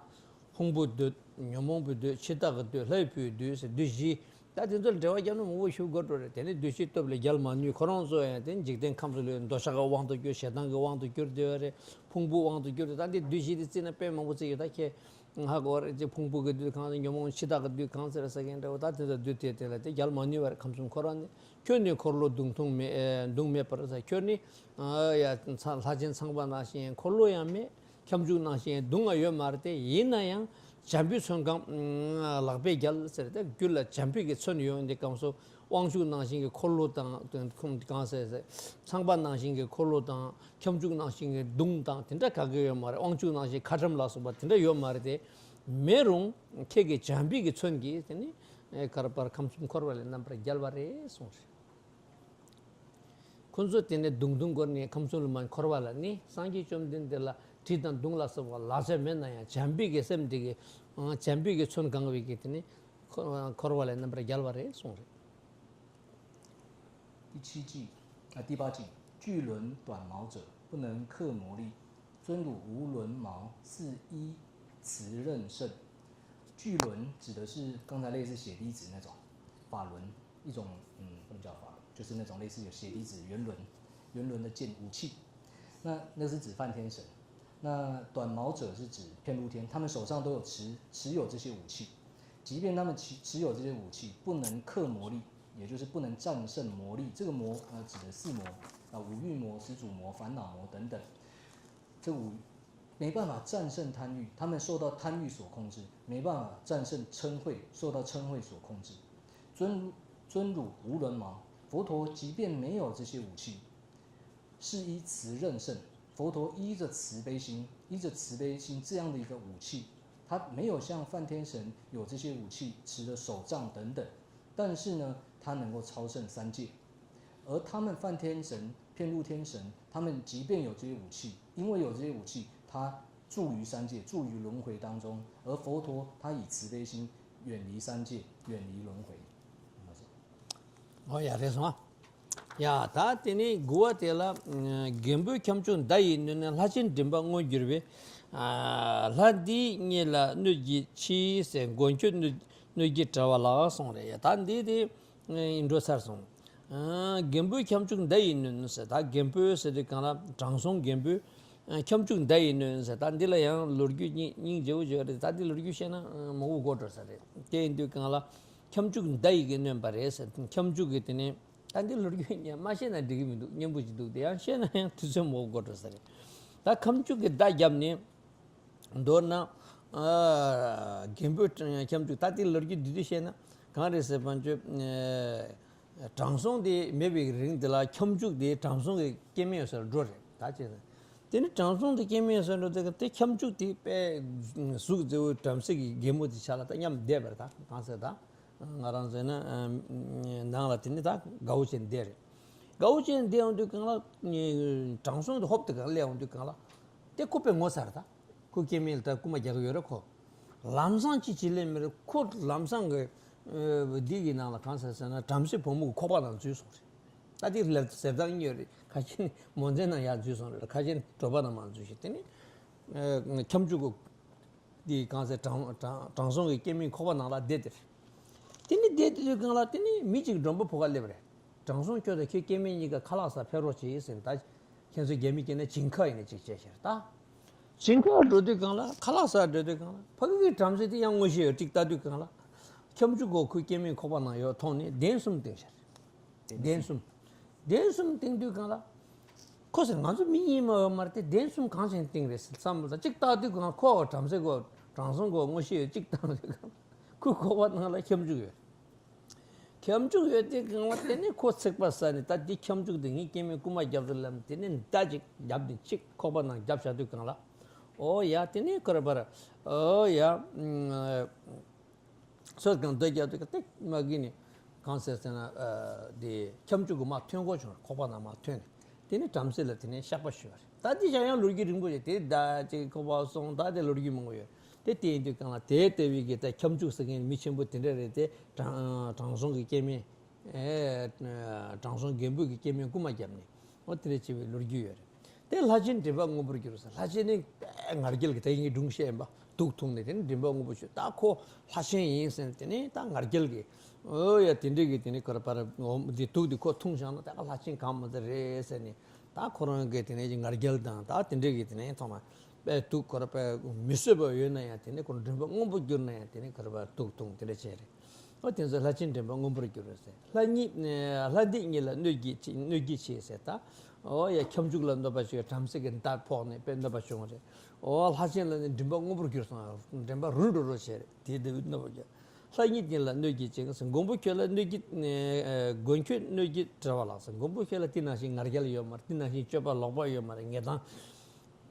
ཕུང་པོའི་བདུད། ཉོན་མོངས་པའི་བདུད། འཆི་བདག་གི་བདུད། ལྷའི་བུའི་བདུད་ཟེར་བདུད་བཞི། ད་དེ་ཚོ་ལ་འགྲེལ་བ་བརྒྱབ་ན་མང་པོ་ཞིག་དགོས་འགྲོ་རེད། དེ་ནི་བདུད་བཞིའི་སྟོབས་ལས་རྒྱལ་མ་ནུས། ཁོ་རང་ཚོ་ཡང་དེ་འཇིག་རྟེན་ཁམས་གསུམ་ལ་འདོད་ཆགས་ཀྱི་དབང་དུ་གྱུར། ཞེ་སྡང་གི་དབང་དུ་གྱུར་བསྡད་ཡོད་རེད། ཕུང་པོའི་དབང་དུ་གྱུར་ཏེ། ད་འདི་བདུད་བཞི་དེ་བརྩིས་ན་དཔེ་མང་པོ་བརྩི་ཡོད། ད་ཁྱེད་ཧ་གོ་རེད། ཅེས་ཕུང་པོ་གི་བདུད་གང་ཟེར། ཉོན་མོངས་འཆི་བདག་གི་བདུད་གང་ཟེར་ཟེར་མཁན་འདྲ་བོ། ད་དེ་ཚོ་བདུད་དེ་དེ་ལ་དེ་རྒྱལ་མ་ནུས་པར་ཁམས་གསུམ་འཁོར་བ་ནི། ཁྱོད་ནི་འཁོར་ལོ་མདུང་ཐུང་མེད་ཨེ་མདུང་མེད་པར་ཟེར། ཁྱོད་ནི་ཨ་ཡ་ཚ་ལྷ་ཆེན་ཚངས་པ་ནང་བཞིན་འཁོར་ལོ་ཡང་མེད། ཁྱབ་འཇུག་ནང་བཞིན་མདུང་ང་ཡོད་མ་རེད་དེ། ཡིན་ན་ཡང་བྱམས་པའི་མཚོན་གང་ལེགས་པས་རྒྱལ་ཟེར་ཏེ། རྒྱུད་ལ་བྱམས་པའི་གི་མཚོན་ཡོད། འདི་སྐབས་སུ་དབང་ཕྱུག་ནང་བཞིན་གྱི་འཁོར་ལོ་དང་ཁོང་གང་ཟེར་ཟེར། ཚངས་པ་ནང་བཞིན་གྱི་འཁོར་ལོ་དང་། ཁྱབ་འཇུག་ནང་བཞིན་གྱི་མདུང་དང་དེ་འདྲ་ག་གེ་ཡོད་མ་རེད། དབང་ཕྱུག་ནང་བཞིན་ཁ་ཊྭཱཾ་ལ་སོགས་པ་དེ་འདྲ་ཡོད་མ་རེད་དེ། མེད་རུང་ཁྱེད་ཀྱི་བྱམས་པའི་གི་མཚོན་གྱིས་དེ་ནི་གར་པར་ཁམས་གསུམ་འཁོར་བ་ལས་རྣམ་པར་རྒྱལ་བ་རེད་གསུངས་རེད། ཁོ་ཚོ་དེ་ནས་མདུང་མདུང་སྐོར་ནས་ཁམས་གསུམ་ལ་མ་འཁོར་བ་ལ་ནི། སངས་རྒྱས་བཅོམ་ལྡན་འདས་ལ་གྲི་དང་མདུང་ལ་སོགས་པ་ལག་ཆ་མེད་ན་ཡང་། བྱམས་པའི་གི་སེམས་དེ་གི་བྱམས་པའི་གི་མཚོན་གང་བའི་གི་དེ་ནི་འཁོར་བ་ལས་རྣམ་པར་རྒྱལ་བ་རེད་གསུངས་རེད། 第七偈，啊，第八偈，巨轮短矛者，不能克磨砺。尊汝无轮矛，似衣辞佞胜。巨轮指的是刚才类似血滴子那种法轮，一种嗯，不能叫法轮，就是那种类似有血滴子圆轮、圆轮的剑武器。那那是指梵天神。那短矛者是指遍路天，他们手上都有持持有这些武器，即便他们持持有这些武器，不能克魔力，也就是不能战胜魔力。这个魔呃指的四魔，啊，五欲魔、始祖魔、烦恼魔等等。这五没办法战胜贪欲，他们受到贪欲所控制，没办法战胜嗔恚，受到嗔恚所控制。尊尊汝无伦芒，佛陀即便没有这些武器，是依慈任胜。佛陀依着慈悲心，依着慈悲心这样的一个武器，他没有像梵天神有这些武器，持的手杖等等，但是呢，他能够超胜三界。而他们梵天神、遍路天神，他们即便有这些武器，因为有这些武器，他住于三界，住于轮回当中，而佛陀他以慈悲心远离三界，远离轮回。 ཨོ་ཡ་རེད་སོང་། ཡ་ད་དེ་ནས་དགུ་བ་དེ་ལ་རྒན་པོའི་ཁྱབ་འཇུག་མདའ་ཡིས་གནོན་ནས། ལྷ་ཆེན་མགྲིན་པ་མངོན་གྱུར་པའི། ལྷ་འདིས་ཉིད་ལ་གནོད་ཀྱིས་ཕྱིས་ཟེར། མགོན་ཁྱོད་གནོད་གནོད་ཀྱིས་བྲལ་བ་ལགས་གསུངས་རེད། ཡ་ད་འདི་དེ་འགྲོ་ཚར་སོང་། རྒན་པོའི་ཁྱབ་འཇུག་མདའ་ཡིས་གནོན་ཟེར། ད་རྒན་པོའི་ཟེར་དུས་གང་ལ་དྲང་སྲོང་རྒན་པོའི་ཁྱབ་འཇུག་མདའ་ཡིས་གནོན་ཟེར། ད་འདི་ལ་ཡང་ལོ་རྒྱུས་སྙིང་སྙིང་རྗེ་བོ་བརྗོད་རེད། ད་འདི་ལོ་རྒྱུས་བཤད་ན་མང་པོ་འགོར་འགྲོ་ས་རེད། དེ་ཡིན་དུས་གང་ལ་ཁྱབ་འཇུག་མདའ་ཡིས་གནོན་པ་རེད་ཟེར། ཁྱབ་འཇུག་གི་དེ་ནས་ད་འདི་ལོ་རྒྱུས་མ་བཤད་ན་འགྲིག་གི་མི་འདུག་སྙན་པོ་ཅིག་འདུག་དེ་ཡང་བཤད་ན་ཡང་དུས་ཚོད་མང་པོ་འགོར་འགྲོ་ས་རེད། ད་ཁྱབ་འཇུག་གི་མདའ་བརྒྱབ་ནས། མདོར་ན། རྒན་པོའི་ཁྱབ་འཇུག་ད་ལྟའི་ལོ་རྒྱུས་བསྡུས་བསྡུས་བཤད་ན་གང་རེད་ཟེར་བ་ཅོ། དྲང་སྲོང་དེ་མེད་པའི་རིང་དེ་ལ་ཁྱབ་འཇུག་དེ་དྲང་སྲོང་གི་སྐྱེ་དམན་ཡོད་སར་འགྲོ་རེད་ད་ཅེ། དེ་ནི་དྲང་སྲོང་དེ་སྐྱེ་དམན་ཡོད་སར་འགྲོ་དེ་དེ་ཁྱབ་འཇུག་དེ་དཔེ་གཟུགས་མཛེས་པོ་བྲམ་ཟེ་གི་རྒན་མོ་དེ་ཆ་ལ་ད་མཉམ་བསྡད་པར་ད་གང་ཟེར་ད་ང་རང་ཟེར་ན་ནང་ལ་དེ་ནི་ད་དགའ་བོ་བྱས་བསྡད་རེད། དགའ་བོ་བྱས་བསྡད་ཡོང་དུས་གང་ལ་དྲང་སྲོང་དེ་ཧོབ་དེ་གང་སླེབས་ཡོང་དུས་གང་ལ་དེ་ཁོ་དཔེ་ངོ་ཚ་རེད་ད། ཁོ་སྐྱེ་དམན་ལ་ད་རྐུ་མ་རྒྱག་གི་ཡོད་རེད་ཁོ། ལམ་སང་ཅི་བྱེད་ལེ་མི་རེད་ཁོ་ལམ་སང་གི་འདི་གི་ནང་ལ་གང་ཟེར་ཟེར་ན་བྲམ་ཟེ་བུ་མོ་གི་ཁོག་པ་ནང་འཛུལ་སོང་རེད། ད་དེ་ལབ་ཟེར་སྟངས་གཉིས་རེད། ཁ་ཆེན་མོ་མཚན་ནང་ཡར་འཛུལ་སོང་རེད། ཁ་ཆེན་གྲོད་པ་ནང་མར་འཛུལ་ཞིག་དེ་ནི་ཁྱབ་འཇུག་གི་འདི་གང་ཟེར་དྲང་དྲང་དྲང་སྲོང་གི་སྐྱེ་དམན་ཁོག་པ་ནང་ལ་བསྡད་དེ་རེད། དེ་ནི་བསྡད་དེ་དུས་གང་ལ་དེ་ནི་མི་གཅིག་མགྲོན་པོ་ཕོ་ཁ་སླེབས་རེད། དྲང་སྲོང་ཁྱོད་དང་ཁྱོད་སྐྱེ་དམན་གཉིས་ཀ་ཁ་ལག་ཟ་ཕེབས་རོགས་གྱིས་ཟེར་ད། ཁྱེད་ཚོ་རྒྱ་མི་སྐྱེ་ན་ཇིང་ཁ་ཡིན་ན་ཅིག་བྱས་ཤར་ད། ཇིང་ཁ་འགྲོ་དུས་གང་ལ་ཁ་ལག་ཟ་འགྲོ་དུས་གང་ལ་ཕ་གི་གི་བྲམ་ཟེ་དེ་ཡང་ངོ་ཤེས་ཡོད་ཅིག་ལྟ་དུས་གང་ལ། ཁྱབ་འཇུག་གོ་ཁུ་སྐྱེ་དམན་ཁོག་པ་ནང་ཡོད་མཐོང་ནས་གདན་གསུམ་བཏིང་ཤར། གདན་གསུམ། གདན་གསུམ་བཏིང་དུས་གང་ལ། ཁོ་ཟེར་ང་ཚོ་མི་གཉིས་མ་ཡོད་མ་རེད་དེ་གདན་གསུམ་གང་བྱས་བཏིང་རེད་ཟེར་བསམ་བློ་ད་ཅིག་བཏང་དུས་གང་ཁོ་བ་བྲམ་ཟེ་གོ་དྲང་སྲོང་གོ་ངོ་ཤེས་ཡོད་ཅིག་བཏང་དུས་གང་ཁུ་ཁོག་པ་ནང་ལ་ཁྱབ་འཇུག་ཡོད། ཁྱབ་འཇུག་ཡོད་དེ་གང་ལ་དེ་ནས་ཁོ་ཚིག་པ་ཟ་ནས་ད་འདི་ཁྱབ་འཇུག་དེ་ངའི་སྐྱེ་དམན་རྐུ་མ་རྒྱབ་དུ་ལམ་དེ་ནས་མདའ་ཅིག་རྒྱབ་ནས་ཅིག་ཁོག་པ་ནང་རྒྱབ་བྱ་དུས་གང་ལ། ཨོ་ཡ་དེ་ནས་ཁོ་ར་པ་ར་ཨོ་ཡ། སོས་གང་འདོད་རྒྱབ་དུས་ག་ཏེ་མ་གི་ནས་གང་ཟེར་ཟེར་ན་དེ་ཁྱབ་འཇུག་གི་མ་ཐོན་གོ་བྱུང་ཁོག་པ་ནང་མ་ཐོན་ནས་དེ་ནས་བྲམ་ཟེ་ལ་དེ་ནས་བཤགས་པ་ཞུ་བ་རེད། ད་འདི་ཞག་ཡང་ལོ་རྒྱུས་རིང་པོ་ཞིག་དེ་ཟླ་གཅིག་ཁོ་པ་སོང་ད་དེ་ལོ་རྒྱུས་མང་པོ་ཡོད། དེ་དེ་ཡིན་དུས་གང་ལ་དེ་ལྟ་བུའི་གི་ད་ཁྱབ་འཇུག་ཟེར་མཁན་མི་ཆེན་པོ་དེ་འདྲ་རེད་དེ། དྲང་དྲང་སྲོང་གི་སྐྱེ་དམན། དྲང་སྲོང་རྒན་པོ་གི་སྐྱེ་དམན་རྐུ་མ་བརྒྱབ་ནས་འོ་དེ་འདྲ་བྱས་པའི་ལོ་རྒྱུས་ཡོད་རེད། དེ་ལྷ་ཆེན་མགྲིན་པ་སྔོན་པོར་གྱུར་ཟེར། ལྷ་ཆེན་ནི་ང་རྒྱལ་གི་དེ་ཡིན་གི་སྒྲུང་བཤད་ཡིན་པ་དུག་འཐུང་ནས་དེ་ནི་མགྲིན་པ་སྔོན་པོ་ཞུ་ད་ཁོ་ལྷ་ཆེན་ཡིན་ཟེར་ནས་དེ་ནི་ད་ང་རྒྱལ་གི་ཨོ་ཡ་དེ་འདྲ་གི་དེ་ནི་ཁོ་ར་པ་ར་འོ་འདི་དུག་འདི་ཁོ་འཐུང་བཞག་ན་ད་ལྷ་ཆེན་གང་མ་ད་རེད་ཟེར་ནས། ད་ཁོ་རང་གི་དེ་ནས་ང་རྒྱལ་དང་ད་དེ་འདྲ་གི་དེ་ནས་ཐོག་མ་དཔེ་དུག་ཁོ་ར་དཔེ་མི་བཟོད་པ་ཡོད་ན་ཡང་དེ་ནས་ཁོ་རང་མགྲིན་པ་སྔོན་པོ་གྱུར་ན་ཡང་དེ་ནས་ཁོ་ར་དཔེ་དུག་འཐུང་དེ་འདྲ་བྱས་རེད། ཨོ་དེ་ཚོ་ལྷ་ཆེན་མགྲིན་པ་སྔོན་པོར་གྱུར་རེད་ཟེར། ལྷ་ཉིད་ལྷ་འདི་ཉིད་ལ་གནོད་ཀྱིས་གནོད་ཀྱིས་ཆེ་ཟེར་ད། ཨོ་ཡ་ཁྱབ་འཇུག་ལ་གནོད་པ་བྱུང་བྲམ་ཟེ་གི་མདའ་ཕོག་ནས་དཔེ་གནོད་པ་བྱུང་རེད། ཨོ་ལྷ་ཆེན་ལ་ནི་མགྲིན་པ་སྔོན་པོར་གྱུར་སོང་མགྲིན་པ་རུལ་འགྲོ་རོགས་བྱས་རེད། དེ་ལྟ་བུའི་གནོད་པ་བརྒྱབ། ལྷ་ཉིད་ཉིད་ལ་གནོད་ཀྱིས་བཅིངས་ཟེར། མགོན་པོ་ཁྱོད་ལ་གནོད་ཀྱིས། མགོན་ཁྱོད་གནོད་ཀྱིས་བྲལ་བ་ལགས་ཟེར། མགོན་པོ་ཁྱོད་ལ་དེ་ནང་བཞིན་ང་རྒྱལ་ཡོད་མ་རེད། དེ་ནང་བཞིན་སྤྱོད་པ་ལོག་པ་ཡོད་མ་རེད། ངེས་དང་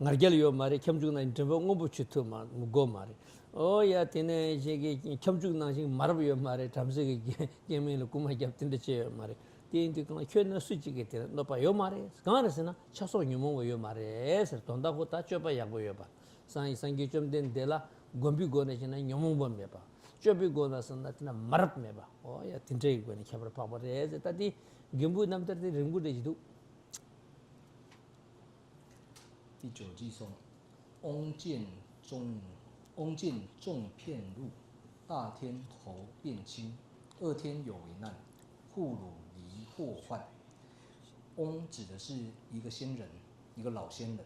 ང་རྒྱལ་ཡོད་མ་རེད། ཁྱབ་འཇུག་ནང་མགྲིན་པ་སྔོན་པོ་བྱེད་ཐུབ་མ་དགོས་མ་རེད། ཨོ་ཡ་དེ་ནས་ཞིག་གི་ཁྱབ་འཇུག་ནང་བཞིན་མ་རབས་ཡོད་མ་རེད། བྲམ་ཟེ་གི་སྐྱེ་དམན་ལ་རྐུ་མ་བརྒྱབ་དེ་འདྲ་བྱས་ཡོད་མ་རེད། དེ་ཡིན་དུས་གང་ལ་ཁྱོད་ན་སུ་གཅིག་གིས་དེ་ལ་གནོད་པ་ཡོད་མ་རེད། གང་རེད་ཟེར་ན་ཆགས་སོགས་ཉོན་མོངས་པ་ཡོད་མ་རེད་ཟེར། དོན་དག་ཁོ་ད་སྤྱོད་པ་ཡག་པོ་ཡོད་པ། སངས་རྒྱས་སངས་རྒྱས་བཅོམ་ལྡན་འདས་ལ་སྒོམ་པའི་སྒོ་ནས་བྱས་ན་ཉོན་མོངས་པ་མེད་པ། སྤྱོད་པའི་སྒོ་ནས་བསམ་ན་དེ་ན་མ་རབས་མེད་པ། ཨོ་ཡ་དེ་འདྲའི་སྒོ་ནས་ཁྱད་པར་འཕགས་པ་རེད་ཟེར། ད་དེ་རྒན་པོའི་རྣམ་ཐར་དེ་རིང་པོ་རེད་ཀྱི་འདུག第九句颂：翁见众翁见众遍路，大天侯变轻，二天有危难，护汝离祸患。翁指的是一个仙人，一个老仙人。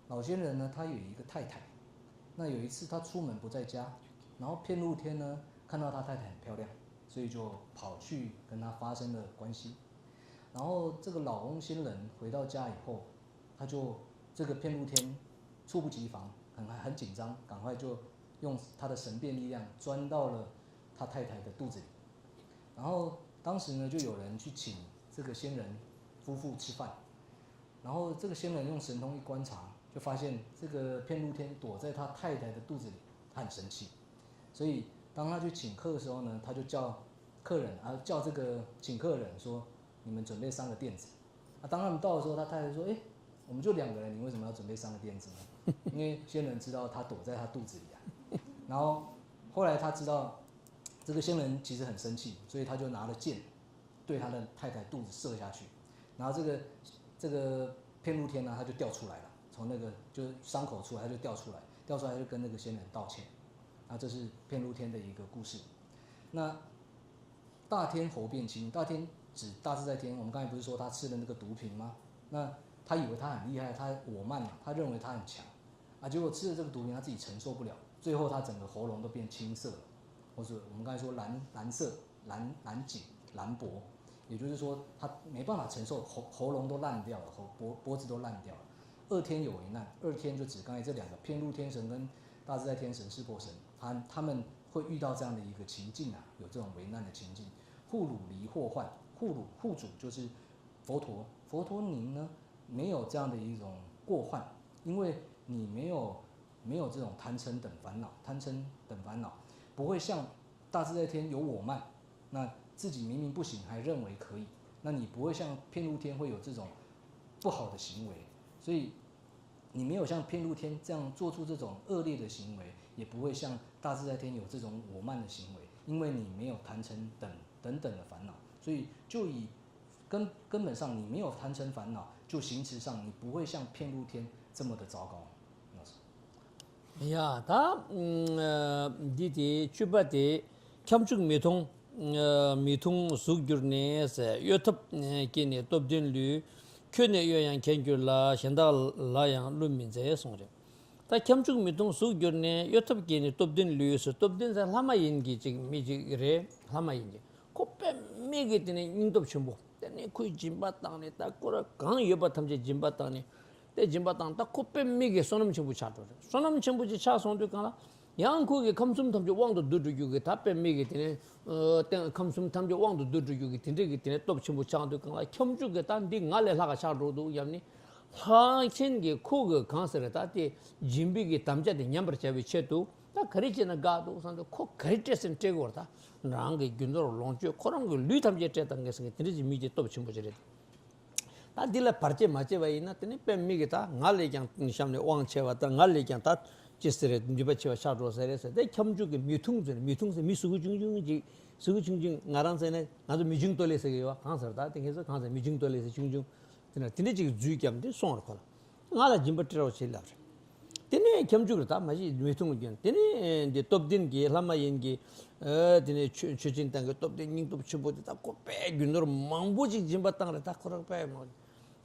老仙人呢，他有一个太太。那有一次他出门不在家，然后遍路天呢，看到他太太很漂亮，所以就跑去跟她发生了关系。然后这个老翁仙人回到家以后，他就这个骗路天猝不及防，很很紧张，赶快就用他的神变力量钻到了他太太的肚子里。然后当时呢，就有人去请这个仙人夫妇吃饭，然后这个仙人用神通一观察，就发现这个骗路天躲在他太太的肚子里，他很生气。所以当他去请客的时候呢，他就叫客人啊，叫这个请客人说：“你们准备三个垫子。”啊，当他们到的时候，他太太说：“哎，我们就两个人，你为什么要准备三个垫子呢？”因为仙人知道他躲在他肚子里啊。然后后来他知道这个仙人其实很生气，所以他就拿了箭对他的太太肚子射下去，然后这个这个骗路天呢，他就掉出来了，从那个就是伤口出来，他就掉出来，掉出来就跟那个仙人道歉。那这是骗路天的一个故事。那大天猴变青，大天指大自在天，我们刚才不是说他吃了那个毒品吗？那他以为他很厉害，他我慢嘛，他认为他很强啊，结果吃了这个毒品，他自己承受不了，最后他整个喉咙都变青色了，或是我们刚才说蓝蓝色、蓝蓝颈、蓝脖，也就是说他没办法承受，喉喉咙都烂掉了，喉脖脖子都烂掉了。二天有危难，二天就指刚才这两个骗路天神跟大自在天神、湿婆神，他他们会遇到这样的一个情境啊，有这种危难的情境。护乳离祸患，护乳护主就是佛陀，佛陀您呢没有这样的一种过患，因为你没有没有这种贪嗔等烦恼，贪嗔等烦恼不会像大自在天有我慢，那自己明明不行还认为可以，那你不会像骗路天会有这种不好的行为，所以你没有像骗路天这样做出这种恶劣的行为，也不会像大自在天有这种我慢的行为，因为你没有贪嗔等等等的烦恼，所以就以根根本上你没有贪嗔烦恼，就行持上你不会像骗路天这么的糟糕。老师。ཡ་ད་འདི་དེ་བཅུ་པ་དེ། ཁྱབ་འཇུག་མི་མཐོང་། མི་མཐོང་གཟུགས་གྱུར་ནས། གཡོ་ཐབས་སྐྱེས་ནས་སྟོབས་ལྡན་ལུས། ཁྱོད་ནི་གཡོ་ཡང་མཁས་གྱུར་ལ། གཞན་དག་ལ་ཡང་བསླུ་མི་མཛད་གསུངས་རེད། ད་ཁྱབ་འཇུག་མི་མཐོང་གཟུགས་གྱུར་ནས། གཡོ་ཐབས་སྐྱེས་ནས་སྟོབས་ལྡན་ལུས་སུ། སྟོབས་ལྡན་ཟེར་ལྷ་མ་ཡིན་གྱི་ཅིག་མི་ཅིག་རེད། ལྷ་མ་ཡིན་གྱི་ཁོ་དཔེ་མི་གི་དེ་ནས་སྙིང་སྟོབས་ཆེན་པོ། དེ་ནས་ཁོའི་སྦྱིན་པ་བཏང་ནས། ད་ཁོ་ར་གང་ཡོད་པ་ཐམས་ཅད་སྦྱིན་པ་བཏང་ནས། དེ་སྦྱིན་པ་བཏང་། ད་ཁོ་དཔེ་མི་གི་བསོད་ནམས་ཆེན་པོ་ཆགས་འགྲོ་རེད། བསོད་ནམས་ཆེན་པོ་ཅིག་ཆགས་སོང་དུས་གང་ལ། ཡང་ཁོ་གི་ཁམས་གསུམ་ཐམས་ཅད་དབང་དུ་བསྡུ་འགྲོ་རྒྱུ་གི་ད་དཔེ་མི་གི་དེ་ནས་ཨ་ཁམས་གསུམ་ཐམས་ཅད་དབང་དུ་བསྡུ་འགྲོ་རྒྱུ་གི་དེ་འདྲ་གི་དེ་ནས་སྟོབས་ཆེན་པོ་ཆགས་དུས་གང་ལ། ཁྱབ་འཇུག་གི་ད་འདི་ང་ལས་ལྷག་ག་ཆགས་འགྲོ་འདུག་སྙམ་ནས། ལྷ་ཆེན་གི་ཁོ་གི་གང་ཟེར་ད་དེ་སྦྱིན་པའི་གི་དམ་བཅའ་དེ་ཉམས་པར་བྱ་བའི་ཆེད་དུ། ད་ག་རེ་བྱས་ན་དགའ་འདུག་བསམ་དུས། ཁོ་ག་རེ་སྤྲད་ཟེར་ན་སྤྲད་དགོས་རེད། ད་རང་གི་རྒྱུ་ནོར་ལོངས་སྤྱོད་ཁོ་རང་གི་ལུས་ཐམས་ཅད་སྤྲད་བཏང་གི་ཟེར་གི་དེ་འདྲ་ཅིག་མི་དེ་སྟོབས་ཆེན་པོ་ཅིག་རེད། ད་འདི་ལ་བར་ཆད་མ་བྱས་པ་ཡིན་ན། དེ་ནི་དཔེ་མི་གི་ད་ང་ལས་ཀྱང་གཤམ་ནས་དབང་ཆེ་བ། ད་ང་ལས་ཀྱང་ད་ཅི་ཟེར་རེད། ནུས་པ་ཆེ་བ་ཆགས་འགྲོ་ཟེར་རེད་ཟེར། དེ་ཁྱབ་འཇུག་གི་མི་མཐོང་ཟེར། མི་མཐོང་ཟེར་མི་གཟུགས་ཆུང་ཆུང་ཅིག་གཟུགས་ཆུང་ཆུང་། ང་རང་ཟེར་ན་ང་ཚོ་མི་ཆུང་ཏོ་ལེ་ཟེར་གི་ཡོད་པ། གང་ཟེར་ད་དེ་ཁྱེད་ཚོ་གང་ཟེར། མི་ཆུང་ཏོ་ལེ་ཟེར་ཆུང་ཆུང་། དེ་ན་དེ་འདྲ་ཅིག་རྫུས་བརྒྱབ་འདི་སོང་རེད་ཁོ་ལ། ང་ལ་སྦྱིན་པ་སྤྲད་རོགས་བྱེད་ལབ་རེད། དེ་ནས་ཁྱབ་འཇུག་རེད། ད་མ་གཞི་མི་མཐོང་རྒྱུ་དེ་ནས་འདི་སྟོབས་ལྡན་གྱི་ལྷ་མ་ཡིན་གྱི། ཨ་དེ་ནས་མཆོད་མཆོད་སྦྱིན་བཏང་གི་སྟོབས་ལྡན་སྙིང་སྟོབས་ཆེན་པོ་དེ། ད་ཁོ་དཔེ་རྒྱུ་ནོར་མང་པོ་ཅིག་སྦྱིན་པ་བཏང་རེད། ད་ཁོ་རང་དཔེ་མང་།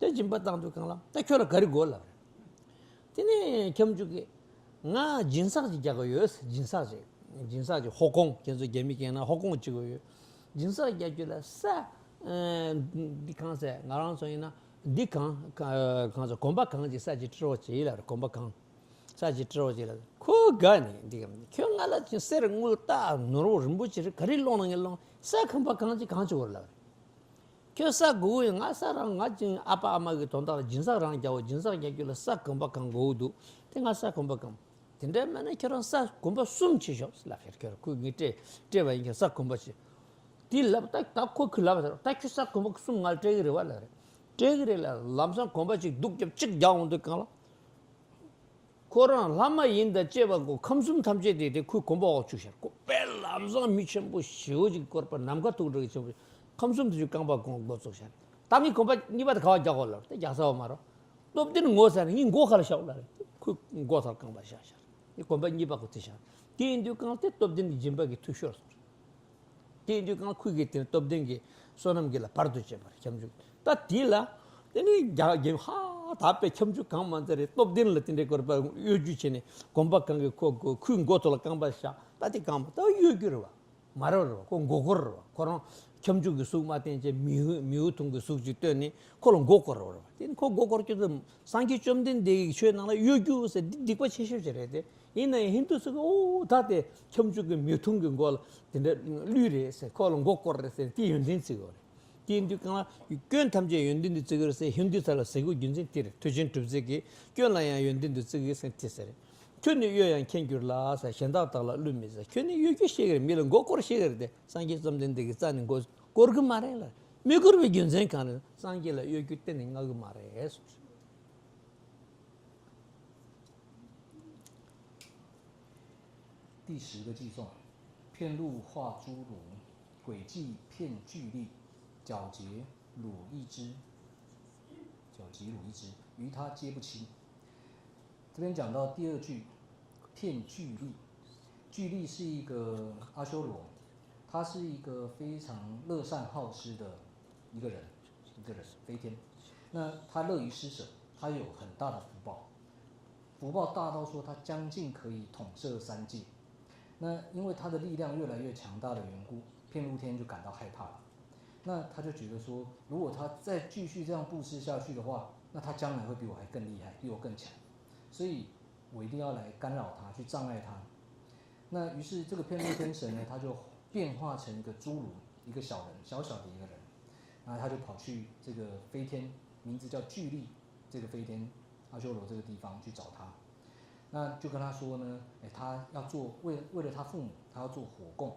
དེ་སྦྱིན་པ་བཏང་དུས་གང་ལ། ད་ཁྱོད་ལ་ག་རེ་དགོས་ལབ་རེད། དེ་ནས་ཁྱབ་འཇུག་གིས། ང་སྦྱིན་སྲེག་ཅིག་རྒྱག་གི་ཡོད། སྦྱིན་སྲེག་ཅིག་སྦྱིན་སྲེག་ཅིག་ཧོ་ཀོང་། ཁྱེད་ཚོ་རྒྱ་མི་སྐད་ན་ཧོ་ཀོང་ཅིག་གི་ཡོད། སྦྱིན་སྲེག་རྒྱག་རྒྱུ་ལ་ས། འདི་གང་ཟེར། ང་རང་ཚོ་ཡིན་ན་འདི་གང་གང་ཟེར། གོམ་པ་གང་ཅིག་ས་ཅིག་སྤྲད་རོགས་བྱེད་ལབ་རེད། གོམ་པ་གང་ས་ཅིག་སྤྲད་རོགས་བྱེད་ལབ། ཁོ་དགའ་ནས་འདི་ག་ཁྱོད་ང་ལ་ཅིག་གསེར་དངུལ་རྟ་ནོར་བུ་རིན་པོ་ཆེ་རེད། ག་རེ་སློང་ན་ངས་སློང་། ས་གོམ་པ་གང་ཅིག་གང་ཅིག་དགོས་ལབ་རེད། ཁྱོད་ས་དགོས་ཡོད། ང་ས་རང་ང་ཅིག་ཨ་ཕ་ཨ་མ་གི་དོན་དག་ལ་སྦྱིན་སྲེག་རང་རྒྱག་འོ། སྦྱིན་སྲེག་རྒྱག་རྒྱུ་ལ་ས་གོམ་པ་གང་དགོས་འདུག་དེ་ང་ས་གོམ་པ་གང་། དེ་འདྲ་མེད་ན་ཁྱོད་རང་ས་གོམ་པ་གསུམ་ཕྱིན་ཤོག་ལབ་ཤར། ཁྱོད་རང་ཁོས་ངས་སྤྲད་སྤྲད་པ་ཡིན་ཀྱང་ས་གོམ་པ་ཕྱིན། དེ་ལབ་ད་ད་ཁོ་ཁོས་ལབ་ད་ད་ཁྱོད་ས་གོམ་པ་གསུམ་ང་ལ་སྤྲད་གི་རེད་བ་ལབ་རེད། སྤྲད་གི་རེད་ལབ། ལམ་སང་གོམ་པ་གཅིག་སྡུག་རྒྱབ་གཅིག་རྒྱག་འོང་དུས་གང་ལ། ཁོ་རང་ལྷ་མ་ཡིན་དང་བཅས་པ་གོ་ཁམས་གསུམ་ཐམས་ཅད་དེ་དེ་ཁོའི་གོམ་པ་འོག་བཅུག་ཤར། ཁོ་དཔེ་ལམ་སང་མི་ཆེན་པོ་ཞེ་པོ་ཅིག་བསྐོར་པ་ནམ་མཁའ་ཐུག་འགྲོ་གི་ཆེན་པོ་ཁམས་གསུམ་དུ་ཅིག་རྐང་པ་གོང་འགོ་བཙུགས་ཤར། ད་ངའི་གོམ་པ་གཉིས་པ་དེ་ག་བ་རྒྱག་གོ་ལབ་དེ་རྒྱག་ས་བ་མ་རོ། སྟོབས་ལྡན་ངོ་ཟེར་ནས་ངའི་མགོ་ཁ་ལ་བཞག་ལབ་རེད། ཁོས་མགོ་ཐར་རྐང་པ་བཞག་ཤར། ངའི་གོམ་པ་གཉིས་པ་ཁོ་དེ་ཤར། དེ་ཡིན་དུས་གང་དེ་སྟོབས་ལྡན་གྱི་སྦྱིན་པ་གི་འཐུས་ཤོར་སོང་། དེ་ཡིན་དུས་གང་ཁོས་གི་དེ་སྟོབས་ལྡན་གྱི་བསོད་ནམས་ཀྱི་ལ་བར་དུ་བཅད་པར་ཁྱབ་འཇུག་ད་དེ་ལ་དེ་ནི་རྒྱ་རྒྱ་ཧ་ད་དཔེ་ཁྱབ་འཇུག་གང་མ་ཚར་རེད། སྟོབས་ལྡན་ལ་དེ་འདྲའི་སྐོར་པ་གཡོ་སྒྱུ་བྱས་ནས་གོམ་པ་གང་གི་ཁོ་ཁོ་ཁོའི་མགོ་ཐོག་ལ་རྐང་པ་བཞག་ད་དེ་གང་མ་ད་གཡོ་སྒྱུ་རེད་བ། མ་རེད་བ། རེད་བ། ཁོ་མགོ་སྐོར་རེད་བ། ཁོ་རང་ ཁྱབ་འཇུག་གི་གཟུགས་མ་བསྟན་བྱས་མིའུ་མིའུ་ཐུང་གི་གཟུགས་ཅིག་བཏོན་ནས་ཁོ་ལ་མགོ་སྐོར་བ་རེད་བ། དེ་ནི་ཁོ་མགོ་སྐོར་རྒྱུ་དེ་སངས་རྒྱས་བཅོམ་ལྡན་འདས་ཀྱི་ཆོས་ནང་ལ་གཡོ་སྒྱུ་ཟེར་འདི་སྡིག་པ་ཆེ་ཤོས་ཅིག་རེད་དེ། ཡིན་ན་ཡང་ཧིན་དུ་ཚོ་གིས་ཨོ་ད་དེ་ཁྱབ་འཇུག་གི་མིའུ་ཐུང་གི་མགོ་ལ་དེ་འདྲ་གླུད་རེད་ཟེར། ཁོ་ལ་མགོ་སྐོར་རེད་ཟེར། དེ་ཡོན་ཏན་བརྩི་གི་ཡོད་རེད། དེ་ཡིན་དུས་གང་ལ་སྐྱོན་ཐམས་ཅད་ཡོན་ཏན་དུ་བརྩི་གི་རེད་ཟེར། ཧིན་དུ་ཚོ་ལ་ཟེར་དགོས་རྒྱུ་མཚན་དེ་རེད། མཐུ་ཆེན་གྲུབ་རྩེ་གིས་སྐྱོན་ལ་ཡང་ཡོན་ཏན་དུ་བརྩི་གི་ཟེར་དེ་ཟེར། ཁྱོད་ནི་གཡོ་ཡང་མཁྱེན་འགྱུར་ལ་ཟེར། གཞན་དག་དག་ལ་གླུད་མི་ཟེར། ཁྱོད་ནི་གཡོ་སྒྱུ་ཤེས་ཀྱི་རེད། མི་ལ་མགོ་སྐོར་ཤེས་ཀྱི་རེད་དེ། སངས་རྒྱས་བཅོམ་ལྡན་འདས་ཀྱི་རྩ་ནས་མགོ་སྐོར་གི་མ་རེད་ལ། མི་སྐོར་བའི་རྒྱུ་མཚན་གང་རེད། སངས་རྒྱས་ལ་གཡོ་སྒྱུ་གཏན་ནས་མངའ་གི་མ་རེད་གསུངས། 第十个偈颂，片鹿化诸卢，轨迹片巨笠，皎洁如一只，皎洁如一只，于他皆不侵。这边讲到第二句，片巨笠，巨笠是一个阿修罗，他是一个非常乐善好施的一个人，一个人飞天。那他乐于施舍，他有很大的福报，福报大到说他将近可以统摄三界。那因为他的力量越来越强大的缘故，片鹿天就感到害怕了。那他就觉得说，如果他再继续这样布施下去的话，那他将来会比我还更厉害，比我更强。所以我一定要来干扰他，去障碍他。那于是这个片鹿天神呢，他就变化成一个侏儒，一个小人，小小的一个人，然后他就跑去这个飞天，名字叫巨笠，这个飞天阿修罗这个地方去找他。那就跟他说呢，哎，他要做为为了他父母，他要做火供，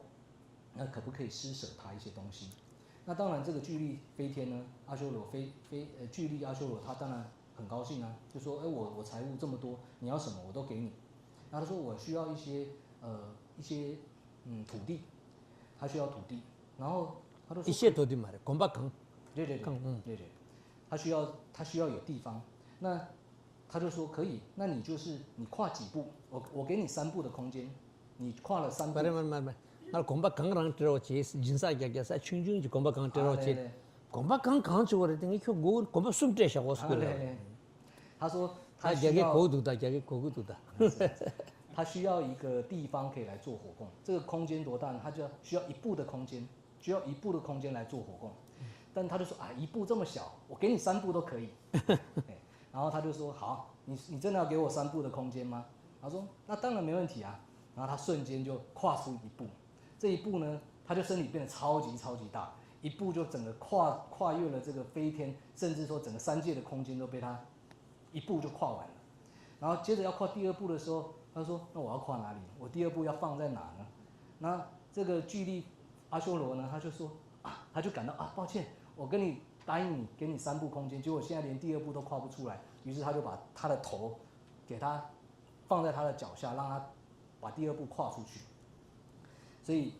那可不可以施舍他一些东西？那当然，这个巨笠飞天呢，阿修罗飞飞呃巨笠阿修罗他当然很高兴啊，就说，哎，我我财物这么多，你要什么我都给你。然后他说我需要一些呃一些嗯土地，他需要土地，然后他就说 ཨི་ཤེས་དོ་དི་མ་རེད། གོམ་པ་གང་། 对对对 གང་ཨང་对对，他需要他需要有地方，那他就说可以，那你就是你跨几步，我我给你三步的空间，你跨了三步 མ་རེད་མ་རེད་མ་རེད། ང་ལ་གོམ་པ་གང་རང་སྤྲད་རོགས་བྱེད། སྦྱིན་སྲེག་རྒྱག་རྒྱག་ས་ཆུང་ཆུང་གི་གོམ་པ་གང་སྤྲད་ཨ་རོགས་ལེ་བྱེད། ལེ། གོམ་པ་གང་གང་བྱེད་པ་རེད། དེ་ངས་ཁྱོད་མགོ་གོམ་པ་གསུམ་སྤྲད་བཞག་གོ་ཨ་སྐུལ་ལེ་ལ། 嘞。他说 ད 他 རྒྱ་需 སྐད་གོ་གི 要 འདུག་ད་རྒྱ་སྐད་གོ་གི་འདུག་ད། 他需要一个地方可以来做火供，这个空间多大呢？他就需要一步的空间，需要一步的空间来做火供。但他就说啊，一步这么小，我给你三步都可以。哎，然后他就说好，你你真的要给我三步的空间吗？他说那当然没问题啊。然后他瞬间就跨出一步，这一步呢，他就身体变得超级超级大，一步就整个跨跨越了这个飞天，甚至说整个三界的空间都被他一步就跨完了。然后接着要跨第二步的时候，他说：“那我要跨哪里？我第二步要放在哪呢？”那这个巨笠阿修罗呢，他就说啊，他就感到啊，抱歉，我跟你答应你，给你三步空间，结果现在连第二步都跨不出来。于是他就把他的头给他放在他的脚下，让他把第二步跨出去。所以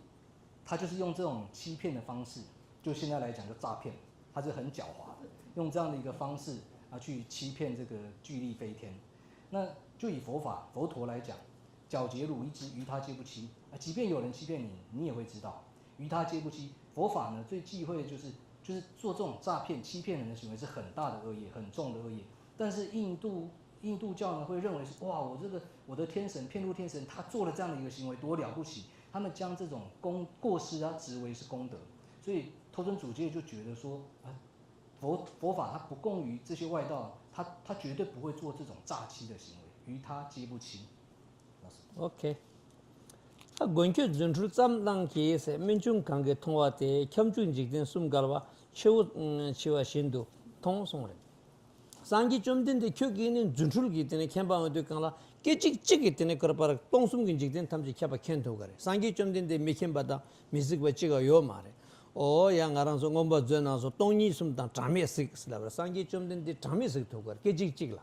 他就是用这种欺骗的方式，就现在来讲就诈骗，他是很狡猾的，用这样的一个方式啊去欺骗这个巨笠飞天。那就以佛法佛陀来讲，皎洁如一只，于他皆不侵。啊，即便有人欺骗你，你也会知道，于他皆不侵。佛法呢，最忌讳的就是就是做这种诈骗、欺骗人的行为是很大的恶业，很重的恶业。但是印度印度教呢会认为是哇，我这个我的天神片鹿天神，他做了这样的一个行为，多了不起。他们将这种功过失啊，执为是功德。所以头尊主戒就觉得说啊，佛佛法它不共于这些外道，他他绝对不会做这种诈欺的行为，于他皆不侵。 ཨོ་ཁེ། ད་མགོན་ཁྱོད་རྫུ་འཕྲུལ་ཙམ་བླངས་ཀྱིས་ཟེར། རྨད་བྱུང་གང་གིས་མཐོང་བ་དེ། ཁྱབ་འཇུག་འཇིག་རྟེན་གསུམ་བརྒལ་བ། ཆུ་བོ་འཆི་བ་བཞིན་དུ་མཐོང་གསུངས་རེད། སངས་རྒྱས་བཅོམ་ལྡན་འདས་ཁྱོད་ཀྱིས་ནི་རྫུ་འཕྲུལ་གྱིས་དེ་ནས་མཁྱེན་པ་འོང་དུས་གང་ལ་སྐད་ཅིག་གཅིག་གིས་དེ་ནས་ཀར་པར་སྟོང་གསུམ་གྱི་འཇིག་རྟེན་ཐམས་ཅད་ཁྱབ་པ་མཁྱེན་ཐུབ་ག་རེད། སངས་རྒྱས་བཅོམ་ལྡན་འདས་མི་མཁྱེན་པ་དང་མི་གཟིགས་པ་གཅིག་ཀ་ཡོད་མ་རེད། ཨོ་ཡ་ང་རང་ཚོ་མངོན་པ་མཛོད་ནང་སོ་སྟོང་ཉིད་གསུམ་དང་གྲངས་མེད་གཟིགས་ལབ་རེད། སངས་རྒྱས་བཅོམ་ལྡན་འདས་གྲངས་མེད་གཟིགས་ཐུབ་ག་རེད། སྐད་ཅིག་གཅིག་ལ།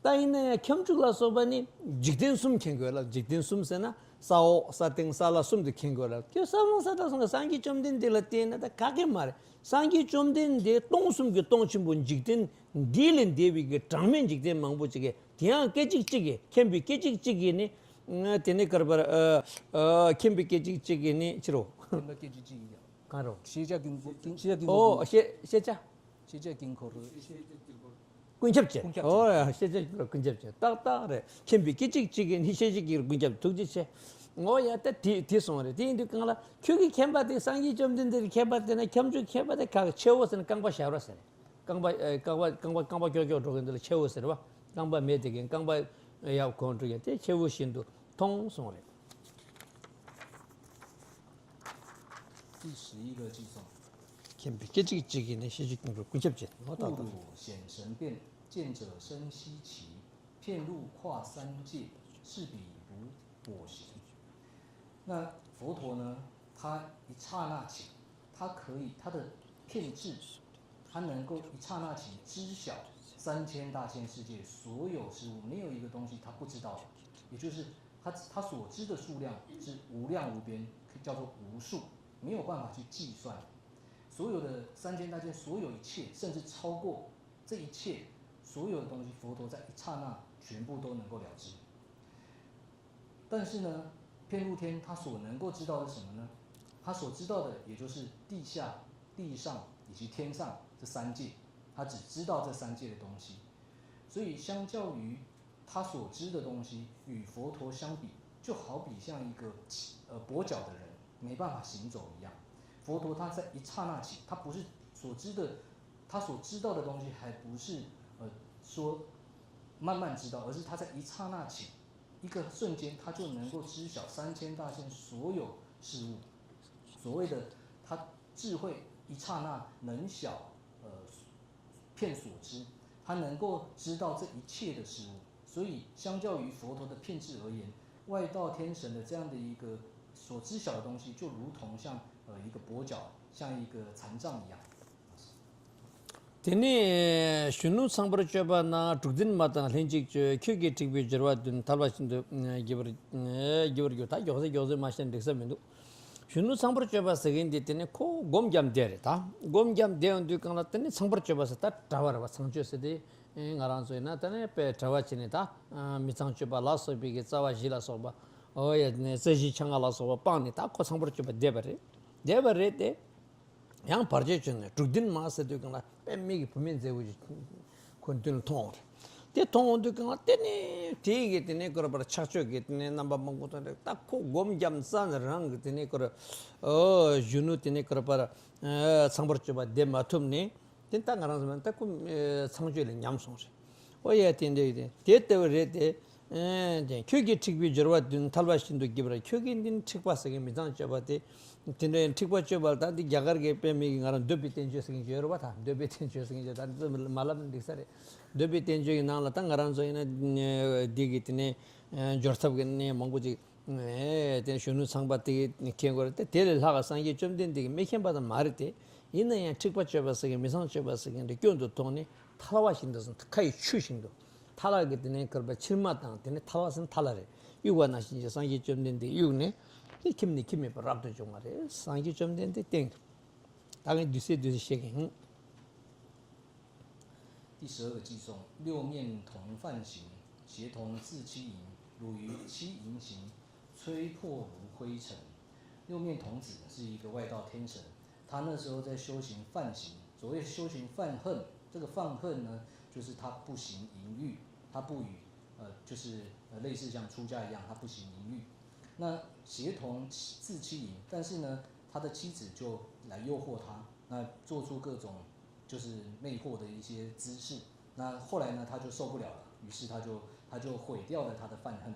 ད་ཡིན་ན་ཡང་ཁྱབ་འཇུག་ལ་སོགས་པ་ནི་འཇིག་རྟེན་གསུམ་མཁྱེན་དགོས་ལ། འཇིག་རྟེན་གསུམ་ཟེར་ན་ས་འོག་ས་སྟེང་ས་བླ་གསུམ་དུ་མཁྱེན་དགོས་ལ། ཁྱོད་ས་འོག་ས་བླ་གསུམ་ག་སངས་རྒྱས་བཅོམ་ལྡན་འདས་ལ་བལྟས་ན་ད་ག་གེ་མ་རེད། སངས་རྒྱས་བཅོམ་ལྡན་འདས་སྟོང་གསུམ་གྱི་སྟོང་ཆེན་པོ་འཇིག་རྟེན་འདི་ལས་འདས་པའི་གི་གྲངས་མེད་འཇིག་རྟེན་མང་པོ་ཅིག་གི་དེ་ཡང་སྐད་ཅིག་གཅིག་གིས་མཁྱེན་པའི་སྐད་ཅིག་གཅིག་གིས་ནི་དེ་ནི་ཀར་པར་མཁྱེན་པའི་སྐད་ཅིག་གཅིག་གིས་ནི་ཕྱི་རོ། མཁྱེན་པའི་སྐད་ཅིག་གཅིག་གིས་ཀྱང་། གང་རོ། ཤེས་བྱ་ཀུན་ཤེས་བྱ་ཀུན་ཨོ་ཤེས་ཤེས་བྱ། ཤེས་བྱ་ཀུན་འཁོར། ཀུན་ཁྱབ་བྱེད། ཀུན་ཁྱབ་བྱེད། ཨོ་ཡ་ཤེས་བྱ་ཀུན་ཁྱབ་བྱེད་ཏག་ཏག་རེད། མཁྱེན་པའི་སྐད་ཅིག་གཅིག་གིས་ནི་ཤེས་བྱ་ཀུན་ཁྱབ། ཐུགས་རྗེ་ཆེ། ངོ་ཡ་ད་དེ་དེ་སོང་རེད། དེ་ཡིན་དུས་གང་ལ་ཁྱོད་ཀྱི་མཁྱེན་པ་དེ་སངས་རྒྱས་བཅོམ་ལྡན་འདས་ཀྱི་མཁྱེན་པ་དེ་ན་ཁྱབ་འཇུག་མཁྱེན་པ་དེ་ག་ཆེ་བོ་ཟེར་ན་རྐང་པ་ཞབས་ར་ཟེར་རེད། རྐང་པ་ཨེ་རྐང་པ་རྐང་པ་རྐང་པ་ཀྱོག་ཀྱོག་འགྲོ་གི་འདི་ལ་ཆེ་བོ་ཟེར་བ། རྐང་པ་མེད་དེ་གིན་རྐང་པ་ཡབ་གོང་འགྲོ་ཡ་དེ་ཆེ་བོ་བཞིན་དུ་མཐོང་སོང་རེད། 第十一个偈颂。མཁྱེན་པའི་སྐད་ཅིག་གཅིག་གིས་ནི་ཤེས་བྱའི་ཀུན་ཀྱང་ཀུན་ཁྱབ་ཅན་ནོ་ད་ལྟ། 故汝显神变，见者生希奇，遍入跨三界，是彼如簸行。那佛陀呢？他一刹那起，他可以，他的片智，他能够一刹那起知晓三千大千世界所有事物，没有一个东西他不知道的。也就是他他所知的数量是无量无边，叫做无数，没有办法去计算。所有的三千大千，所有一切，甚至超过这一切所有的东西，佛陀在一刹那全部都能够了知。但是呢，遍入天他所能够知道的是什么呢？他所知道的也就是地下、地上以及天上这三界，他只知道这三界的东西。所以，相较于他所知的东西与佛陀相比，就好比像一个呃跛脚的人没办法行走一样。佛陀他在一刹那起，他不是所知的，他所知道的东西还不是呃说慢慢知道，而是他在一刹那起，一个瞬间他就能够知晓三千大千所有事物。所谓的他智慧一刹那能晓呃片所知，他能够知道这一切的事物。所以，相较于佛陀的片智而言，外道天神的这样的一个所知晓的东西，就如同像呃一个跛脚，像一个残障一样。 དེ་ནས་གཞོན་ནུ་ཚངས་པར་སྤྱོད་པ་ན་དྲུག་ལྡན་མ་དང་ལྷན་ཅིག་སྤྱོད། ཁྱོད་ཀྱིས་འཁྲིག་པའི་སྦྱོར་བ་བདུན། ཐལ་བ་ཤིན་ཏུ་བགྱིས་པར་བགྱིས་པར་འགྱུར། ད་མགྱོགས་ཟེར་མགྱོགས་ཟེར་མ་བཤད་འགྲིག་ས་མི་འདུག་གཞོན་ནུ་ཚངས་པར་སྤྱོད་པ་ཟེར་མཁན་དེ་དེ་ནས་ཁོ་སྒོམ་བརྒྱབ་བསྡད་རེད། ད་སྒོམ་བརྒྱབ་བསྡད་ཡོང་དུས་གང་ལ་དེ་ནས་ཚངས་པར་སྤྱོད་པ་ཟེར་ད་གྲྭ་བ་རེད་བ། ཚངས་སྤྱོད་ཟེར་དེ་ང་རང་ཚོ་ཡིན་ན་ད་ནས་དཔེ་གྲྭ་བ་བྱས་ནས་ད་མི་ཚངས་སྤྱོད་པ་ལ་སོགས་པའི་གི་རྩ་བ་བཞི་ལ་སོགས་པ་འོ་ཡ་ནས་རྩ་བཞི་ཆ་ལྔ་ལ་སོགས་པ་སྤངས་ནས་ད་ཁོ་ཚངས་པར་སྤྱོད་པ་བསྡད་པ་རེད། བསྡད་པ་རེད་དེ། ཡང་བར་ཆད་བྱུང་ནས་དྲུག་ལྡན་མ་ཟེར་དུས་གང་ལ་དཔེ་མི་གི་བུད་མེད་མཛེས་པོ་ཞིག་ཁོ་མདུན་ལ་མཐོང་བ་རེད། དེ་མཐོང་འོང་དུས་གང་ལ་དེ་ནི་དེ་གི་དེ་ནས་ཁོ་ར་པར་ཆགས་སྤྱོད་ཀྱི་དེ་ནས་རྣམ་པ་མང་པོ་མཐོང་རེད། ད་ཁོ་སྒོམ་རྒྱབ་ས་ནས་རང་གི་དེ་ནས་ཁོ་ར་ཨོ་གཞོན་ནུ་དེ་ནས་ཁོ་ར་པར་ཚངས་པར་སྤྱོད་པ་བསྡད་མ་ཐུབ་ནས་དེ་ད་ང་རང་ཚོ་ད་ཁོ་ཚངས་སྤྱོད་ལས་ཉམས་སོང་རེད། ཨོ་ཡ་དེ་འདྲ་དེ་དེ་ལྟ་བུ་རེད་དེ། ཨེ་དེ་ཁྱོད་ཀྱིས་འཁྲིག་པའི་སྦྱོར་བ་བདུན། ཐལ་བ་ཤིན་ཏུ་བགྱིས་པར། ཁྱོད་ཀྱིས་འདི་འཁྲིག་པ་ཟེར་མཁན་མི་ཚངས་སྤྱོད་པ་དེ། དེ་འདྲའི་འཁྲིག་པ་སྤྱོད་པ་ལ་ད་འདི་རྒྱ་གར་གྱི་དཔེ་མི་གི་ང་རང་འདོད་པའི་བསྟན་བཅོས་ཟེར་མཁན་ཅིག་ཡོད་རེད་བ། ད་འདོད་པའི་བསྟན་བཅོས་ཟེར་མཁན་ཅིག་ད་འདི་མ་ལབ་ན་འགྲིག་ས་རེད། འདོད་པའི་བསྟན་བཅོས་ཀྱི་ནང་ལ་ད་ང་རང་ཚོ་ཡིན་ན་འདི་གི་དེ་ནས་སྦྱོར་ཐབས་ཀྱི་གནས་མང་པོ་ཅིག་ཨེ་དེ་གཞོན་ནུ་ཚངས་པ་དེ་གི་མཁྱེན་དགོས་རེད་དེ། དེ་ལས་ལྷག་ག་སངས་རྒྱས་བཅོམ་ལྡན་འདས་ཀྱིས་མི་མཁྱེན་པ་དང་མ་རེད་དེ། ཡིན་ན་ཡང་འཁྲིག་པ་སྤྱོད་པ་ཟེར་མཁན་མི་ཚངས་སྤྱོད་པ་ཟེར་མཁན་དེ་སྐྱོན་དུ་མཐོང་ནས་ཐལ་བ་བཞིན་དུ་ཁ་ཡི་ཆུ་བཞིན་དུ། ཐལ་བ་གི་དེ་ནས་ཁར་པ་ཕྱིར་མ་དང་དེ་ནས་ཐལ་བ་ཟེར་ན་ཐལ་བ་རེད། གཡུག་པ་ནང་བཞིན་གྱི་སངས་རྒྱས་བཅོམ་ལྡན་འདས་གཡུག་ནས་དེ་ཁྱིམ་ནས་ཁྱིམ་མེད་པར་རབ་ཏུ་བྱུང་བ་རེད། སངས་རྒྱས་བཅོམ་ལྡན་འདས་བསྟན་གྱི་ད་ངས་བསྡུས་ཚད་བསྡུས་ཚད་བཤད་གི་ཡིན། 第十二个偈颂：六面同梵行，协同自欺盈。汝于欺盈行，摧破如灰尘。六面童子是一个外道天神，他那时候在修行梵行。所谓修行梵恨，这个梵恨呢，就是他不行淫欲，他不与呃，就是呃，类似像出家一样，他不行淫欲。那协同自欺盈，但是呢，他的妻子就来诱惑他，那做出各种就是魅惑的一些姿势。那后来呢，他就受不了了，于是他就他就毁掉了他的梵恨。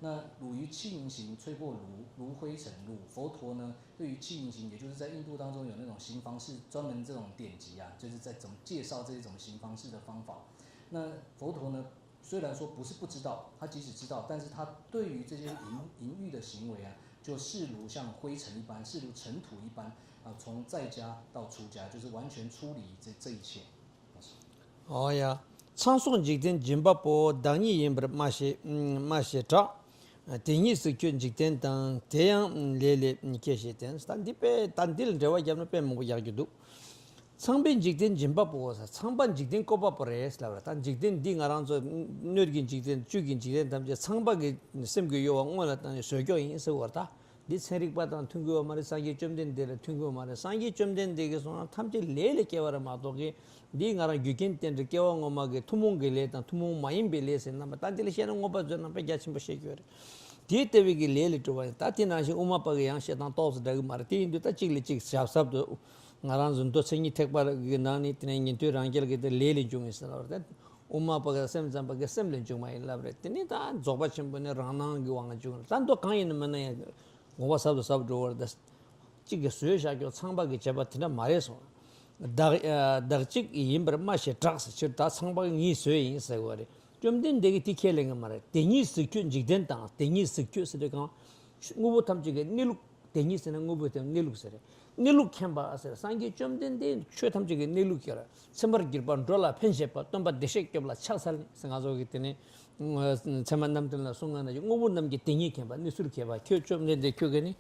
那汝于欺盈行，摧破如如灰尘。汝佛陀呢，对于欺盈行，也就是在印度当中有那种行房事专门这种典籍啊，就是在怎么介绍这一种行房事的方法。那佛陀呢，虽然说不是不知道，他即使知道，但是他对于这些淫淫欲的行为啊，就视如像灰尘一般，视如尘土一般啊，从在家到出家，就是完全出离这这一切。 ཨོ་ཡ། ཚངས་སོགས་འཇིག་རྟེན་སྦྱིན་པ་པོ། བདག་ཉིད་ཡིན་པར་སྨྲ་ཞེས་སྨྲ་ཞེས་གྲགས། དེ་ཉིད་སྲིད་ཁྱོད་འཇིག་རྟེན་དང་། དེ་ཡང་ལས་ལས་སྐྱེས་ཞེས་བསྟན། ད་འདི་དཔེ་ད་འདི་ལ་འགྲེལ་བ་བརྒྱབ་ན་དཔེ་མང་པོ་རྒྱག་རྒྱུ་འདུག་ཚངས་པའི་འཇིག་རྟེན་སྦྱིན་པ་པོ་ཟེར། ཚངས་པ་འཇིག་རྟེན་བཀོད་པ་པོ་རེད་ལབ་ར། ད་འཇིག་རྟེན་འདི་ང་རང་ཚོ་སྣོད་ཀྱི་འཇིག་རྟེན་བཅུད་ཀྱི་འཇིག་རྟེན་ཐམས་ཅད་ཚངས་པ་གི་སེམས་ཀྱི་གཡོ་བ་སྔོན་ལ་བཏང་ནས་བཟོས་སྐྱོག་ཡིན་ཟེར་བ་རེད་ད། འདི་ཚན་རིག་པ་དང་མཐུན་གྱི་ཡོད་མ་རེད། སངས་རྒྱས་བཅོམ་ལྡན་འདས་ལ་མཐུན་གྱི་ཡོད་མ་རེད། སངས་རྒྱས་བཅོམ་ལྡན་འདས་ཀྱིས་གསུངས་ན་ཐམས་ཅད་ལས་ལས་སྐྱེ་བ་རེད་མ་གཏོགས་ཀྱི། འདིས་ང་རང་རྒྱུ་རྐྱེན་བརྟེན་ཏེ་སྐྱེ་བ་སྔོན་མ་གི་ཐུན་མོང་གི་ལས་དང་ཐུན་མོང་མ་ཡིན་པའི་ལས་ཟེར་རྣམ་པ་ད་འདི་ལ་བཤད་ན་མངོན་པ་མཛོད་རྣམ་པ་རྒྱ་ཆེན་པོ་བཤད་རྒྱུ་རེད། དེ་ལྟ་བུའི་གི་ལས་ལས་གྲུབ་པ་ཡིན། ད་དེ་ནང་བཞིན་དབུ་མ་པ་གི་ཡང་བཤད་སྟངས་ཏོག་ཙམ་འདྲ་གི་མ་རེད། དེ་ཡིན་དུས་ད་གཅིག་ལས་གཅིག་ཞབས་ཞབས་ཏུ་ང་རང་ཚོ་མདོ་མཚན་ཉིད་ཐེག་པ་གི་ནང་ནས་དེ་ནས་ཉན་ཐོས་རང་རྒྱལ་གྱི་དེ་ལས་ལས་འབྱུང་ངེས་ཟེར་ལབ་རེད། དབུ་མ་པ་གི་སེམས་ཙམ་པ་གི་སེམས་ལས་འབྱུང་བ་ཡིན་ལབ་རེད། དེ་ནས་ད་རྫོགས་པ་ཆེན་པོ་ནི་རང་སྣང་གི་དབང་འབྱུང་རེད། ད་མདོ་གང་ཡིན་ན་མིན་ན་ཡང་དགོངས་པ་ཟབ་ཏུ་ཟབ་འགྲོ་བར་ད། གཅིག་གིས་བཟོས་བཞག་རྒྱུ་ཚངས་པ་གིས་བྱས་པ་དེ་འདྲ་མ་རེད་གསུངས། བདག་བདག་གཅིག་ཡིན་པར་སྨྲ་ཞེས་གྲགས་ཟེར་ཕྱིར་ད་ཚངས་པ་གིས་ངས་བཟོས་ཡིན་ཟེར་བ་རེད། བཅོམ་ལྡན་འདས་ཀྱིས་དེ་ཁས་ལེན་གྱི་མ་རེད། དེ་ཉིད་གཟིགས་ཁྱོད་འཇིག་རྟེན་དང་། དེ་ཉིད་གཟིགས་ཁྱོད་ཟེར་དུས་གང་། དངོས་པོ་ཐམས་ཅད་ཀྱི་གནས་ལུགས། དེ་ཉིད་ཟེར་ན་དངོས་པོ་དེ་གནས་ལུགས་ཟེར་རེད། གནས་ལུགས་མཁྱེན་པ་ཟེར། སངས་རྒྱས་བཅོམ་ལྡན་འདས་ཆོས་ཐམས་ཅད་ཀྱི་གནས་ལུགས་ཀྱི་ར། ཚད་མར་གྱུར་པ། འགྲོ་ལ་ཕན་བཞེད་པ། སྟོན་པ་བདེ་གཤེགས་སྐྱོབ་ལ་ཕྱག་འཚལ་ནས་ཟེར། ང་ཚོ་གི་དེ་ནི་ཚད་མ་རྣམ་འདྲེན་ལ་གསུངས་ངག་ན་ཀྱི་དངོས་པོ་རྣམས་ཀྱི་དེ་ཉིད་མཁྱེན་པ། གནས་ཚུལ་མཁས་པ་ཁྱོད་བཅོམ་ལྡན་འདས་ཁྱོད་ཀྱིས་ནི།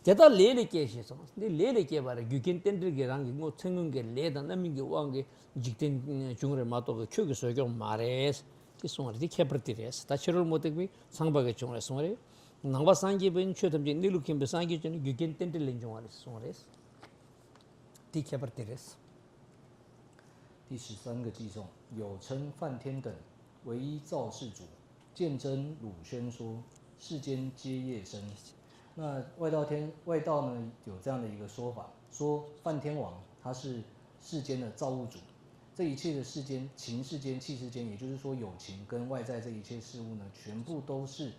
དེ་དག་ལས་ལས་སྐྱེས་ཞེས་གསུངས། འདི་ལས་ལས་སྐྱེས་པ་རེད། རྒྱུ་རྐྱེན་རྟེན་འབྲེལ་གྱི་རང་གི་དངོས་མཚན་མངོན་གྱི་ལས་དང་རྣམ་སྨིན་གྱི་དབང་གིས་འཇིག་རྟེན་བྱུང་རེད་མ་གཏོགས་ཁྱོད་ཀྱིས་བཟོས་ཀྱང་མ་རེད། དེ་གསུངས་པ་རེད། དེ་ཁྱད་པར་དེ་རེད། ད་ཕྱི་རོལ་མུ་སྟེགས་པས་ཚངས་པ་གིས་བྱུང་རེད་གསུངས་རེད། ནང་པ་སངས་རྒྱས་པས་ནི་ཆོས་ཐམས་ཅད་གནས་ལུགས་མཁྱེན་པའི་སངས་རྒྱས་ཀྱིས་ནི་རྒྱུ་རྐྱེན་རྟེན་འབྲེལ་ལས་བྱུང་བ་རེད་གསུངས་རེད། དེ་ཁྱད་པར་དེ་རེད། 第十三个偈颂，有称梵天等，唯一造世主，见真汝宣说，世间皆业身。那外道天外道呢有这样的一个说法，说梵天王他是世间的造物主，这一切的世间，情世间、器世间，也就是说有情跟外在这一切事物呢，全部都是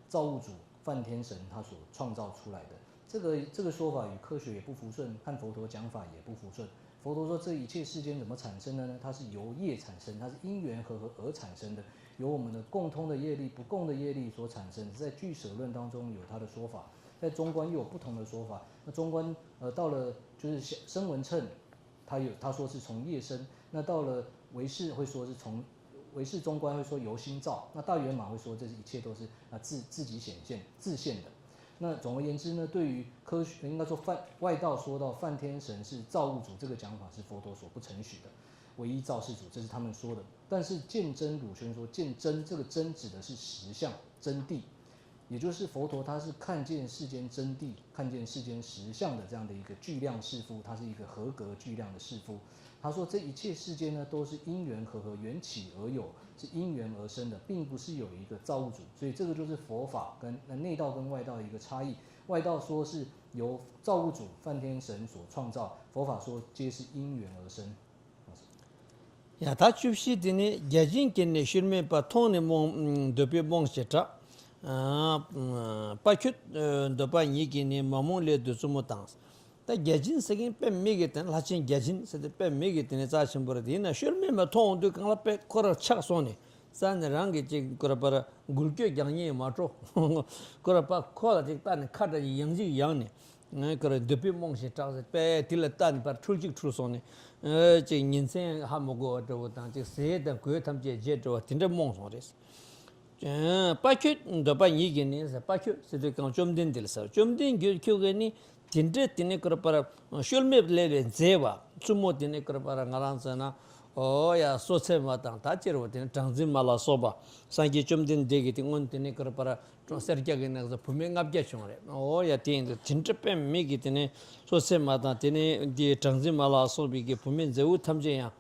造物主梵天神他所创造出来的。这个这个说法与科学也不符顺，和佛陀讲法也不符顺。佛陀说这一切世间怎么产生的呢？它是由业产生，它是因缘和合而产生的，由我们的共通的业力、不共的业力所产生。在俱舍论当中有他的说法，在中观又有不同的说法。那中观呃到了就是声闻乘，他有他说是从业生，那到了唯识会说是从唯识中观会说由心造，那大圆满会说这一切都是啊自自己显现自现的。那总而言之呢，对于科学应该说梵外道说到梵天神是造物主这个讲法是佛陀所不承许的，唯一造世主这是他们说的。但是见真汝宣说，见真这个真指的是实相真谛，也就是佛陀他是看见世间真谛，看见世间实相的这样的一个巨量士夫，他是一个合格巨量的士夫。他说这一切世间呢都是因缘和合缘起而有，是因缘而生的，并不是有一个造物主。所以这个就是佛法跟那内道跟外道的一个差异。外道说是由造物主梵天神所创造，佛法说皆是因缘而生。 ཡ་ད་བཅུ་བཞི་དེ་ནི་བརྒྱ་བྱིན་གྱིས་ནི་ཤུལ་མེད་པ། མཐོང་ནས་རྨོངས་འདོད་པས་རྨོངས་ཞེས་གྲགས། ཨ་དཔའ་ཁྱོད་འདོད་པ་ཉིད་ཀྱིས་ནི། མ་རྨོངས་སླད་དུ་བཙུན་མོ་དང་། ད་བརྒྱ་བྱིན་ཟེར་མཁན་དཔེ་མི་སྲིད་དེ་ལྷ་ཆེན་བརྒྱ་བྱིན་ཟེར་དེ་དཔེ་མི་སྲིད་དེ་ནི་རྩ་ཆེན་པོ་རེད། དེ་ཡིན་ན་ཤུལ་མེད་པ་མཐོང་འོང་དུས་གང་ལ་དཔེ་ཁོ་རང་ཆགས་སོང་ནས་རྩ་ནས་རང་གི་ཅིག་ཁོ་ར་པར་འགུལ་སྐྱོད་རྒྱག་ཉེན་མ་འགྲོ། ཁོ་ར་པ་ཁོ་ལ་ཅིག་ལྟ་ནས་ཁ་བྲལ་ཡང་ཅིག་ཡང་ནས། ངས་ཁོ་རང་འདོད་པས་རྨོངས་ཤིང་སྐྲག་ཟེར་པས་དེ་ལ་ལྟ་ནས་ཕར་འཁྲུལ་གཅིག་འཁྲུལ་སོང་ནས། ཨེ་ཅིག་ཉིན་མཚན་ཧ་མི་གོ་བ་འདྲ་བོ་དང་ཅིག་ཟས་དང་གོས་ཐམས་ཅད་བརྗེད་འགྲོ་བ་དེ་འདྲ་རྨོངས་སོང་རེད། ཨེ་དཔའ་ཁྱོད་འདོད་པ་ཉིད་ཀྱིས་ནི་ཟེར། དཔའ་ཁྱོད་ཟེར་དུས་གང་བཅོམ་ལྡན་འདས་ལ་ཟེར། བཅོམ་ལྡན་འདས་ཁྱོད་ཀྱིས་ནི་དེ་འདྲ་དེ་ནི་ཁོ་ར་པར་ཤུལ་མེད་ལས་ལས་མཛེས་པ་བཙུན་མོ་དེ་ནི་ཁོ་ར་པར་ང་རང་ཚོ་ན། ཨོ་ཡ་སོ་ཚེ་མ་དང་ད་ཅེར་བ་དེ་ནི་གྲངས་འཛིན་མ་ལ་སོགས་པ་སངས་རྒྱས་བཅོམ་ལྡན་འདས་ཀྱི་དེ་སྔོན་དེ་ནི་ཁོ་ར་པར། ཀྲུང་སེར་སྐྱ་གི་ནགས་སུ་བུད་མེད་ལྔ་བརྒྱ་བྱུང་རེད། ཨོ་ཡ་དེ་ཡིན་དུས་དེ་འདྲ་དཔེ་མི་སྲིད་དེ་ནི་སོ་སེ་མ་དང་དེ་ནི་འདི་གྲངས་འཛིན་མ་ལ་སོགས་པའི་གི་བུད་མེད་མཛེས་པོ་ཐམས་ཅད་ཡང་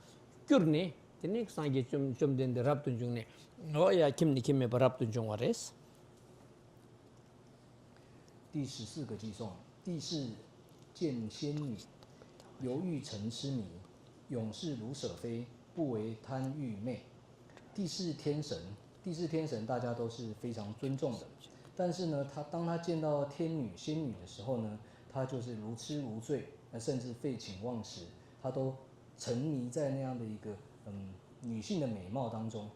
བསྐྱུར་ནས་དེ་ནི་སངས་རྒྱས་བཅོམ་བཅོམ་ལྡན་འདས་རབ་ཏུ་བྱུང་ནས། ཨོ་ཡ་ཁྱིམ་ནས་ཁྱིམ་མེད་པར་རབ་ཏུ་བྱུང་བ་རེད། 第十四个偈颂，帝释见仙女，犹遇尘痴迷，永视如舍非，不为贪欲昧。帝释天神，帝释天神大家都是非常尊重的，但是呢，他当他见到天女仙女的时候呢，他就是如痴如醉，呃，甚至废寝忘食，他都沉迷在那样的一个嗯女性的美貌当中。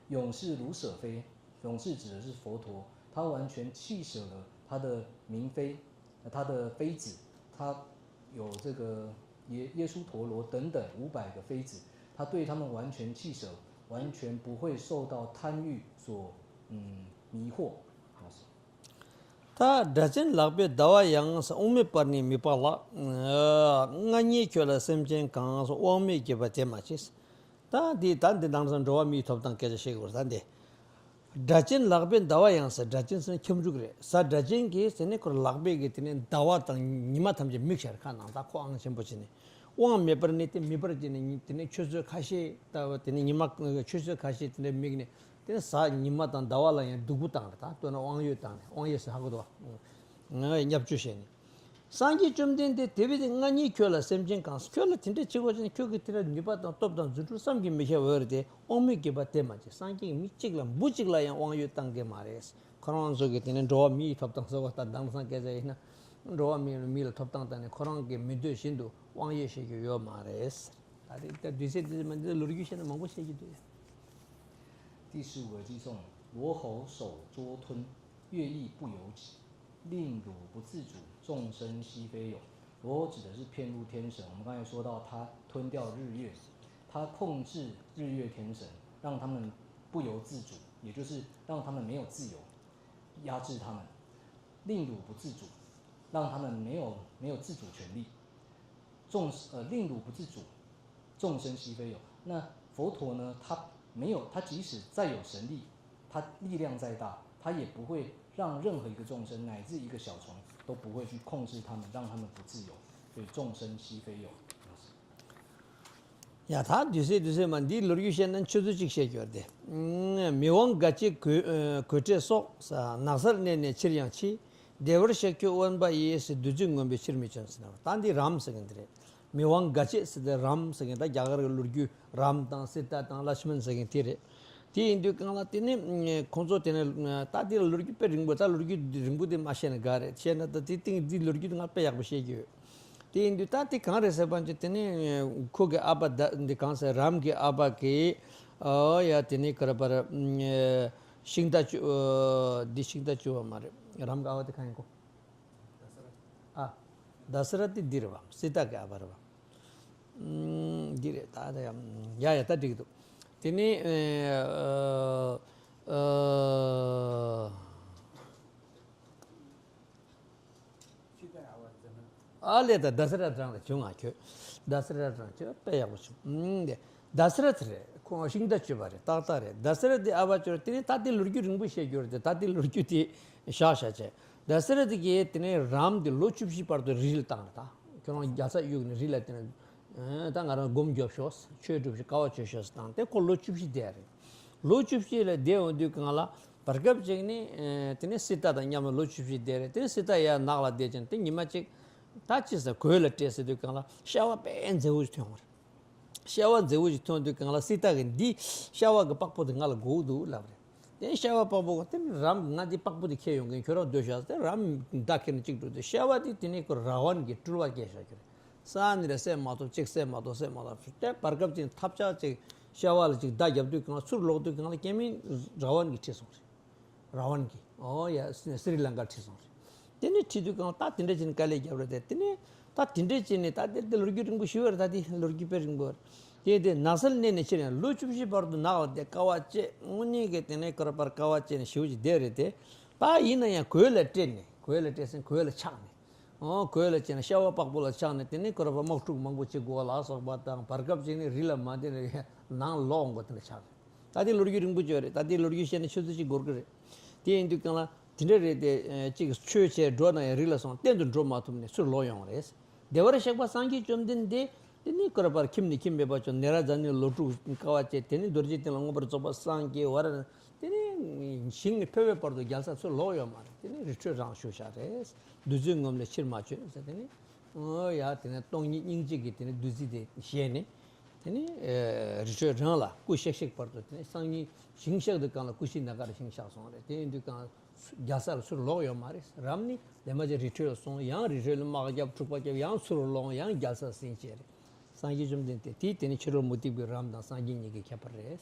永视如舍非，永视指的是佛陀，他完全弃舍了他的明妃，呃他的妃子，他有这个耶耶输陀罗等等五百个妃子，他对他们完全弃舍，完全不会受到贪欲所嗯迷惑。 ད་སྒྲ་གཅན་ལག་པས་ཟླ་བ་ཡངས། དབང་མེད་པར་ནི་མི་སྤང་ལགས། ང་ཉིད་ཁྱོད་ལ་སེམས་ཅན་གང་། དབང་མེད་བགྱིས་པ་དེ་མ་མཆིས། ད་འདི་ད་འདི་ནང་ཚན་འགྲོ་བ་མིའི་ཐོབ་ཐང་སྐད་ཆ་བཤད་དགོས་ད་འདི། སྒྲ་གཅན་ལག་པས་ཟླ་བ་ཡངས་ཟེར། སྒྲ་གཅན་ཟེར་ན་ཁྱབ་འཇུག་རེད། ས་སྒྲ་གཅན་གྱིས་ཟེར་ནས་ཁོར་ལག་པས་གི་དེ་ནས་ཟླ་བ་དང་ཉི་མ་ཐམས་ཅད་མིག་ཤར་ཁ་ནང་ད་ཁོ་ཨང་ཆེན་པོ་བྱས་ནས་དབང་མེད་པར་ནི་དེ་མིད་པར་བྱས་ནས་དེ་ནས་ཆུ་ཚོད་ཁ་ཤས་ལྟ་བུ་དེ་ནས་ཉི་མ་ཆུ་ཚོད་ཁ་ཤས་དེ་འདྲ་མིག་ནས། དེ་ནས་གཟའ་ཉི་མ་དང་ཟླ་བ་ལ་ཡང་སྡུག་པོ་བཏང་རེད། ད་ལྟོས་ན་དབང་ཡོད་བཏང་ནས། དབང་ཡོད་ཟེར་ཧ་གོ་འདུག་བ། ང་བརྙས་བཅོས་བྱས་ནས། སངས་རྒྱས་བཅོམ་ལྡན་འདས་དེ་བས་ང་ཉིད་ཁྱོད་ལ་སེམས་ཅན་གང་། ཁྱོད་ལ་དེ་འདྲ་བྱེད་དགོས་ཀྱང་ཁྱོད་ཀྱིས་དེ་འདྲ་ནུས་པ་དང་སྟོབས་དང་རྫུ་འཕྲུལ་བསམ་གྱིས་མི་ཁྱབ་ཡོད་རེད་དེ། དབང་མོས་བགྱིས་པ་དེ་མ་བྱེད། སངས་རྒྱས་ཀྱིས་མི་གཅིག་ལ་འབུ་གཅིག་ལ་ཡང་དབང་ཡོད་བཏང་གི་མ་རེད། ཁོ་རང་ཚོ་གིས་དེ་ནས་འགྲོ་བ་མིའི་ཐོབ་ཐང་ཟེར་བ་ལྟར་དེང་སང་སྐད་ཆ་ཡིན་ན། འགྲོ་བ་མི་མི་ལ་ཐོབ་ཐང་བཏང་ནས་ཁོ་རང་གི་མི་འདོད་བཞིན་དུ་དབང་ཡོད་བྱེད་རྒྱུ་ཡོད་མ་རེད། ད་རེས་ད་དུས་ཚོད་འདི་མ་འདི་ལོ་རྒྱུས་བཤད་ན་མང་པོ་བཤད་རྒྱུ་འདུག། 第十五个偈颂：罗喉首涿吞，乐亦不由己，令汝不自主，众生悉非有。罗喉指的是遍路天神，我们刚才说到他吞掉日月，他控制日月天神，让他们不由自主，也就是让他们没有自由，压制他们，令汝不自主，让他们没有没有自主权利。众呃令汝不自主，众生悉非有。那佛陀呢，他没有，他即使再有神力，他力量再大，他也不会让任何一个众生乃至一个小虫都不会去控制他们，让他们不自由。所以众生悉非有。ཡ་ད་དུས་ཚོད་དུས་ཚོད་མ་འདིའི་ལོ་རྒྱུས་བཤད་ན་ཆུ་ཚོད་གཅིག་བཤད་རྒྱུ་རེད་དེ། མི་དབང་དགའ་བྱེད་གོས་ཨ་གོས་སྤྲས་སོགས། ནགས་ཚལ་གནས་ནས་ཕྱིར་ཡང་མཆིས། བདེ་བར་གཤེགས་ཁྱོད་དབེན་པ་ཡིས། བདུད་རྩི་ངོམས་པས་ཕྱིར་མི་བྱོན་ཟེར་ན། ད་འདི་རཱམ་ཟེར་མཁན་འདི་རེད། མི་དབང་དགའ་བྱེད་ཟེར་དེ་རཱམ་ཟེར་མཁན། ད་རྒྱ་གར་གྱི་ལོ་རྒྱུས་རཱམ་དང་སི་ཏཱ་དང་ལ་ཤི་མན་ཟེར་མཁན་དེ་རེད། དེ་ཡིན་དུས་གང་ལ་དེ་ནི་ཁོང་ཚོ་དེ་ནི་ད་དེ་ལ་ལོ་རྒྱུས་དཔེ་རིང་པོ། ད་ལོ་རྒྱུས་རིང་པོ་དེ་མ་བཤད་ན་དགའ་རེད། བཤད་ན་ད་དེ་སྟེང་འདི་ལོ་རྒྱུས་དེ་ང་དཔེ་ཡག་པོ་བཤད་ཀྱི་ཡོད། དེ་ཡིན་དུས་ད་དེ་གང་རེད་ཟེར་བ་ཅིག་དེ་ནི་ཁོ་གི་ཨ་ཕ་ད་འདི་གང་ཟེར། རཱམ་གི་ཨ་ཕ་གི་ཨོ་ཡ་དེ་ནི་ག་རེ་པར་ཤིང་རྟ་བཅུ་འདི་ཤིང་རྟ་བཅུ་བ་མ་རེད། རཱམ་གི་ཨ་ཕ་དེ་གང་ཡིན་གོ། ཨ་དཱ་སི་ར་ཏི་འདི་རེད་བ། སི་ཏཱ་གི་ཨ་ཕ་རེད་བ། འདི་རེད་ད་ད་ཡ་ཡ་ཡ་ད་འགྲིག་འདུག། དེ་ནི་ཨ་ཨ་ཨ་ལས་ད་དཱ་སི་ར་ཏི་རང་ལ་བྱུང་ང་ཁྱོད། དཱ་སི་ར་ཏི་རང་ཁྱོད་དཔེ་ཡག་པོ་བྱུང་། དེ་དཱ་སི་ར་ཏི་རེད། ཁོང་ཤིང་རྟ་བཅུ་བ་རེད། ཏག་ཏག་རེད། དཱ་སི་ར་ཏི་ཨ་ཕ་ཁྱོད་རེད། དེ་ནི་ད་དེ་ལོ་རྒྱུས་རིང་པོ་བཤད་རྒྱུ་རེད་དེ། ད་དེ་ལོ་རྒྱུས་དེ་བཞག་བཞག་བྱས། དཱ་སི་ར་ཏི་གིས་དེ་ནས་རཱམ་དེ་ལོ་བཅུ་བཞི་བར་དུ་རི་ལ་བཏང་རེད། ད་ཁྱོད་རང་རྒྱལ་ས་གཡུགས་ནས་རི་ལ་དེ་ནས་ད་ང་རང་སྒོམ་རྒྱོབ་ཤོག། ཆོས་སྒྲུབ་ཤོག། དཀའ་བ་སྤྱོད་ཤོག་ཟེར་བཏང་སྟེ་ཁོ་ལོ་བཅུ་བཞི་བསྡད་རེད། ལོ་བཅུ་བཞི་ལ་བསྡད་ཡོང་དུས་གང་ལ་བར་སྐབས་ཅིག་ནི་དེ་ནས་སི་ཏཱ་དང་མཉམ་ལ་ལོ་བཅུ་བཞི་བསྡད་རེད། དེ་ནས་སི་ཏཱ་ཡར་ནགས་ལ་བསྡད་ཅིང་དེ་ཉི་མ་གཅིག་ད་ཅི་ཟེར་གོས་ལ་སྤྲས་ཟེར་དུས་གང་ལ་ཤ་བ་དཔེ་མཛེས་པོ་ཞིག་ཐོན་པ་རེད། ཤ་བ་མཛེས་པོ་ཞིག་ཐོན་དུས་གང་ལ་སི་ཏཱ་གིས་འདི་ཤ་བ་གི་པགས་པོ་དེ་ང་ལ་དགོས་འདུག་ལབ་རེད། དེ་ཤ་བ་པགས་པོ་དེ་ནི་རཱམ་གིས་ང་འདི་པགས་པོ་དེ་ཁྱེར་ཡོང་གིན་ཁྱོད་རང་སྡོད་ཤོག་ཟེར། རཱམ་མདའ་ཁྱེར་ནས་གཅིག་འགྲོ་དུས་ཤ་བ་དེ་དེ་ནི་ཁོ་ར་ཝན་གྱི་སྤྲུལ་བ་སྐྱེས་ཤག་གི་རེད། ས་ནི་རེ་བསད་མ་ཐུབ་གཅིག་བསད་མ་ཐུབ་བསད་མ་ཐུབ་དེ་བར་སྐབས་ཅིག་ཐབས་ཆག་ཅིག་ཤ་བ་ལ་ཅིག་མདའ་བརྒྱབ་དུས་གང་ལ་ཚུར་ལོག་དུས་གང་ལ་སྐྱེ་དམན་ར་ཝན་གྱིས་ཁྲིད་སོང་རེད། ར་ཝན་གྱིས་ཨོ་ཡ་སི་རི་ལང་ཀར་ཁྲིད་སོང་རེད། དེ་ནས་ཁྲིད་དུས་གང་ལ་ད་དེ་འདྲ་བྱས་ནས་དཀའ་ལས་བརྒྱབ་རེད་དེ། དེ་ནས་ད་དེ་འདྲ་བྱས་ནས་ད་དེ་དེ་ལོ་རྒྱུས་རིང་པོ་ཞིག་ཡོད་རེད། ད་དེ་ལོ་རྒྱུས་དཔེ་རིང་པོ་རེད། དེ་དེ་ནགས་ཚལ་གནས་ནས་ཕྱིར་ཡང་ལོ་བཅུ་བཞི་བར་དུ་ནགས་ལ་བསྡད། དཀའ་བ་སྤྱད། དངོས་གནས་ཀྱི་དེ་ནས་ཁོ་ར་པར་དཀའ་བ་སྤྱད་ནས་ཞེ་པོ་ཅིག་བསྡད་རེད་དེ། ད་ཡིན་ན་ཡང་གོས་ལ་སྤྲས་ནས་གོས་ལ་སྤྲས་ཟིན་གོས་ལ་ཆགས་ནས། ཨོ་གོས་ལ་སྤྲས་ནས་ཤ་བ་པགས་པོ་ལ་ཆགས་ནས་དེ་ནས་ཁོ་ར་པར་དམག་འཁྲུག་མང་པོ་བྱེད་དགོས་པ་ལ་སོགས་པ་དང་བར་སྐབས་ཅིག་ནས་རི་ལ་མ་བསྡད་ནས་ནང་ལོག་འོང་དགོས་དེ་འདྲ་ཆགས་རེད། ད་དེ་ལོ་རྒྱུས་རིང་པོ་ཅིག་ཡོད་རེད། ད་དེ་ལོ་རྒྱུས་བཤད་ན་ཆུ་ཚོད་གཅིག་འགོར་གི་རེད། དེ་ཡིན་དུས་གང་ལ་དེ་འདྲ་རེད་དེ། གཅིག་ཆོས་བྱས་འགྲོ་ན་ཡང་རི་ལ་སོང་གཏན་དུ་འགྲོ་མ་ཐུབ་ནས་ཚུར་ལོག་ཡོང་བ་རེད། བདེ་བར་གཤེགས་པ་སངས་རྒྱས་བཅོམ་ལྡན་འདས་དེ་ནི་ཁོ་ར་པར་ཁྱིམ་ནས་ཁྱིམ་མེད་པ་བྱུང་། ནེ་རཉྫ་ནའི་ལོ་དྲུག་དཀའ་བ་སྤྱད། དེ་ནི་རྡོ་རྗེ་གདན་ལ་མངོན་པར་རྫོགས་པར་སངས་རྒྱས་པར་དེ་ནི་ཞིང་ནས་ཕེབས་པའི་བར་དུ་རྒྱལ་སར་ཚུར་ལོག་ཡོད་མ་རེད། དེ་ནི་རི་ཁྲོད་རང་བཞུགས་བཞག་རེད། བདུད་རྩི་ངོམས་ལས་ཕྱིར་མ་བྱོན་ཟེར། དེ་ནི་ཨོ་ཡ་དེ་ནི་སྟོང་ཉིད་སྙིང་རྗེ་གི་དེ་ནི་བདུད་རྩི་དེ་བཞེས་ནས། དེ་ནི་རི་ཁྲོད་རང་ལ་སྐུ་གཤེགས་གཤེགས་བར་དུ་དེ་ནི་སང་ཉིན་ཞིང་གཤེགས་དུས་གང་ལ་སྐུ་ཕྱི་ན་གར་ཞིང་གཤེགས་སོང་རེད། དེ་ཡིན་དུས་གང་རྒྱལ་སར་ཚུར་ལོག་ཡོད་མ་རེད། རཱམ་ནི་ལས་མ་བྱས་རི་ཁྲོད་ལ་སོང་། ཡང་རི་ཁྲོད་ལ་དམག་བརྒྱབ། འཁྲུག་པ་བརྒྱབ། ཡང་ཚུར་ལོག་ཡང་རྒྱལ་སར་ཟིན་བྱས་རེད། སངས་རྒྱས་བཅོམ་ལྡན་འདས་དེ་དེ་ནི་ཕྱི་རོལ་མུ་སྟེགས་པའི་རཱམ་དང་སངས་རྒྱས་གཉིས་ཀྱི་ཁྱད་པར་རེད།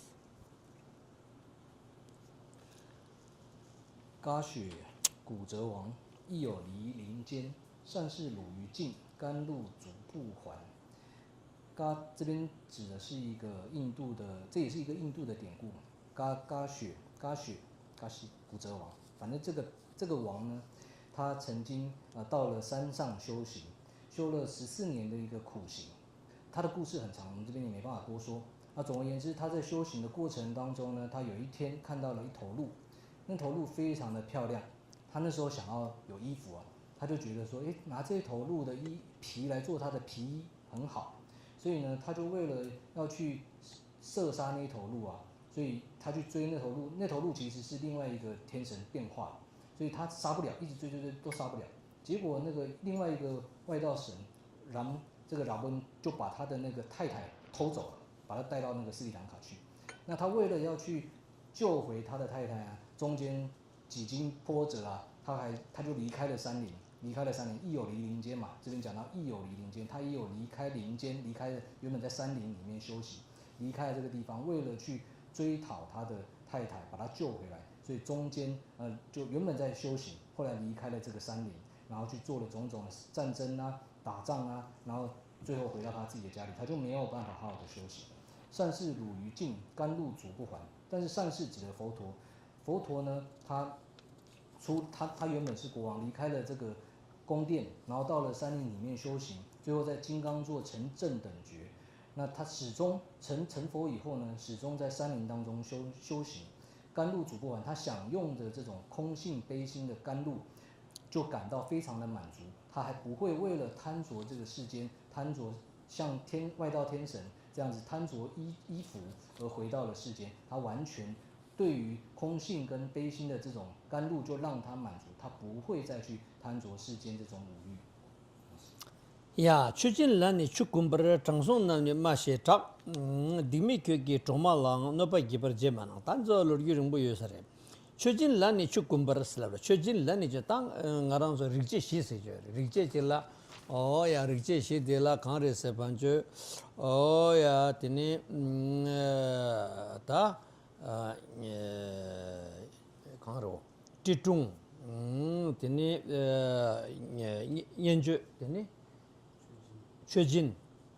嘎雪骨折亡，亦有离林间，善事鲁于径，甘露足不还。嘎这边指的是一个印度的，这也是一个印度的典故。嘎嘎雪，嘎雪，嘎西骨折亡。反正这个这个王呢，他曾经呃到了山上修行，修了十四年的一个苦行。他的故事很长，我们这边也没办法多说。那总而言之，他在修行的过程当中呢，他有一天看到了一头鹿，那头鹿非常的漂亮，他那时候想要有衣服啊，他就觉得说，诶，拿这头鹿的衣皮来做他的皮衣很好，所以呢，他就为了要去射杀那头鹿啊，所以他去追那头鹿，那头鹿其实是另外一个天神变化，所以他杀不了，一直追追追都杀不了。结果那个另外一个外道神 Ram， 这个 Ravan 就把他的那个太太偷走了，把他带到那个斯里兰卡去。那他为了要去救回他的太太啊，中间几经波折啊，他还他就离开了山林，离开了山林，亦有离林间嘛。这边讲到亦有离林间，他也有离开林间，离开了原本在山林里面修行，离开了这个地方，为了去追讨他的太太，把他救回来。所以中间呃，就原本在修行，后来离开了这个山林，然后去做了种种的战争啊、打仗啊，然后最后回到他自己的家里，他就没有办法好好的修行。善逝鲁于境，甘露足不还。但是善逝指的佛陀，佛陀呢，他出他他原本是国王，离开了这个宫殿，然后到了山林里面修行，最后在金刚座成正等觉。那他始终成成佛以后呢，始终在山林当中修修行。甘露足不还，他享用着这种空性悲心的甘露，就感到非常的满足。他还不会为了贪着这个世间，贪着像天外道天神这样子贪着衣衣服而回到了世间。他完全对于空性跟悲心的这种甘露，就让他满足，他不会再去贪着世间这种五欲。 ཡ། མཆོད་སྦྱིན་ལ་ནི་ཆུ་བསྐུམ་པར། དྲང་སྲོང་རྣམས་ནི་སྨྲ་ཞེས་གྲགས། སྡིག་མེད་ཁྱོད་ཀྱིས་གྲོག་མ་ལའང་། གནོད་པ་བགྱིད་པར་བྱེད་མ་གནང་། ད་འཛོ་ལོ་རྒྱུས་རིང་པོ་ཡོད་ས་རེད། མཆོད་སྦྱིན་ལ་ནི་ཆུ་བསྐུམ་པར་ཟེར་ལབ་རེད། མཆོད་སྦྱིན་ལ་ནི་ཅོ་ད་ང་རང་ཚོ་རིག་བྱེད་བཞི་ཟེར་གྱི་ཡོད་རེད། རིག་བྱེད་གཅིག་ལ། ཨོ་ཡ། རིག་བྱེད་བཞི་དེ་ལ་གང་རེད་ཟེར་བ་ཅོ། ཨོ་ཡ། དེ་ནི་ད་གང་རེད། སྤྲིན་དྲུང་། དེ་ནི་སྙན་བརྗོད། དེ་ནི་མཆོད་སྦྱིན།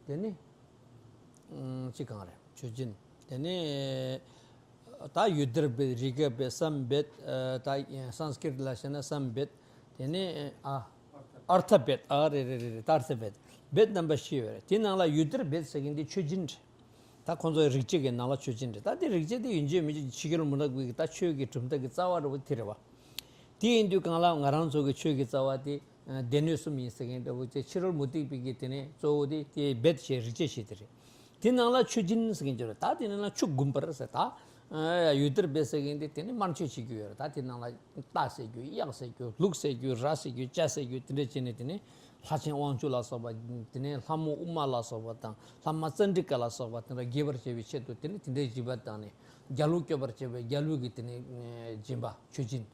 དེ་ནི་ཅི་གང་རེད། མཆོད་སྦྱིན། དེ་ནི་ད་ཡུ་དར་བེད། རི་ཀ་བེད། སམ་བེད། ད་སཾ་སྐྲྀཏ་ལ་བཤད་ན་སམ་བེད། དེ་ནི་ཨ་ཨར་ཐ་བེད། ཨ་རེ་རེ་རེ་རེ། ད་ཨར་ཐ་བེད། བེད་རྣམ་པ་བཞི་ཡོད་རེད། དེ་ནང་ལ་ཡུ་དར་བེད་ཟེར་མཁན་དེ་མཆོད་སྦྱིན་རེད། ད་ཁོང་ཚོའི་རིག་བྱེད་ཀྱི་ནང་ལ་མཆོད་སྦྱིན་རེད། ད་དེ་རིག་བྱེད་དེ་ཡིན་གཅིག་མིན་གཅིག་ཕྱི་རྒྱལ་མུ་ནག་པའི་ད་ཆོས་ཀྱི་གྲུབ་མཐའ་གི་རྩ་བ་འདྲ་བོ་དེ་རེད་བ། དེ་ཡིན་དུས་གང་ལ་ང་རང་ཚོ་གི་ཆོས་ཀྱི་རྩ་བ་དེ་སྡེ་སྣོད་གསུམ་ཡིན་ཟེར་མཁན་འདྲ་བོ་དེ། ཕྱི་རོལ་མུ་སྟེགས་པའི་གི་དེ་ནས་གཙོ་བོ་དེ་དེ་བེད་ཞེས་རིག་བྱེད་བཞི་དེ་རེད། དེ་ནང་ལ་མཆོད་སྦྱིན་ཟེར་མཁན་ཅིག་ཡོད་རེད། ད་དེ་ནང་ལ་ཆུ་བསྐུམ་པར་ཟེར། ད་ཡུ་དར་བེད་ཟེར་མཁན་དེ་དེ་ནས་དམར་མཆོད་བྱེད་རྒྱུ་ཡོད་རེད། ད་དེ་ནང་ལ་རྟ་ཟེར་རྒྱུ། གཡག་ཟེར་རྒྱུ། ལུག་ཟེར་རྒྱུ། ར་ཟེར་རྒྱུ། བྱ་ཟེར་རྒྱུ། དེ་འདྲ་བྱས་ནས་དེ་ནས་ལྷ་ཆེན་དབང་ཕྱུག་ལ་སོགས་པ། དེ་ནས་ལྷ་མོ་ཨུ་མ་ལ་སོགས་པ་དང་། ལྷ་མ་ཙཎྜི་ཀ་ལ་སོགས་པ་དེ་འདྲ་དགྱེས་པར་བྱེད་པའི་ཆེད་དུ། དེ་ནས་དེ་འདྲའི་སྦྱིན་པ་བཏང་ནས། རྒྱལ་པོ་སྐྱོབ་པར་བྱེད་པའི་རྒྱལ་པོའི་གི་དེ་ནས་སྦྱིན་པ་མཆོད་སྦྱིན།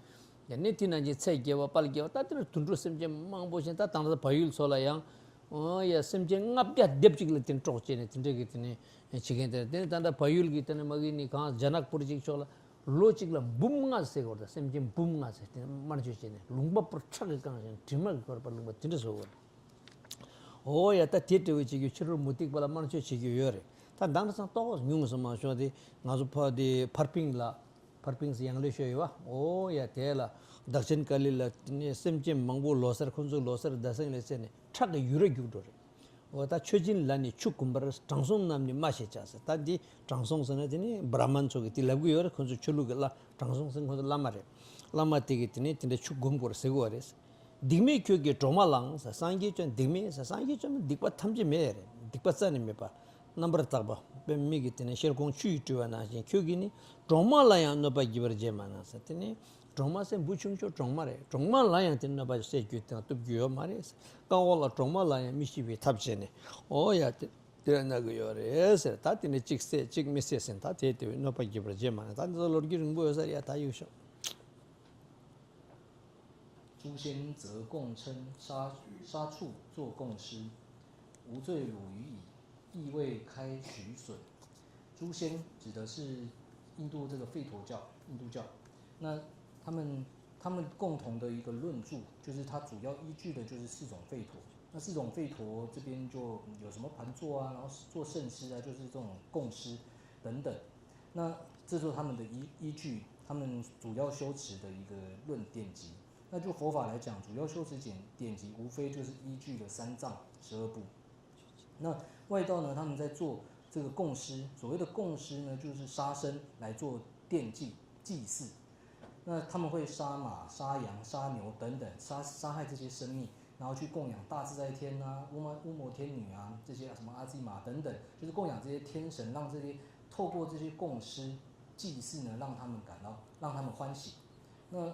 དེ་ནས་དེ་ནང་བཞིན་ཚེ་རྒྱས་པ། དཔལ་རྒྱས་པ། ད་དེ་འདྲ་དུད་འགྲོ་སེམས་ཅན་མང་པོ་ཞིག་ད་ད་ལྟ་བལ་ཡུལ་ཚོ་ལ་ཡང་། ཨོ་ཡ། སེམས་ཅན་ལྔ་བརྒྱ་སྡེབ་གཅིག་ལ་དེ་འདྲ་སྲོག་བཅད་ནས་དེ་འདྲ་གི་དེ་ནས་བྱེད་མཁན་དེ། དེ་ནས་ད་ལྟ་བལ་ཡུལ་གི་དེ་ནས་མ་གི་ནི་གང་ཇ་ནག་པུར་གཅིག་ཕྱོགས་ལ་ལོ་གཅིག་ལ་འབུམ་ལྔ་ཟེར་གོ་རེད། སེམས་ཅན་འབུམ་ལྔ་ཟེར་དེ་དམར་མཆོད་བྱས་ནས། ལུང་པ་པུར་ཁྲག་གིས་བཀང་ཞིང་དྲི་མ་གིས་གོས་པ་ལུང་པ་དེ་འདྲ་བཟོ་གོ་རེད། ཨོ་ཡ། ད་དེ་འདྲ་བའི་བྱེད་རྒྱུ། ཕྱི་རོལ་མུ་སྟེགས་པ་ལ་དམར་མཆོད་བྱེད་རྒྱུ་ཡོད་རེད། ད་དེང་སང་ཏོག་ཙམ་ཉུང་སོང་མ་བྱུང་། དེ་ང་ཚོ་ཕ་དེ་ཕར་ཕིང་ལ། ཕར་ཕིང་ཟེར་ཡང་ལེ་ཤོད་ཡོད་བ། ཨོ་ཡ། དེ་ལ་བདག་ཆེན་ཀ་ལི་ལ་དེ་ནས་སེམས་ཅན་མང་པོ་ལོ་སར། ཁོ་ཚོའི་ལོ་སར་རྡ་སེང་ལ་བསད་ནས་ཁྲག་གི་ཡུར་རྒྱུག་འགྲོ་རེད། ཨོ་ད་མཆོད་སྦྱིན་ལ་ནི་ཆུ་བསྐུམ་པར། དྲང་སྲོང་རྣམས་ནི་སྨྲ་ཞེས་བྱ་ཟེར། ད་འདི་དྲང་སྲོང་ཟེར་ན་དེ་ནི་བྷ་ར་མན་ཚོ་གི་དེ་ལབ་གི་ཡོད་རེད། ཁོ་ཚོ་ཆོས་ལུགས་ཀྱི་བླ། དྲང་སྲོང་ཟེར་ཁོ་ཚོ་བླ་མ་རེད། བླ་མ་དེ་གི་དེ་ནི་དེ་འདྲ་ཆུ་བསྐུམ་དགོས་རེད་ཟེར་གི་ཡོད་རེད། སྡིག་མེད་ཁྱོད་ཀྱིས་གྲོག་མ་ལའང་ཟེར། སངས་རྒྱས་བཅོམ། སྡིག་མེད་ཟེར། སངས་རྒྱས་བཅོམ་ལྡན་འདས་སྡིག་པ་ཐམས་ཅད་མེད་རེད། སྡིག་པ་རྩ་ནས་མེད་པ། རྣམ་པར་དག་པ། དཔེ་མི་གི་དེ་ནས་ཤེལ་གོང་ཆུ་ཡིས་བཀྲུས་པ་ནང་བཞིན། ཁྱོད་ཀྱིས་ནི་གྲོག་མ་ལ་ཡང་གནོད་པ་བགྱིད་པར་བྱེད་མ་གནང་ཟེར། དེ་ནས་གྲོག་མ་ཟེར་འབུ་ཆུང་ཆུང་གྲོག་མ་རེད། གྲོག་མ་ལ་ཡང་དེ་གནོད་པ་བསལ་རྒྱུ་དང་གཏུབ་རྒྱུ་ཡོད་མ་རེད་ཟེར། རྐང་འོག་ལ་གྲོག་མ་ལ་ཡང་མི་ཤི་བའི་ཐབས་བྱས་ནས། ཨོ་ཡ། དེ་དེ་ན་གི་ཡོད་རེད་ཟེར། ད་དེ་ནས་གཅིག་བསད་གཅིག་མི་བསད་ཟེར། ད་དེ་དེ་བས་གནོད་པ་བགྱིད་པར་བྱེད་མ་གནང་། ད་འདི་ཚོ་ལོ་རྒྱུས་རིང་པོ་ཡོད་ས་རེད་ཡ། ད་ཡོད་ཤོག 诸仙则共称杀杀畜作供施，无罪鲁于矣，亦未开许损。诸仙指的是印度这个吠陀教，印度教。那他们他们共同的一个论著，就是它主要依据的就是四种吠陀。那四种吠陀这边就有什么盘坐啊，然后做圣师啊，就是这种供施等等。那这是他们的依依据，他们主要修持的一个论典籍。那就佛法来讲，主要修持典典籍无非就是依据了三藏十二部。那外道呢，他们在做这个供施，所谓的供施呢，就是杀生来做奠祭祭祀。那他们会杀马、杀羊、杀牛等等，杀杀害这些生命，然后去供养大自在天啊、乌摩乌摩天女啊这些什么阿骥马等等，就是供养这些天神，让这些透过这些供施祭祀呢，让他们感到让他们欢喜。那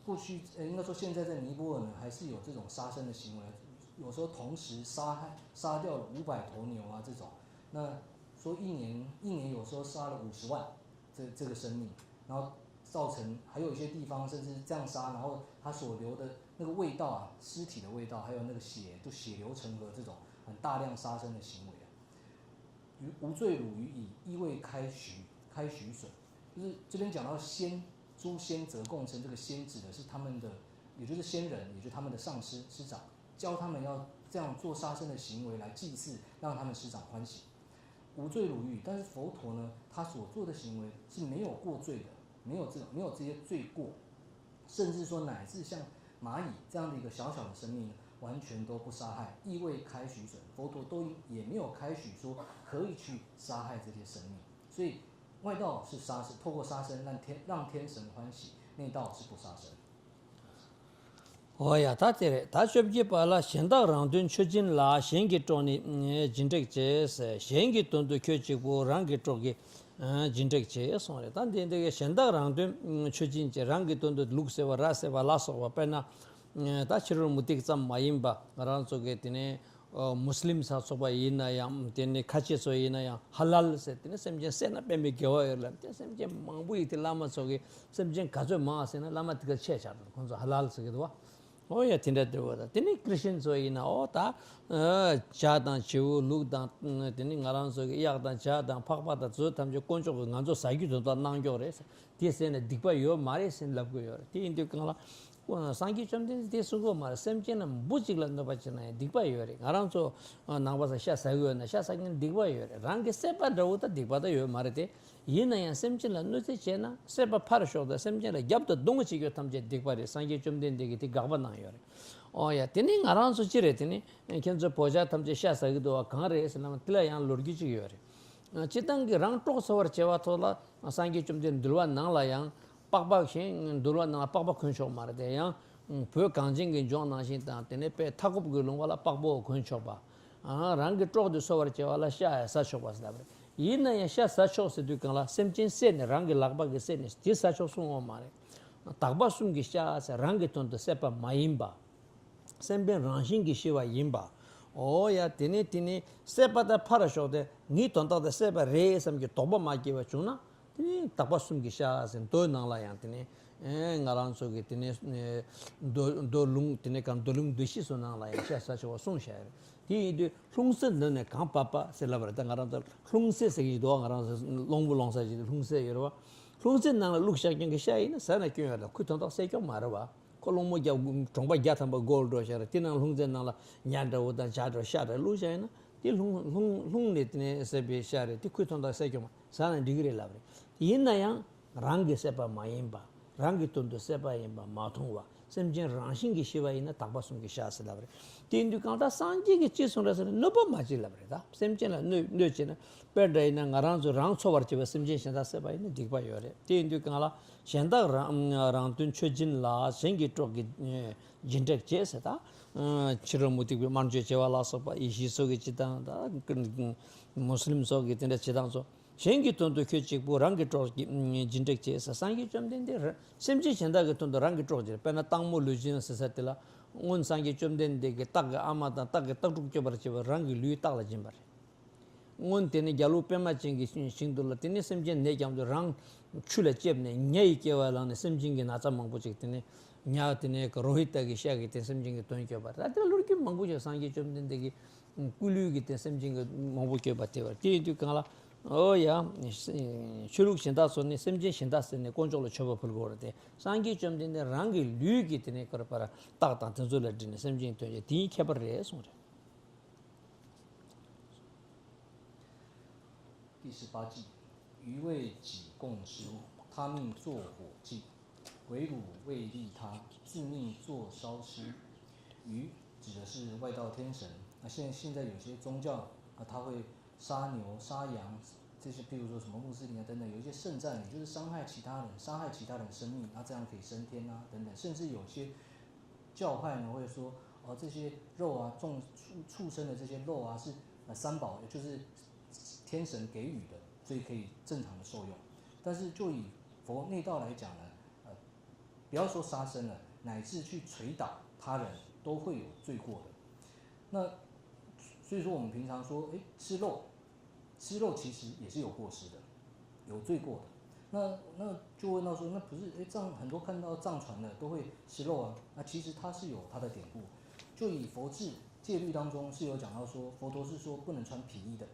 过去呃，应该说现在在尼泊尔呢，还是有这种杀生的行为，有时候同时杀害杀掉了五百头牛啊这种。那说一年一年有时候杀了五十万这这个生命，然后造成还有一些地方甚至这样杀，然后他所留的那个味道啊，尸体的味道，还有那个血，就血流成河这种很大量杀生的行为啊。无罪鲈鱼以异味开许开许损，就是这边讲到先，诸仙则共称，这个仙指的是他们的，也就是仙人，也就是他们的上司师长，教他们要这样做杀生的行为来祭祀，让他们师长欢喜。无罪鲈鱼，但是佛陀呢，他所做的行为是没有过罪的，没有这种没有这些罪过，甚至说乃至像蚂蚁这样的一个小小的生命呢，完全都不杀害，亦未开许准，佛陀都也没有开许说可以去杀害这些生命，所以外道是杀生，透过杀生让天让天神欢喜，内道是不杀生。འོ་ཡ་ད་དེ་རེད། ད་བཅོ་བརྒྱད་པ་ལ་གཞན་དག་རང་དོན་མཆོད་སྦྱིན་ལ་གཞན་གྱི་གྲོགས་ནི་སྦྱིན་སྤྲེགས་བྱེད། གཞན་གྱི་དོན་དུ་ཁྱོད་གཅིག་པུ་རང་གི་གྲོགས་ཀྱི་སྦྱིན་སྤྲེགས་བྱེད་གསུངས་རེད། ད་འདི་འདི་གའི་གཞན་དག་རང་དོན་མཆོད་སྦྱིན་བྱེད། རང་གི་དོན་དུ་ལུག་བསད་པ་ར་བསད་པ་ལ་སོགས་པ། དཔེར་ན་ད་ཕྱི་རོལ་མུ་སྟེགས་ཙམ་མ་ཡིན་པ་ང་རང་ཚོ་གི་དེ་ནས་མུ་སི་ལིམ་ཚོགས་པ་ཡིན་ན་ཡང་དེ་ནས་ཁ་ཆེ་ཚོ་ཡིན་ན་ཡང་ཧ་ལ་ལ་ཟེར། དེ་ནས་སེམས་ཅན་བསད་ན་དཔེ་མི་དགེ་བ་ཡོད་ལབ། དེ་སེམས་ཅན་མང་པོ་ཡིན། དེ་བླ་མ་ཚོ་གི་སེམས་ཅན་ག་ཚོད་མང་ཟེར་ན་བླ་མ་དེ་ག་ཆེ་ཆགས་འགྲོ། ཁོང་ཚོ་ཧ་ལ་ལ་ཟེར་གི་འདུག་བ། ཨོ་ཡ་དེ་འདྲ་འདྲ་བོ་དང་། དེ་ནས་ཀྲི་ཤན་ཚོ་ཡིན་ན་ཨོ་ད་ཇ་དང་བྱེའུ་ལུག་དང་དེ་ནས་ང་རང་ཚོ་གི་གཡག་དང་ཇ་དང་ཕག་པ་དང་ཚོ་ཐམས་ཅད་དཀོན་མཆོག་གི་ང་ཚོ་ཟ་རྒྱུ་དོན་དག་གནང་ཀྱོག་རེད། དེ་ཟེར་ནས་སྡིག་པ་ཡོད་མ་རེད་ཟེར་ལབ་གི་ཡོད་རེད། དེ་ཡིན་དུས་གང་ལ་སངས་རྒྱས་བཅོམ་ལྡན་འདས་དེ་གསུང་གི་མ་རེད། སེམས་ཅན་ལ་འབུ་གཅིག་ལ་གནོད་པ་བྱེད་ན་ཡང་སྡིག་པ་ཡོད་རེད། ང་རང་ཚོ་ནང་པ་ཚོ་ཤ་ཟ་གི་ཡོད་ན་ཤ་ཟ་མཁན་སྡིག་པ་ཡོད་རེད། རང་གི་སྲེད་པ་འདྲ་བོ་ད་སྡིག་པ་ད་ཡོད་མ་རེད་དེ། ཡིན་ན་ཡང་སེམས་ཅན་ལ་གནོད་འཚེ་བྱས་ན་སྲེད་པ་ཕར་ཞོག་དང་སེམས་ཅན་ལ་རྒྱབ་དང་རྡུང་བྱེད་རྒྱུ་ཐམས་ཅད་སྡིག་པ་རེད། སངས་རྒྱས་བཅོམ་ལྡན་འདས་ཀྱིས་དེ་དགག་པ་གནང་ཡོད་རེད། ཨོ་ཡ་དེ་ནི་ང་རང་ཚོ་ཅི་རེད། དེ་ནི་ཁྱེད་ཚོ་བོད་ཇ་ཐམས་ཅད་ཤ་ཟ་གི་འདུག་བ་གང་རེད་ཟེར་ན་དེ་ལ་ཡང་ལོ་རྒྱུས་ཅིག་ཡོད་རེད། སྤྱིར་བཏང་གི་རང་གྲོགས་འཚོ་བར་བྱེད་པ་ཐོག་ལ་སངས་རྒྱས་བཅོམ་ལྡན་འདུལ་བ་ནང་ལ་ཡང་པགས་པ་གཞན་འདུལ་བ་ནང་ལ་པགས་པ་གོན་ཆོག་མ་རེད་དེ། ཡང་བོད་གངས་ཅན་གྱི་ལྗོངས་ནང་བཞིན་དང་དེ་ནས་དཔེ་མཐའ་འཁོབ་ཀྱི་ལུང་པ་ལ་པགས་པ་གོན་ཆོག་པ། རང་གི་གྲོགས་དེ་འཚོ་བར་བྱེད་པ་ལ་ཤ་ཡང་ཟ་ཆོག་པ་ཟེར་ལབ་རེད། ཡིན་ན་ཡང་ཤ་ཟ་ཆོག་ཟེར་དུས་གང་ལ་སེམས་ཅན་བསད་ནས་རང་གི་ལག་པ་གིས་བསད་ནས་དེ་ཟ་ཆོག་གསུང་ཡོད་མ་རེད། དག་པ་གསུམ་གྱི་ཤ་ཟེར་རང་གི་དོན་དུ་བསད་པ་མ་ཡིན་པ། སེམས་དཔའི་རང་བཞིན་གྱིས་ཤི་བ་ཡིན་པ། འོ་ཡ་དེ་ནས་དེ་ནས་བསད་པ་དང་ཕར་ཞོག་སྟེ་ངའི་དོན་དག་དེ་བསད་པ་རེད་བསམ་གྱི་དོགས་པ་མ་སྐྱེས་པ་བྱུང་ན། དེ་ནས་དག་པ་གསུམ་གྱི་ཤ་ཟེར་མདོའི་ནང་ལ་ཡང་དེ་ནས་ཨེ་ང་རང་ཚོ་གི་དེ་ནས་ཨེ་མདོ་མདོ་ལུང་དེ་ནས་གང་མདོ་ལུང་མདོ་བཞི་ཚོ་ནང་ལ་ཡང་ཤ་ཟ་ཆོག་པ་གསུངས་བཞག་ཡོད་རེད། དེ་ཡིན་དུས་ལྷུང་བཟེད་འདི་ནས་གང་བབས་པ་ཟེར་ལབ་པ་རེད། ད་ང་རང་ཚོ་ལྷུང་བཟེད་ཟེར་གྱི་འདུག་ང་རང་ཚོ་སློང་བུ་སློང་ས་ཅིག་ལྷུང་བཟེད་ཡོད་རེད་བ། ལྷུང་བཟེད་ནང་ལ་བླུགས་བཞག་མཁན་གྱི་ཤ་ཡིན་ན་ཟ་ན་སྐྱོན་ཡོད་ལ་ཁོའི་དོན་དག་སེལ་སྐྱོང་མ་རེད་བ། ཁོ་སློང་མོ་བརྒྱ་གྲོང་པ་བརྒྱ་ཐམ་པ་བགོ་འགྲོ་བཞག་རེད། དེ་ནང་ལྷུང་བཟེད་ནང་ལ་ཉ་འདྲ་བོ་དང་བྱ་འདྲ་བོ་ཤ་འདྲ་བླུགས་བཞག་ཡིན་ན་དེ་ལྷུང་ལྷུང་ལྷུང་ནས་དེ་ནས་བསད་པའི་ཤ་རེད། དེ་ཁོའི་དོན་དག་སེལ་སྐྱོང་མ་ཟ་ན་འགྲིག་གི་རེད་ལབ་རེད། ཡིན་ན་ཡང་རང་གི་བསད་པ་མ་ཡིན་པ། རང་གི་དོན་དུ་བསད་པ་ཡིན་པ་མ་མཐོང་བ། སེམས་ཅན་རང་བཞིན་གྱིས་ཤི་བ་ཡིན་ན་དག་པ་གསུམ་གྱི་ཤ་ཟེར་ལབ་རེད། དེ་ཡིན་དུས་གང་ལྟར་སངས་རྒྱས་ཀྱིས་ཅི་གསུངས་རེད་ཟེར་ན་གནོད་པ་མ་བྱེད་ལབ་རེད། ད་སེམས་ཅན་ལ་གནོད་གནོད་བྱེད་ན། དཔེ་འདྲ་ཡིན་ན་ང་རང་ཚོ་རང་འཚོ་བར་བྱེད་པའི་སེམས་ཅན་གཞན་དག་བསད་པ་ཡིན་ན་སྡིག་པ་ཡོད་རེད། དེ་ཡིན་དུས་གང་ལ་གཞན་དག་རང་རང་དོན་མཆོད་སྦྱིན་ལ་གཞན་གྱི་གྲོགས་ཀྱི་སྦྱིན་སྤྲེགས་བྱེད་ཟེར། ད་ཕྱི་རོལ་མུ་སྟེགས་པའི་དམར་མཆོད་བྱེད་པ་ལ་སོགས་པ་ཡེ་ཤུ་སོགས་ཀྱི་བྱེད་སྟངས། ད་མུ་སི་ལིམ་སོགས་ཀྱི་དེ་འདྲ་བྱེད་སྟངས་སོགས། གཞན་གྱི་དོན་དུ་ཁྱོད་གཅིག་པུ་རང་གི་གྲོགས་ཀྱི་སྦྱིན་སྤྲེགས་བྱེད་ཟེར། སངས་རྒྱས་བཅོམ་ལྡན་འདས་སེམས་ཅན་གཞན་དག་གི་དོན་དུ་རང་གི་གྲོགས་བྱེད། དཔེར་ན་སྟག་མོ་ལུས་སྦྱིན་ཟེར་ས་དེ་ལ་སྔོན་སངས་རྒྱས་བཅོམ་ལྡན་འདས་ཀྱིས་སྟག་གི་ཨ་མ་དང་སྟག་གི་སྟག་ཕྲུག་སྐྱོབ་པར་བྱེད་པར་རང་གི་ལུས་སྟག་ལ་སྦྱིན་པ་རེད། སྔོན་དེ་ནི་རྒྱལ་པོ་པད་མ་ཅན་གྱི་ཞིང་དུ་ལ་དེ་ནི་སེམས་ཅན་ནད་ཀྱང་དུ་རང་ཆུ་ལ་ལྕེབས་ནས་ཉ་ཡི་སྐྱེ་བ་བླངས་ནས་སེམས་ཅན་གྱི་ན་ཚ་མང་པོ་ཅིག་དེ་ནི་ཉ་དེ་ནི་རོ་ཧི་ཏ་གི་ཤ་གིས་དེ་སེམས་ཅན་གྱི་དོན་སྐྱོབ་པ་རེད། དེ་ལ་ལོ་རྒྱུས་མང་པོ་ཞིག་སངས་རྒྱས་བཅོམ་ལྡན་འདས་ཀྱི་སྐུ་ལུས་ཀྱིས་དེ་སེམས་ཅན་གྱི་མང་པོ་བསྐྱོད་པ་དེ་བར། དེ་ཡིན་དུས་གང་ལ་ཨོ་ཡ། ཆོས་ལུགས་གཞན་དག་ཚོ་ནི་སེམས་ཅན་གཞན་དག་ཟེར་ནས་དཀོན་མཆོག་ལ་མཆོད་པ་ཕུལ་དགོས་རེད་དེ། སངས་རྒྱས་བཅོམ་ལྡན་འདས་རང་གི་ལུས་ཀྱིས་དེ་ནས་ཀར་པར་སྟག་དང་དེ་ཚོ་ལ་སྦྱིན་ནས་སེམས་ཅན་དོན་བྱེད་དེའི་ཁྱད་པར་རེད་གསུངས་རེད།第十八计，鱼为己供吃，他命作火祭， 围炉喂利他，自命作烧尸。鱼指的是外道天神。那现现在有些宗教啊，他会杀牛、杀羊，这些譬如说什么穆斯林啊等等，有一些圣战，也就是伤害其他人，杀害其他人生命，那这样可以升天啊等等。甚至有些教派呢会说，哦，这些肉啊，众畜畜生的这些肉啊是呃三宝，也就是天神给予的，所以可以正常的受用。但是就以佛内道来讲呢，呃，不要说杀生了，乃至去捶打他人都会有罪过的。那所以说我们平常说，诶，吃肉，吃肉其实也是有过失的，有罪过的。那那就问到说，那不是诶藏很多看到藏传的都会吃肉啊？那其实它是有它的典故，就以佛制戒律当中是有讲到说，佛陀是说不能穿皮衣的，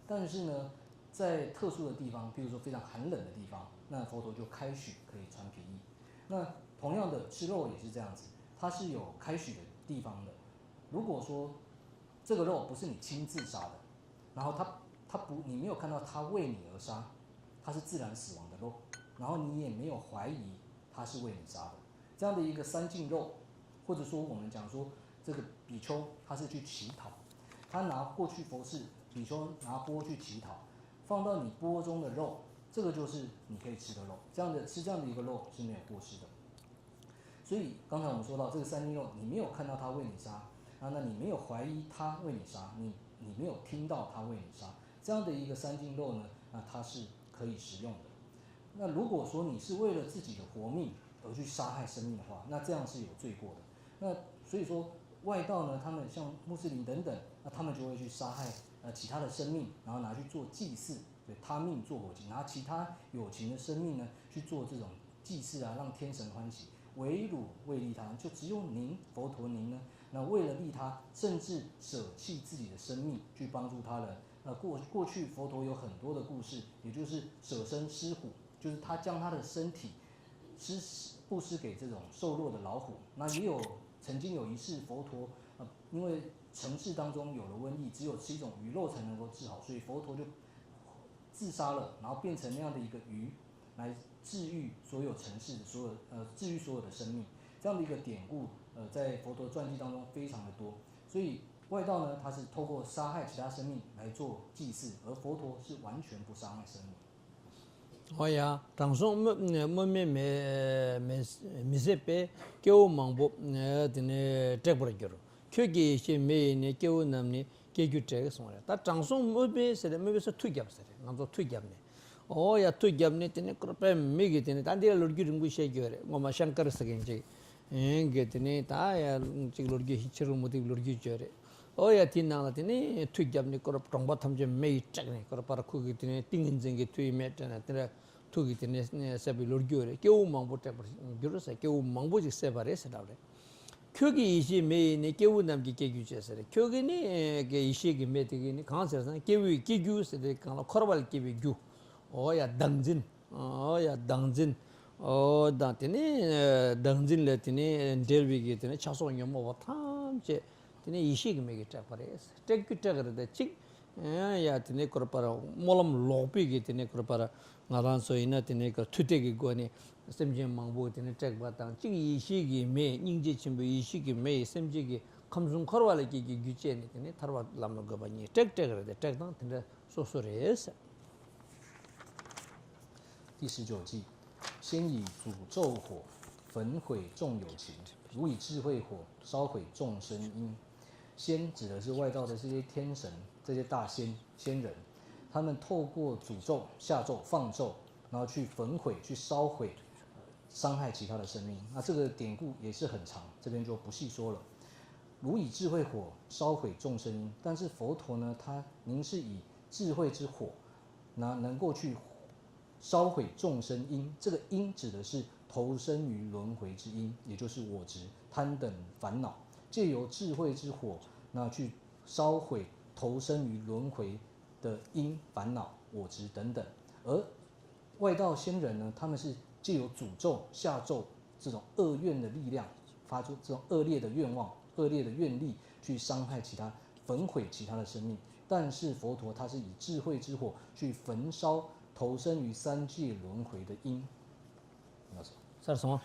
但是呢，在特殊的地方，比如说非常寒冷的地方，那佛陀就开许可以穿皮衣。那同样的吃肉也是这样子，它是有开许的地方的。如果说这个肉不是你亲自杀的，然后他他不你没有看到他为你而杀，他是自然死亡的肉，然后你也没有怀疑他是为你杀的，这样的一个三净肉，或者说我们讲说这个比丘他是去乞讨，他拿过去佛寺，比丘拿钵去乞讨，放到你钵中的肉，这个就是你可以吃的肉，这样的吃这样的一个肉是没有过失的。所以刚才我们说到这个三斤肉，你没有看到他为你杀，啊，那你没有怀疑他为你杀，你你没有听到他为你杀，这样的一个三斤肉呢，那它是可以食用的。那如果说你是为了自己的活命而去杀害生命的话，那这样是有罪过的。那所以说外道呢，他们像穆斯林等等，那他们就会去杀害呃其他的生命，然后拿去做祭祀，对，他命做活祭，拿其他有情的生命呢去做这种祭祀啊，让天神欢喜。唯汝为利他，就只有您佛陀您呢，那为了利他，甚至舍弃自己的生命去帮助他人。那过过去佛陀有很多的故事，也就是舍身施虎，就是他将他的身体施布施给这种瘦弱的老虎。那也有曾经有一世佛陀，呃，因为城市当中有了瘟疫，只有吃一种鱼肉才能够治好，所以佛陀就自杀了，然后变成那样的一个鱼，来治愈所有城市的所有呃治愈所有的生命。这样的一个典故，呃，在佛陀传记当中非常的多。所以外道呢，他是透过杀害其他生命来做祭祀，而佛陀是完全不杀害生命。 འོ་ཡ། དྲང་སྲོང་སྨོས་སྨོས་མེད་མི་མི་མི་བཟད་པས་སྐྱེ་བོ་མང་པོ་དེ་ནས་སྐྲག་པར་འགྱུར། ཁྱོད་ཀྱི་ཡེ་ཤེས་མེ་ཡིས་ནི་སྐྱེ་བོ་རྣམས་ནི་སྐྱེ་རྒྱུ་སྐྲག་གསུངས་རེད། ད་དྲང་སྲོང་སྨོས་མེད་ཟེར་རེད། སྨོས་མེད་ཟེར་མཐུ་རྒྱབ་ཟེར་རེད། ང་ཚོ་མཐུ་རྒྱབ་ནས། འོ་ཡ། མཐུ་རྒྱབ་ནས་དེ་ནས་སྐུར་པའི་མིག་གིས་དེ་ནས་ད་འདི་ལ་ལོ་རྒྱུས་རིང་པོ་བཤད་རྒྱུ་རེད། སྔོན་མ་ཤང་ཀར་ཟེར་མཁན་ཅིག་ཡིན་གི། དེ་ནས་ད་ཡ་ཅིག་ལོ་རྒྱུས་ཕྱི་རུ་མུ་ཏིག་ལོ་རྒྱུས་བརྗོད་རེད། ཨོ་ཡ། དེའི་ནང་ལ་དེ་ནས་མཐུ་རྒྱབ་ནས་སྐོར་གྲོང་པ་ཐམས་ཅད་མེ་ཡིས་སྐྲག་ནས་སྐོར་པར་ཁུ་གི་དེ་ནས་ཏིང་ངེ་འཛིན་གྱི་མཐུ་ཡིས་མེ་སྐྲག་ནས་དེ་འདྲ་ཐུག་གི་དེ་ནས་བསད་པའི་ལོ་རྒྱུས་རེད། སྐྱེ་བོ་མང་པོ་སྐྲག་པར་འགྱུར་ཟེར། སྐྱེ་བོ་མང་པོ་ཅིག་བསད་པ་རེད་ཟེར་འདྲ་བ་རེད། ཁྱོད་ཀྱི་ཡེ་ཤེས་མེ་ཡིས་ནི་སྐྱེ་བོ་རྣམས་ཀྱི་སྐྱེ་རྒྱུ་བྱས་ཟེར། ཁྱོད་ཀྱི་ནི་ཀྱི་ཡེ་ཤེས་ཀྱི་མེ་དེ་གིས་ནི་གང་ཟེར་ཟེར་ན་སྐྱེ་བོའི་སྐྱེ་རྒྱུ་ཟེར་དེ་གང་ལ་འཁོར་བ་ལ་སྐྱེ་བའི་རྒྱུ། ཨོ་ཡ། བདག་འཛིན། ཨོ་ཡ། བདག་འཛིན། ཨོ་དང་དེ་ནས་བདག་འཛིན་ལ་དེ་ནས་འབྲེལ་བའི་གི་དེ་ནས་ཆགས་སོགས་ཉོན་མོངས་པ་ཐམས་ཅད་དེ་ནས་ཡེ་ཤེས་ཀྱི་མེ་གིས་སྐྲག་པ་རེད། སྐྲག་རྒྱུ་སྐྲག་གི་རེད། ད་གཅིག་ཡ་དེ་ནས་སྐོར་པར་སྨོན་ལམ་ལོག་པའི་གི་དེ་ནས་སྐོར་པར་ང་རང་ཚོ་ཡིན་ན་དེ་ནས་ཀྱི་མཐུ་གཏད་ཀྱི་སྒོ་ནས་སེམས་ཅན་མང་པོ་དེ་ནས་སྐྲག་པ་དང་། གཅིག་ཡེ་ཤེས་ཀྱི་མེ་སྙིང་རྗེ་ཆེན་པོའི་ཡེ་ཤེས་ཀྱི་མེ་ཡིས་སེམས་ཅན་གྱི་ཁམས་གསུམ་འཁོར་བ་ལ་སྐྱེ་གི་རྒྱུ་བཅད་ནས་དེ་ནས་ཐར་པ་ལམ་ལ་འགོད་པ་གཉིས་སྐྲག་སྐྲག་གི་རེད། དེ་སྐྲག་སྟངས་དེ་འདྲ་སོ་སོ་རེད་ཟེར། 第十九计，先以诅咒火焚毁众有情，如以智慧火烧毁众生因。仙指的是外道的这些天神，这些大仙仙人，他们透过诅咒、下咒、放咒，然后去焚毁、去烧毁、伤害其他的生命。那这个典故也是很长，这边就不细说了。如以智慧火烧毁众生因，但是佛陀呢，他您是以智慧之火，那能够去烧毁众生因。这个因指的是投生于轮回之因，也就是我执、贪等、烦恼，借由智慧之火，那去烧毁投生于轮回的因、烦恼、我执等等。而外道仙人呢，他们是借由诅咒、下咒这种恶愿的力量，发出这种恶劣的愿望、恶劣的愿力，去伤害其他、焚毁其他的生命。但是佛陀他是以智慧之火去焚烧投生于三界轮回的因。 ཚར་སོང་།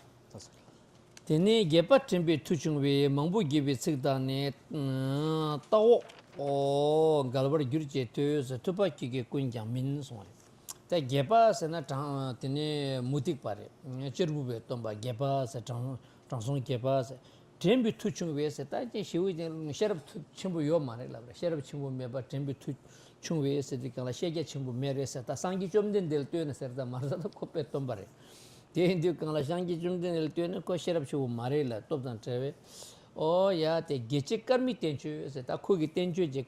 དེ་ནས་རྒྱས་པ་དྲན་པའི་མཐུ་བྱུང་བས། མང་པོ་དགྱེས་པའི་ཚིག་དང་ནི། ལྟ་འོག་འོ་འགལ་བར་གྱུར་ཅེས་ཐོས། ཐུབ་པ་ཁྱེད་ཀྱིས་ཀུན་ཀྱང་མིན་གསུངས་པ་རེད། ད་རྒྱས་པ་ཟེར་ན་དྲང་དེ་ནས་མུ་སྟེགས་པ་རེད། གཅེར་བུ་པས་སྟོན་པ་རྒྱས་པ་ཟེར། དྲང་དྲང་སྲོང་རྒྱས་པ་ཟེར། དྲན་པའི་མཐུ་ཆུང་བས་ཟེར། ད་ཅི་ཞེ་པོ་ཅིག་ཤེས་རབ་མཐུ་ཆེན་པོ་ཡོད་མ་རེད་ལབ་རེད། ཤེས་རབ་ཆེན་པོ་མེད་པ་དྲན་པའི་མཐུ་ཆུང་བས་ཟེར་དུས་སྒང་ལ་ཤེས་རྒྱ་ཆེན་པོ་མེད་རེད་ཟེར། ད་སངས་རྒྱས་བཅོམ་ལྡན་འདས་ལ་ལྟོས་ནས་ཟེར། ད་མ་རེད། ད་ཁོ་དཔེ་སྟོན་པ་རེད། དེ་ཡིན་དུས་སྒང་ལ་སངས་རྒྱས་བཅོམ་ལྡན་འདས་ལ་ལྟོས་ནས་ཁོ་ཤེས་རབ་ཆེན་པོ་མ་རེད་ལབ་སྟོབས་དང་བྲལ་བས། ཨོ་ཡ། དེ་དགེ་བྱེད་ཀརྨའི་བསྟན་བཅོས་ཟེར། ད་ཁོ་གི་བསྟན་བཅོས་ཀྱི་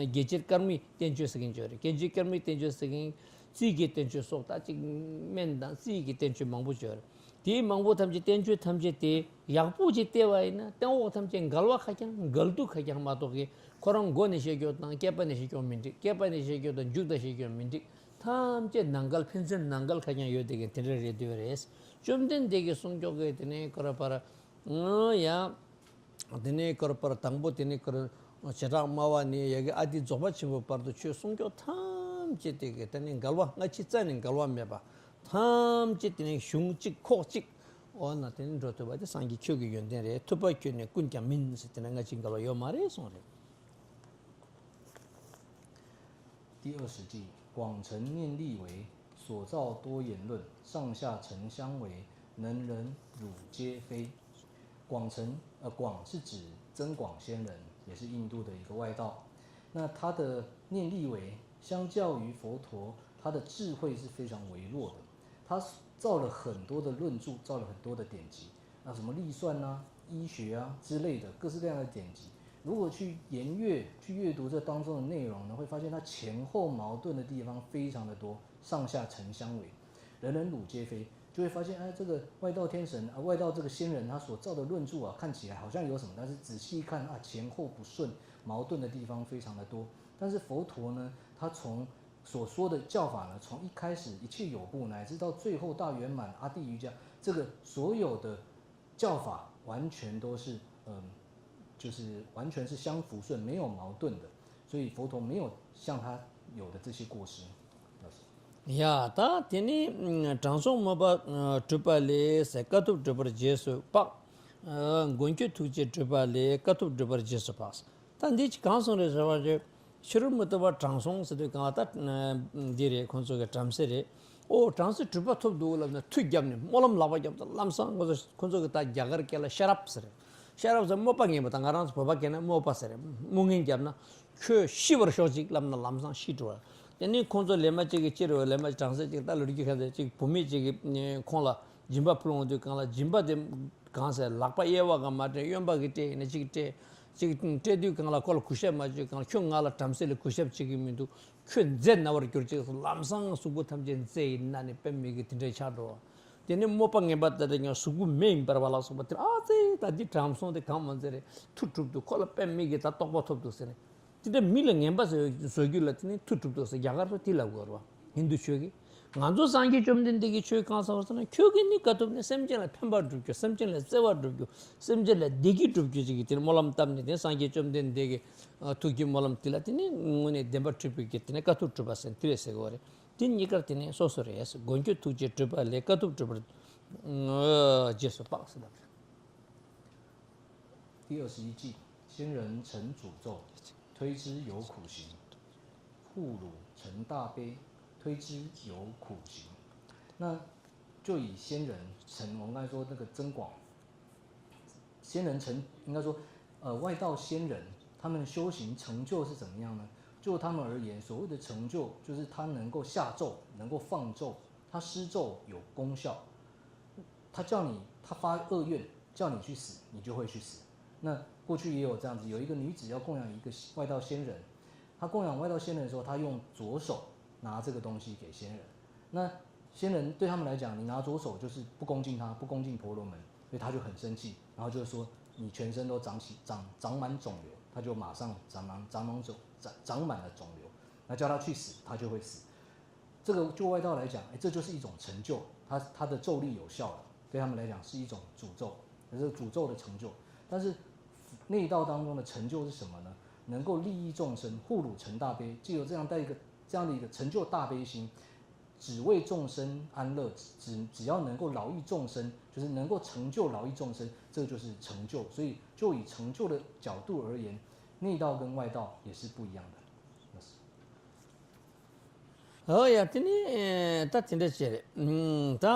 དགེ་བྱེད་ཀརྨའི་བསྟན་བཅོས་ཟེར་གྱིན་ཡོད་རེད། དགེ་བྱེད་ཀརྨའི་བསྟན་བཅོས་ཟེར་གྱིན། རྩིས་ཀྱི་བསྟན་བཅོས་སོགས། ད་ཅིག་སྨན་དང་རྩིས་ཀྱི་བསྟན་བཅོས་མང་པོ་ཡོད་རེད། དེའི་མང་པོ་ཐམས་ཅད། བསྟན་བཅོས་ཐམས་ཅད་དེ་ཡག་པོ་ཅིག་བལྟས་པ་ཡིན་ན་སྟེང་འོག་ཐམས་ཅད་འགལ་བ་ཁ་རྐྱང་། འགལ་འདུ་ཁ་རྐྱང་མ་གཏོགས་ཀྱི། ཁོ་རང་མགོ་ནས་བཤད་རྒྱུ་དང་སྐེད་པ་ནས་བཤད་རྒྱུ་མི་འགྲིག། སྐེད་པ་ནས་བཤད་རྒྱུ་དང་མཇུག་ལ་བཤད་རྒྱུ་མི་འགྲིག། ཐམས་ཅད་ནང་འགལ། ཕན་ཚུན་ནང་འགལ་ཁ་རྐྱང་ཡོད་དེ་གི་དེ་འདྲ་རེད་འདོད་རེད། བཅོམ་ལྡན་འདས་ཀྱིས་གསུངས་ཀྱོག་གི་དེ་ནས་ཀོ་ར་པ་ར། ཡ། དེ་ནས་ཀོ་ར་པ་ར་དང་པོ་དེ་ནས་ཀོ་ར་བྱེ་བྲག་སྨྲ་བ་ནས་ཡ་གི་ཨ་ཏི་རྫོགས་པ་ཆེན་པོའི་བར་དུ་ཆོས་གསུངས་ཀྱོག་ཐམས་ཅད་དེ་གི་དེ་ནས་འགལ་བ། སྔ་ཕྱི་རྩ་ནས་འགལ་བ་མེད་པ། ཐམས་ཅད་དེ་ནས་གཞུང་གཅིག་ཁོག་གཅིག་འོ་ན་དེ་ནས་འགྲོ་ཐུབ་པ་དེ་སངས་རྒྱས་ཁྱོད་ཀྱི་ཡོན་ཏན་རེད། ཐུབ་པ་ཁྱོད་ནས་ཀུན་ཀྱང་མིན་ཟེར། དེ་ན་སྔ་ཕྱི་འགལ་བ་ཡོད་མ་རེད་གསུངས་རེད། 第二十计，广成念力为，所造多言论，上下沉相违，能忍辱皆非。广成，呃，广是指增广仙人，也是印度的一个外道。那他的念力为，相较于佛陀，他的智慧是非常微弱的。他造了很多的论著，造了很多的典籍，那什么历算啊、医学啊之类的各式各样的典籍，如果去研阅、去阅读这当中的内容呢，会发现它前后矛盾的地方非常的多，上下沉相违，人人辱皆非，就会发现，哎，这个外道天神啊，外道这个仙人他所造的论著啊，看起来好像有什么，但是仔细一看啊，前后不顺，矛盾的地方非常的多。但是佛陀呢，他从所说的教法呢，从一开始一切有部，乃至到最后大圆满阿地瑜伽，这个所有的教法完全都是，嗯，就是完全是相辅顺，没有矛盾的，所以佛陀没有像他有的这些过失。老师。 ཡ། ད་དེ་ནི་དྲང་སྲོང་མོས་པ་གྲུབ་པ་ལས་ཟེར། དཀའ་ཐུབ་གྲུབ་པར་རྗེས་སུ་དཔག། མགོན་ཁྱོད་ཐུགས་རྗེས་གྲུབ་པ་ལས། དཀའ་ཐུབ་གྲུབ་པར་རྗེས་སུ་དཔག། ད་འདི་ཅི་གང་གསུངས་རེད་ཟེར་བ་ཅིག་ཕྱི་རོལ་མུ་སྟེགས་པ་དྲང་སྲོང་ཟེར་དུས་སྒང་ལ་ད་འདི་རེད། ཁོང་ཚོ་གི་བྲམ་ཟེ་རེད། ཨོ་བྲམ་ཟེ་གྲུབ་པ་ཐོབ་འདུག་ལབ་ནས་མཐུ་བརྒྱབ་ནས་སྨོན་ལམ་ལག་པ་བརྒྱབ་ད་ལམ་སང་ཁོང་ཚོ་ཁོང་ཚོ་གི་ད་རྒྱ་གར་སྐད་ལ་ཤ་རབ་ཟེར་རེད། ཤ་རབ་ཟེར་སྨོད་པ་ངན་པ། ད་ང་རང་ཚོ་བོད་པ་སྐད་ན་སྨོད་པ་ཟེར་རེད། སྨོད་ངན་བརྒྱབ་ན་ཁྱོད་ཤི་བར་ཤོག་ཅིག་ལབ་ན་ལམ་སང་ཤི་འགྲོ་བ། དེ་ནས་ཁོང་ཚོ་ལས་མ་གཅིག་གི་སྤྱིར་ལས་མ་གཅིག་བྲམ་ཟེ་གཅིག་ད་ལོ་རྒྱུས་ཁ་ཟེར་གཅིག་བུད་མེད་གཅིག་གིས་ཁོང་ལ་སྦྱིན་པ་ཕུལ་འོང་དུས་སྒང་ལ་སྦྱིན་པ་དེ་གང་ཟེར་ལག་པ་གཡས་པ་གང་མ་སྤྲད་གཡོན་པ་གིས་སྤྲད་ཡིན་ན་གཅིག་སྤྲད། གཅིག་སྤྲད་དུས་སྒང་ལ་ཁོ་ལ་གུས་ཞབས་མ་བྱས་སྒང་ལ་ཁྱོད་ང་ལ་བྲམ་ཟེ་ལ་གུས་ཞབས་བྱེད་ཀྱི་མི་འདུག་ཁྱོད་མཛེ་ན་བར་གྱུར་ཅིག་ལམ་སང་གཟུགས་པོ་ཐམས་ཅད་མཛེ་ཡིན་ན་ནི་དཔེ་མེད་ཀྱི་དེ་འདྲའི་ཆགས་འགྲོ། དེ་ནས་སྨོད་པ་ངན་པ་དེ་འདྲ་ཀྱང་གཟུགས་པོ་མེ་ཡིན་པར་བ་ལ་སོགས་པ་དེ། ཨ་ཙི་ད་འདི་དྲང་སྲོང་དེ་གང་མ་མཛེ་རེད། མཐུ་གྲུབ་འདུག་ཁོ་ལ་དཔེ་མེད་ཀྱི་ད་རྟོགས་པ་ཐོབ་འདུག་ཟེར་ནས། དེ་འདྲ་མི་ལ་ངན་པ་བཟོ་བཟོ་རྒྱུ་ལ་དེ་ནི་མཐུ་གྲུབ་འདུག་ཟེར། རྒྱ་གར་པ་དེ་ལབ་དགོས་རེད་བ། ཧིན་རྡུ་ཆོས་ཀྱིས། ང་ཚོ་སངས་རྒྱས་བཅོམ་ལྡན་འདས་ཀྱིས་ཆོས་གང་གསུངས་ཟེར་ན། ཁྱོད་ཀྱིས་ནི་དཀའ་ཐུབ་ནས་སེམས་ཅན་ལ་ཕན་པ་སྒྲུབ་རྒྱུ། སེམས་ཅན་ལ་བརྩེ་བ་སྒྲུབ་རྒྱུ། སེམས་ཅན་ལ་བདེ་སྐྱིད་སྒྲུབ་རྒྱུ་ཅིག་གི་དེ་ནི་སྨོན་ལམ་བཏབ་ནས། དེ་སངས་རྒྱས་བཅོམ་ལྡན་འདས་ཀྱི་ཐུགས་ཀྱི་སྨོན་ལམ་དེ་ལ་དེ་ནི་དངོས་གནས་བདེན་པ་འཁྲུལ་པའི་གི་དེ་ནི་དཀའ་ཐུབ་གྲུབ་པ་ཟེར་དེ་རེད་ཟེར་གི་བ་རེད། དེ་གཉིས་ཀར་དེ་ནི་སོ་སོ་རེད། མགོན་ཁྱོད་ཐུགས་རྗེས་གྲུབ་པ་ལས། དཀའ་ཐུབ་གྲུབ་པར་རྗེས་སུ་དཔག་ཟེར་ལབ་རེད། 第二十一计，仙人曾诅咒，推之有苦行；护汝成大悲，推之有苦行。那就以仙人曾，我们刚才说那个增广，仙人成，应该说，呃，外道仙人，他们修行成就是怎么样呢？就他们而言，所谓的成就，就是他能够下咒，能够放咒，他施咒有功效。他叫你，他发恶愿叫你去死，你就会去死。那过去也有这样子，有一个女子要供养一个外道仙人，她供养外道仙人的时候，她用左手拿这个东西给仙人。那仙人对他们来讲，你拿左手就是不恭敬他，不恭敬婆罗门，所以他就很生气，然后就说你全身都长起长长满肿瘤，他就马上长满长满肿长长满了肿瘤，那叫他去死，他就会死。这个就外道来讲，哎，这就是一种成就，他他的咒力有效了，对他们来讲是一种诅咒，这是诅咒的成就。但是内道当中的成就是什么呢？能够利益众生，护汝成大悲，藉由这样带一个这样的一个成就大悲心，只为众生安乐，只只要能够饶益众生，就是能够成就饶益众生，这就是成就。所以就以成就的角度而言，内道跟外道也是不一样的。ཨོ་ཡ། དེ་ནི་ད་དེ་འདྲ་བྱས་རེད། ད་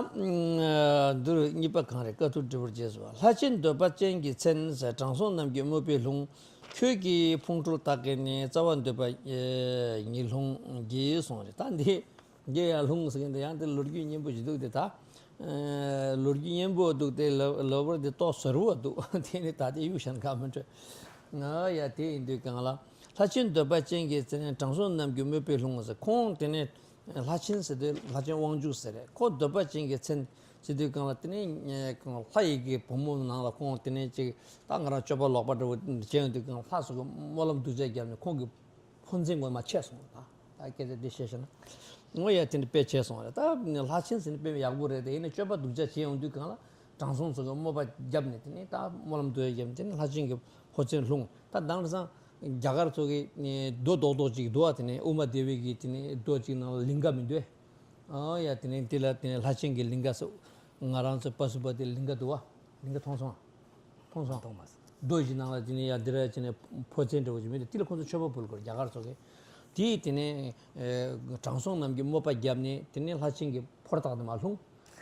འདིར་གཉིས་པ་གང་རེད། དཀའ་ཐུབ་སྤྲུལ་པར་རྗེས་སུ། ལྷ་ཆེན་འདོད་པ་ཅན་གྱི་མཚན་ཟེར། དྲང་སྲོང་རྣམས་ཀྱི་དམོད་པས་ལྷུང་། ཁྱོད་ཀྱི་ཕུང་ཁྲོལ་དག་གིས་ནི། རྩ་བ་འདོད་པ་ཉིད་ལྷུང་གིས་གསུངས་རེད། ད་འདི་འདི་ཡང་ལྷུང་ཟེར་གྱིན་འདུག་ཡང་དེ་ལོ་རྒྱུས་སྙན་པོ་ཞིག་འདུག་དེ་ད་ལོ་རྒྱུས་སྙན་པོ་འདུག་དེ་ལོ་ལོ་བར་དེ་ཏོག་ཟོར་བོ་འདུག་དེ་ནི་ད་དེ་གཡུག་བཞག་ན་ཁག་མི་འཕྲོད། ཨོ་ཡ། དེ་ཡིན་དུས་གང་ལ། ལྷ་ཆེན་འདོད་པ་ཅན་གྱི་མཚན། དྲང་སྲོང་རྣམས་ཀྱི་དམོད་པས་ལྷུང་ཟེར། ཁོང་དེ་ནས་ལྷ་ཆེན་ཟེར་དུས་ལྷ་ཆེན་དབང་ཕྱུག་ཟེར་རེད། ཁོ་འདོད་པ་ཅན་གྱི་མཚན་ཟེར་དུས་གང་ལ། དེ་ནས་ལྷ་ཡི་གི་བུ་མོ་ནང་ལ་ཁོང་དེ་ནས་ཅིག་ད་ང་རང་སྤྱོད་པ་ལོག་པ་འདྲ་བོ་བྱས་ཡོང་དུས་གང་ལ། ལྷ་སོགས་ཀྱི་སྨོན་ལམ་སྡུག་ཅག་བརྒྱབ་ནས་ཁོང་གི་ཕོ་མཚན་ངོ་མ་ཆད་སོང་། ད་ད་སྐད་ཆ་འདི་བཤད་བཤད་ན། ངོ་ཡ་དེ་འདྲ་དཔེ་བྱས་སོང་རེད། ད་ལྷ་ཆེན་ཟེར་ནས་དཔེ་ཡག་པོ་རེད་དེ། ཡིན་ན་སྤྱོད་པ་སྡུག་ཅག་བྱས་ཡོང་དུས་གང་ལ། དྲང་སྲོང་ཚོ་གི་དམོད་པ་བརྒྱབ་ནས་དེ་ནས་ད་སྨོན་ལམ་སྡུག་ཅག་བརྒྱབ་ནས་དེ་ནས་ལྷ་ཆེན་གྱི་ཕོ་མཚན་ལྷུང་། ད་དེང་སང་རྒྱ་གར་ཚོ་གི་རྡོ་རྡོག་རྡོག་ཅིག་འདུག་བ། དེ་ནས་ཨུ་མ་དེ་བི་གི་དེ་ནས་རྡོ་ཅིག་ནང་ལ་ལིང་ག་མི་འདུག་ཨོ་ཡ། དེ་ནས་དེ་ལ་དེ་ནས་ལྷ་ཆེན་གྱི་ལིང་ག་སོགས། ང་རང་ཚོ་པ་སུ་པ་ཏི་ལིང་ག་འདུག་བ། ལིང་ག་མཐོང་སོང་། མཐོང་སོང་། མཐོང་མ་སོང་། རྡོ་ཞིག་ནང་ལ་དེ་ནས་ཡ་དེ་ར་བྱས་ནས་ཕོ་མཚན་འདྲ་བོ་ཅིག་མི་འདུག་དེ་ལ་ཁོང་ཚོ་མཆོད་པ་ཕུལ་དགོས་རྒྱ་གར་ཚོ་གི། དེས་དེ་ནས་དྲང་སྲོང་རྣམས་ཀྱི་དམོད་པ་བརྒྱབ་ནས་དེ་ནས་ལྷ་ཆེན་གྱི་ཕོ་བྲང་དེ་མར་ལྷུང་།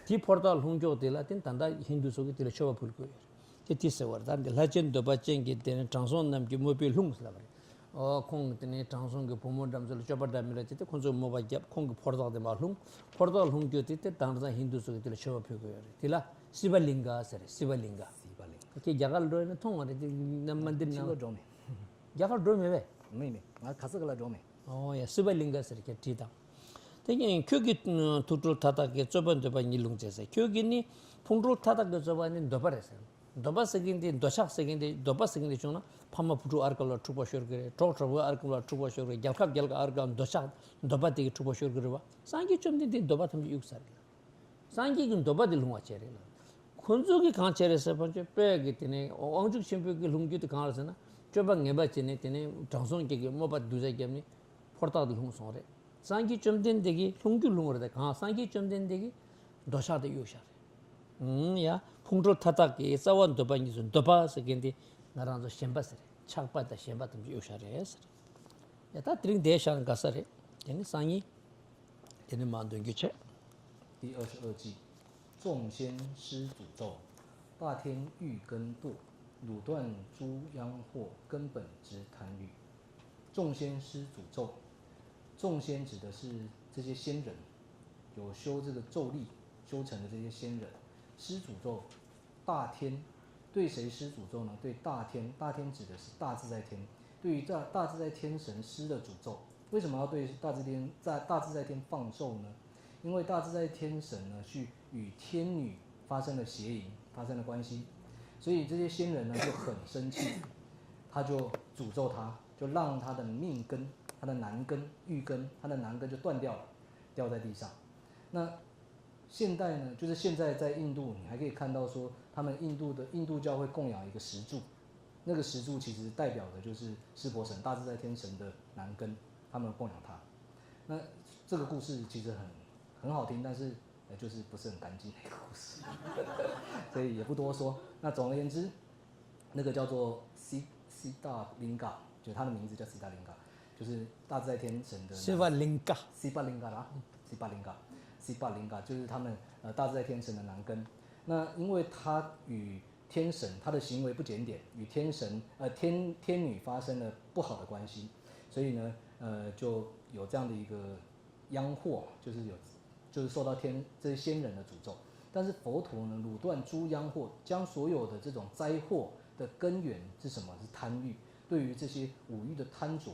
དེའི་ཕོ་བྲང་ལྷུང་ཀྱོག་དེ་ལ་དེ་ད་ལྟ་ཧིན་དུ་ཚོ་གིས་དེ་ལ་མཆོད་པ་ཕུལ་དགོས་ཡོད་རེད། དེ་དེ་ཟེར་བ་རེད། ད་འདི་ལྷ་ཆེན་འདོད་པ་ཅན་གྱིས་དེ་ནས་དྲང་སྲོང་རྣམས་ཀྱི་དམོད་པས་ལྷུང་ཟེར་ལབ་པ་རེད། ཨོ། ཁོང་དེ་ནས་དྲང་སྲོང་གི་བུ་མོ་འགྲམ་ཚོ་ལ་སྤྱོད་པ་འདྲ་མི་འདྲ་བྱས་ཏེ་ཁོང་ཚོས་དམོད་པ་བརྒྱབ། ཁོང་གི་ཕོ་བྲང་དེ་མར་ལྷུང་། ཕོ་བྲང་ལྷུང་རྒྱུ་དེ་དེ་དེང་སང་ཧིན་དུ་ཚོ་གིས་དེ་ལ་མཆོད་པ་ཕུལ་གྱི་ཡོད་རེད། དེ་ལ་སི་བ་ལིང་ག་ཟེར་རེད། སི་བ་ལིང་ག། སི་བ་ལིང་ག། ཁྱེད་རྒྱ་གར་འགྲོ་ཡིན་ན་མཐོང་བ་རེད། དེ་ན་མ་འདིར་ཕྱི་ལོགས་ནང་འགྲོ་མེད། རྒྱ་གར་འགྲོ་མེད་པས། མེད་མེད། ང་ག་ས་ག་ལ་འགྲོ་མེད། ཨོ་ཡ། སི་བ་ལིང་ག་ཟེར་ཁྱེད་བྲིས་དང་། དེ་ནས་ཁྱོད་ཀྱི་ཐུགས་ཁྲོ་མཐའ་དག་གིས། རྩོད་པ་འདོད་པ་ཉིད་ལྷུང་བྱས་ཟེར། ཁྱོད་ཀྱི་ནི་ཕུང་ཁྲོལ་མཐའ་དག་གི་རྩོད་པ་ནི་འདོད་པ་རེད་ཟེར། འདོད་པ་ཟེར་གྱིན་དེ་འདོད་ཆགས་ཟེར་གྱིན་དེ། འདོད་པ་ཟེར་གྱིན་དེ་བྱུང་ན་ཕ་མ་བུ་ཕྲུག་ཨར་ཀ་ལ་འཁྲུག་པ་ཤོར་གྱི་རེད། གྲོགས་གྲོགས་པོ་ཨར་ཀ་ལ་འཁྲུག་པ་ཤོར་གྱི་རེད། རྒྱལ་ཁབ་རྒྱལ་ཁབ་ཨར་ཀ་ལ། འདོད་ཆགས་འདོད་པ་དེ་གིས་འཁྲུག་པ་ཤོར་གྱི་རེད་བ། སངས་རྒྱས་བཅོམ་ལྡན་འདས་འདོད་པ་ཐམས་ཅད་གཡུག་ཚར་གྱི་རེད། སངས་རྒྱས་ཀྱི་འདོད་པ་དེ་ལྷུང་བ་བྱས་རེད་ལ། ཁོ་ཚོ་གིས་གང་བྱས་རེད་ཟེར་བ་ཅོ་དཔེ་གི་དེ་ནས་དབང་ཕྱུག་ཆེན་པོ་གི་ལྷུང་རྒྱུ་དེ་གང་རེད་ཟེར་ན། སྤྱོད་པ་ངན་པ་བྱས་ནས་དེ་ནས་དྲང་སྲོང་གི་གི་དམོད་པ་སྡུག་ཅག་བརྒྱབ་ནས་ཕོ་བྲང་དེ་ལྷུང་སོང་རེད། སངས་རྒྱས་བཅོམ་ལྡན་འདས་ཀྱིས་ལྷུང་རྒྱུ་ལྷུང་རེད་དེ། གང་སངས་རྒྱས་བཅོམ་ལྡན་འདས་ཀྱིས་འདོད་ཆགས་དེ་གཡུག་བཞག་རེད། ཨང་། ཡ། ཕུང་ཁྲོལ་མཐའ་དག་གིས། རྩ་བ་འདོད་པ་ཉིད་ལྷུང་། འདོད་པ་ཟེར་མཁན་དེ་ང་རང་ཚོ་ཞེན་པ་ཟེར། ཆགས་པ་དང་ཞེན་པ་ཐམས་ཅད་གཡུག་བཞག་རེད་ཟེར། ཡ། ད་དེ་རིང་འདིར་བཞག་ན་དགའ་ས་རེད། དེ་ནི་སང་ཉིན། 第二十二计，众仙施诅咒，大天欲根堕，汝断诸妖惑，根本之贪欲。众仙施诅咒，众仙指的是这些仙人，有修这个咒力修成的这些仙人，施诅咒，大天，对谁施诅咒呢？对大天，大天指的是大自在天。对于大大自在天神施的诅咒，为什么要对大自天在大自在天放咒呢？因为大自在天神呢去与天女发生了邪淫，发生了关系，所以这些仙人呢就很生气，他就诅咒他，就让他的命根、他的男根、玉根、他的男根就断掉了，掉在地上。那现代呢，就是现在在印度，你还可以看到说，他们印度的印度教会供养一个石柱，那个石柱其实代表的就是湿婆神、大自在天神的男根，他们供养他。那这个故事其实很很好听，但是呃就是不是很干净的一个故事，所以也不多说。那总而言之，那个叫做 Si Sita Linga，就他的名字叫 Sita Linga，就是大自在天神的 Siva Linga。 Siva Linga 啦，Siva Linga，Siva Linga 就是他们呃大自在天神的男根。那因为他与天神，他的行为不检点，与天神呃天天女发生了不好的关系，所以呢呃就有这样的一个殃祸，就是有就是受到天这些仙人的诅咒。但是佛陀呢，汝断诸殃祸，将所有的这种灾祸的根源是什么？是贪欲。对于这些五欲的贪着，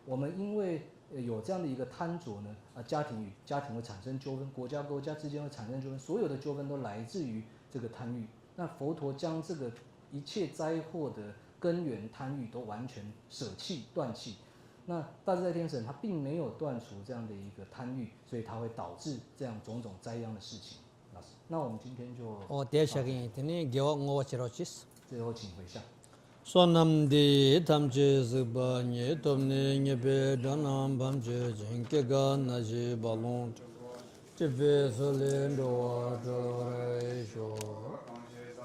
我们因为呃有这样的一个贪着呢，啊，家庭与家庭会产生纠纷，国家国家之间会产生纠纷，所有的纠纷都来自于这个贪欲。那佛陀将这个一切灾祸的根源贪欲都完全舍弃断弃。那大自在天神他并没有断除这样的一个贪欲，所以它会导致这样种种灾殃的事情。老师，那我们今天就 ཨོ། དེ་བྱ་གི་ཡིན། དེ་ནས་དགེ་བ་བསྔོ་བ་བྱེད་རོགས་གྱིས། 最后请回向。 བསོད་ནམས་འདི་ཡིས་ཐམས་ཅད་གཟིགས་པ་ཉིད། ཐོབ་ནས་ཉེས་པའི་དགྲ་རྣམས་ཕམ་བྱས་ཤིང་། སྐྱེ་རྒ་ན་འཆིའི་རྦ་ཀློང་འཁྲུགས་པ་ཡི། སྲིད་པའི་མཚོ་ལས་འགྲོ་བ་སྒྲོལ་བར་ཤོག།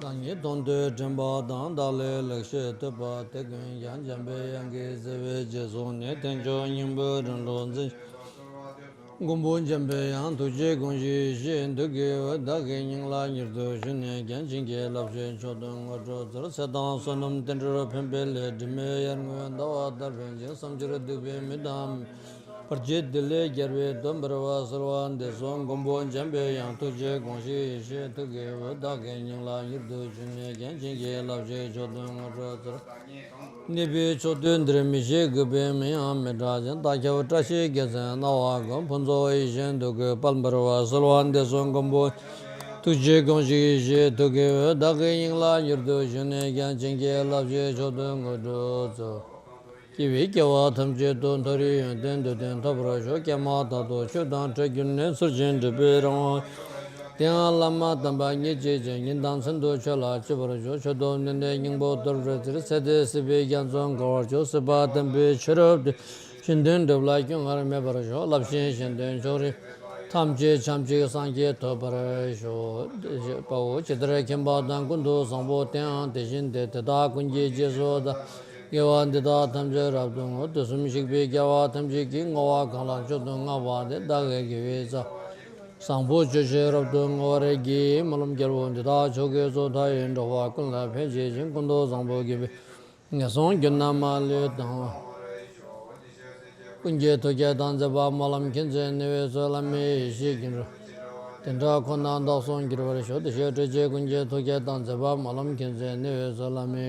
བདག་ཉིད་མཐོང་ཐོས་དྲན་པ་དང་། བདག་ལས་ལེགས་བཤད་ཐོས་པ་དེ་ཀུན་ཀྱང་། འཇམ་པའི་དབྱངས་ཀྱི་བརྩེ་བས་རྗེས་བཟུང་ནས། དལ་འབྱོར་སྙིང་པོའི་རིམ་གྲོ་འཛིན་ཞིང་། མགོན་པོ་འཇམ་པའི་དབྱངས་ཐུགས་རྗེའི་དགོངས་གཞི་ཡེ་ཤེས་ཐུགས་ཀྱི་འོད་བདག་གི་སྙིང་ལ་མྱུར་དུ་ཞུགས་ནས་ཀྱང་བྱིན་གྱིས་བརླབ་ཕྱིར་མཆོག་ཏུ་དངོས་གྲུབ་སྩོལ། ཚེ་དང་བསོད་ནམས་རྟེན་འབྲེལ་ཕན་པའི་སླད། དྲི་མེད་ཡར་ངོའི་ཟླ་བ་ལྟར་འཕེལ་ཞིང་། བསམ་འཆར་འདུན་པའི་མི་དང་བར་ཆད་བདུད་ལས་རྒྱལ་བའི་སྡོམ་པར་བར་གསོལ་བ་འདེབས་སོ། མགོན་པོ་འཇམ་པའི་དབྱངས་ཐུགས་རྗེའི་དགོངས་གཞི་ཡེ་ཤེས་ཐུགས་ཀྱི་འོད་བདག་གི་སྙིང་ལ་མྱུར་དུ་ཞུགས་ནས་ཀྱང་བྱིན་གྱིས་བརླབ་ཕྱིར་མཆོག་ཏུ་དངོས་གྲུབ་སྩོལ། གནས་པའི་ཕྱོགས་དུས་འདིར་མི་ཤེས་གུས་པས་མིང་ཡང་མི་གྲགས་ཤིང་། རྟ་ཁྱབ་བཀྲ་ཤིས་རྒྱལ་མཚན་རྣ་བ་དགོས། ཕུན་ཚོགས་ཡེ་ཤེས་འདོད་དགུའི་དཔལ་འབར་བར་གསོལ་བ་འདེབས་སོ། མགོན་པོ་ཐུགས་རྗེའི་དགོངས་གཞི་ཡེ་ཤེས་ཐུགས་ཀྱི་འོད་བདག་གི་སྙིང་ལ་མྱུར་དུ་ཞུགས་ནས་ཀྱང་བྱིན་གྱིས་བརླབ་ཕྱིར་མཆོག་ཏུ་དངོས་གྲུབ་སྩོལ། སྐྱེ་བའི་སྐྱེ་བ་ཐམས་ཅད་དུ་མཐོ་རིས་ཡོན་ཏན་འདོད་ལྡན་ཐོབ་པར་ཤོག། སྐྱེས་མ་ཐག་ཏུ་ཆོས་དང་འཕྲད་གྱུར་ནས་ཚུལ་བཞིན་སྒྲུབ་པའི་རང་དབང་། དེ་ཡང་བླ་མ་དམ་པ་ཉིད་ཀྱིས་ཀྱང་ཉིན་དང་མཚན་དུ་ཆོས་ལ་སྤྱོད་པར་ཤོག། ཆོས་སྡོམ་ནན་ཏན་སྙིང་པོ་རྟོགས་པའི་ཕྱིར། ཚེ་འདིར་སྲིད་པའི་རྒྱ་མཚོ་འགག་པར་ཤོག། སྲིད་པ་དམ་པའི་ཆོས་རབ་ཏུ་གཞན་དོན་སྒྲུབ་ལ་སྐྱོ་ངལ་མེད་པར་ཤོག། བསླབ་ཆེན་གཞན་དོན་ཕྱོགས་རིས་ཐམས་ཅད་ཕྱམ་གཅིག་སངས་རྒྱས་ཐོབ་པར་ཤོག། ཞེས་པའོ། ཇི་ལྟར་མཁྱེན་པ་དང་ཀུན་ཏུ་བཟང་པོ་དེའང་དེ་བཞིན་ཏེ། དེ་དག་ཀུན་གྱི་རྗེས་སུ་བདག་དགེ་བ་འདི་དག་ཐམས་ཅད་རབ་ཏུ་བསྔོ། དུས་གསུམ་གཤེགས་པའི་རྒྱལ་བ་ཐམས་ཅད་ཀྱིས། བསྔོ་བ་གང་ལ་མཆོག་ཏུ་བསྔགས་པ་དེས། བདག་གི་དགེ་བའི་རྩ་བསྔོ། བཟང་པོ་སྤྱོད་ཕྱིར་རབ་ཏུ་བསྔོ་བར་བགྱི། སྨོན་ལམ་རྒྱལ་པོ་འདི་དག་མཆོག་གི་གཙུག་ཏོར་ཡིན། འགྲོ་བ་ཀུན་ལ་ཕན་བྱེད་ཅིང་། ཀུན་ཏུ་བཟང་པོ་དགེ་བའི་ངན་སོང་རྒྱུ་རྣམས་མ་ལུས་དང་། ཀུན་གྱི་ཐུགས་བསྐྱེད་དང་མཛད་པ་སྨོན་ལམ་མཁྱེན་བརྩེ་ནུས་པའི་ཚུལ། བླ་མའི་ཡེ་ཤེས་ཀྱི་འགྲོ་དེ་འདྲ་ཁོ་ན་བདག་སོགས་འགྱུར་བར་ཤོག། དེ་ཕྱིར་སྤྲོས་བཅས་ཀུན་གྱི་ཐུགས་བསྐྱེད་དང་མཛད་པ་སྨོན་ལམ་མཁྱེན་བརྩེ་ནུས་པའི་ཚུལ། བླ་མའི་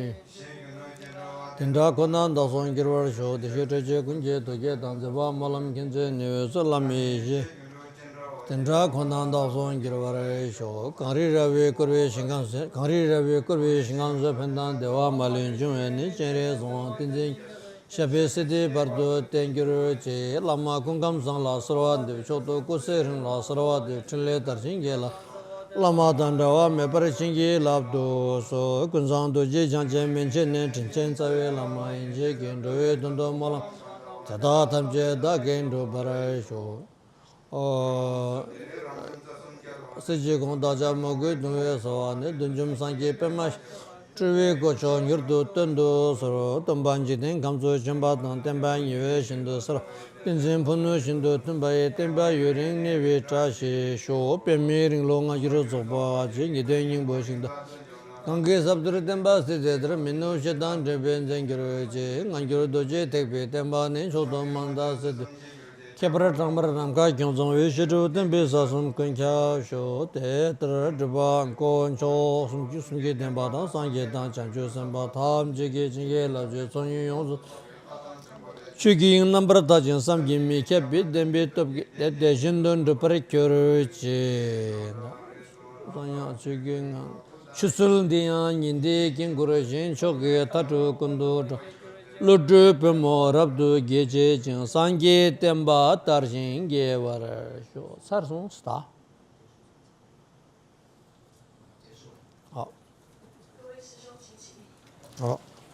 དེ་འདྲ་ཁོ་ན་བདག་སོགས་འགྱུར་བར་ཤོག། དེ་ཕྱིར་སྤྲོས་བཅས་ཀུན་གྱི་ཐུགས་བསྐྱེད་དང་མཛད་པ་སྨོན་ལམ་མཁྱེན་བརྩེ་ནུས་པའི་ཚུལ། བླ་མའི་ཡེ་ཤེས་དེ་འདྲ་ཁོ་ན་བདག་སོགས་འགྱུར་བར་ཤོག། གངས་རི་ར་བས་བསྐོར་བའི་ཞིང་ཁམས་ཟེར། གངས་རི་ར་བས་བསྐོར་བའི་ཞིང་ཁམས་སུ། ཕན་དང་བདེ་བ་མ་ལུས་འབྱུང་བའི་གནས། སྤྱན་རས་གཟིགས་དབང་ཏིང་འཛིན་ཞབས་པད་སྲིད་མཐའི་བར་དུ་བརྟན་གྱུར་ཅིག། བླ་མ་སྐུ་ཁམས་བཟང་ལ་གསོལ་བ་འདེབས། མཆོག་ཏུ་སྐུ་ཚེ་རིང་ལ་གསོལ་བ་འདེབས། འཕྲིན་ལས་དར་ཞིང་རྒྱས་ལ། བླ་མ་དང་འབྲལ་བ་མེད་པར་བྱིན་གྱིས་བརླབ་ཏུ་གསོལ། ཀུན་བཟང་རྡོ་རྗེ་འཆང་ཆེན་མན་ཆད་ནས། དྲིན་ཅན་རྩ་བའི་བླ་མ་ཡན་ཆད་ཀྱིས། འགྲོ་བའི་དོན་དུ་སྨོན་ལམ་དེ་དག་ཐམས་ཅད་བདག་གིས་འགྲུབ་པར་ཤོག། ཨོ། གསེར་གྱི་གོང་དག་བྱ་མོས་གུས་གདུང་བས་གསོལ་བ་ནི། བདུད་འཇོམས་སངས་རྒྱས་པདྨ་སྤྲུལ་པའི་གོ་ཆོད་མྱུར་དུ་སྟོན་དུ་གསོལ། སྟོན་པ་འཇིག་རྟེན་ཁམས་སུ་བྱོན་པ་དང་། བསྟན་པ་ཉི་འོད་བཞིན་དུ་གསལ་བ། ཏིང་འཛིན་ཕུ་ནུ་བཞིན་དུ་མཐུན་པ་ཡི། བསྟན་པ་ཡུན་རིང་གནས་པའི་བཀྲ་ཤིས་ཤོག། པདྨའི་རིང་ལུགས་སྔ་འགྱུར་རྫོགས་པ་ཆེ། ཉི་ཟླའི་སྙིང་པོ་ཞིང་དུ་གང་གི་ཟབ་གཏེར་བསྟན་པ་སྲིད་ཚེ་འདིར། མི་ནུབ་ཞི་དང་འགྲིམ་པའི་མཚན་གྱུར་ཅིག། སྔ་འགྱུར་རྡོ་རྗེ་ཐེག་པའི་བསྟན་པ་ནི། མཆོག་ཏུ་རྨང་དང་སྲིད་དུ། ཁྱད་པར་གྲངས་མེད་ནམ་མཁའ་ཁྱོན་མཚུངས་པའི། བཤད་སྒྲུབ་བསྟན་པའི་ས་གསུམ་ཀུན་ཁྱབ་ཤོག། དེ་ལྟར་སྒྲུབ་པ་དཀོན་མཆོག་གསུམ་གྱི་གསུམ་གྱི་བསྟན་པ་དང་། སངས་རྒྱས་དང་བྱང་ཆུབ་སེམས་དཔའ་ཐམས་ཅད་ཀྱི་བྱིན་གྱིས་བརླབ་ཕྱིར། ཚོགས་གཉིས་ཡོངས་སུ་ཆོས་ཀྱི་དབྱིངས་རྣམ་པར་དག་ཅིང་བསམ་གྱིས་མི་ཁྱབ་པའི། བདེན་པའི་སྟོབས་ཀྱིས་དེ་དེ་བཞིན་དུ་འགྲུབ་པར་གྱུར་ཅིག། གསང་ཡང་ཆོས་ཀྱི་ངང་། ཆོས་ཚུལ་འདི་ཡང་ཉི་ཟླའི་དཀྱིལ་འཁོར་བཞིན། མཆོག་གི་མཐའ་དྲུག་ཀུན་ཏུ་གྲགས། བློ་གྲོས་པུས་མོ་རབ་ཏུ་རྒྱས་བྱེད་ཅིང་། སངས་རྒྱས་བསྟན་པ་དར་ཞིང་རྒྱས་པར་ཤོག། ཚར་སོང་ད། ཨོ། ཨོ།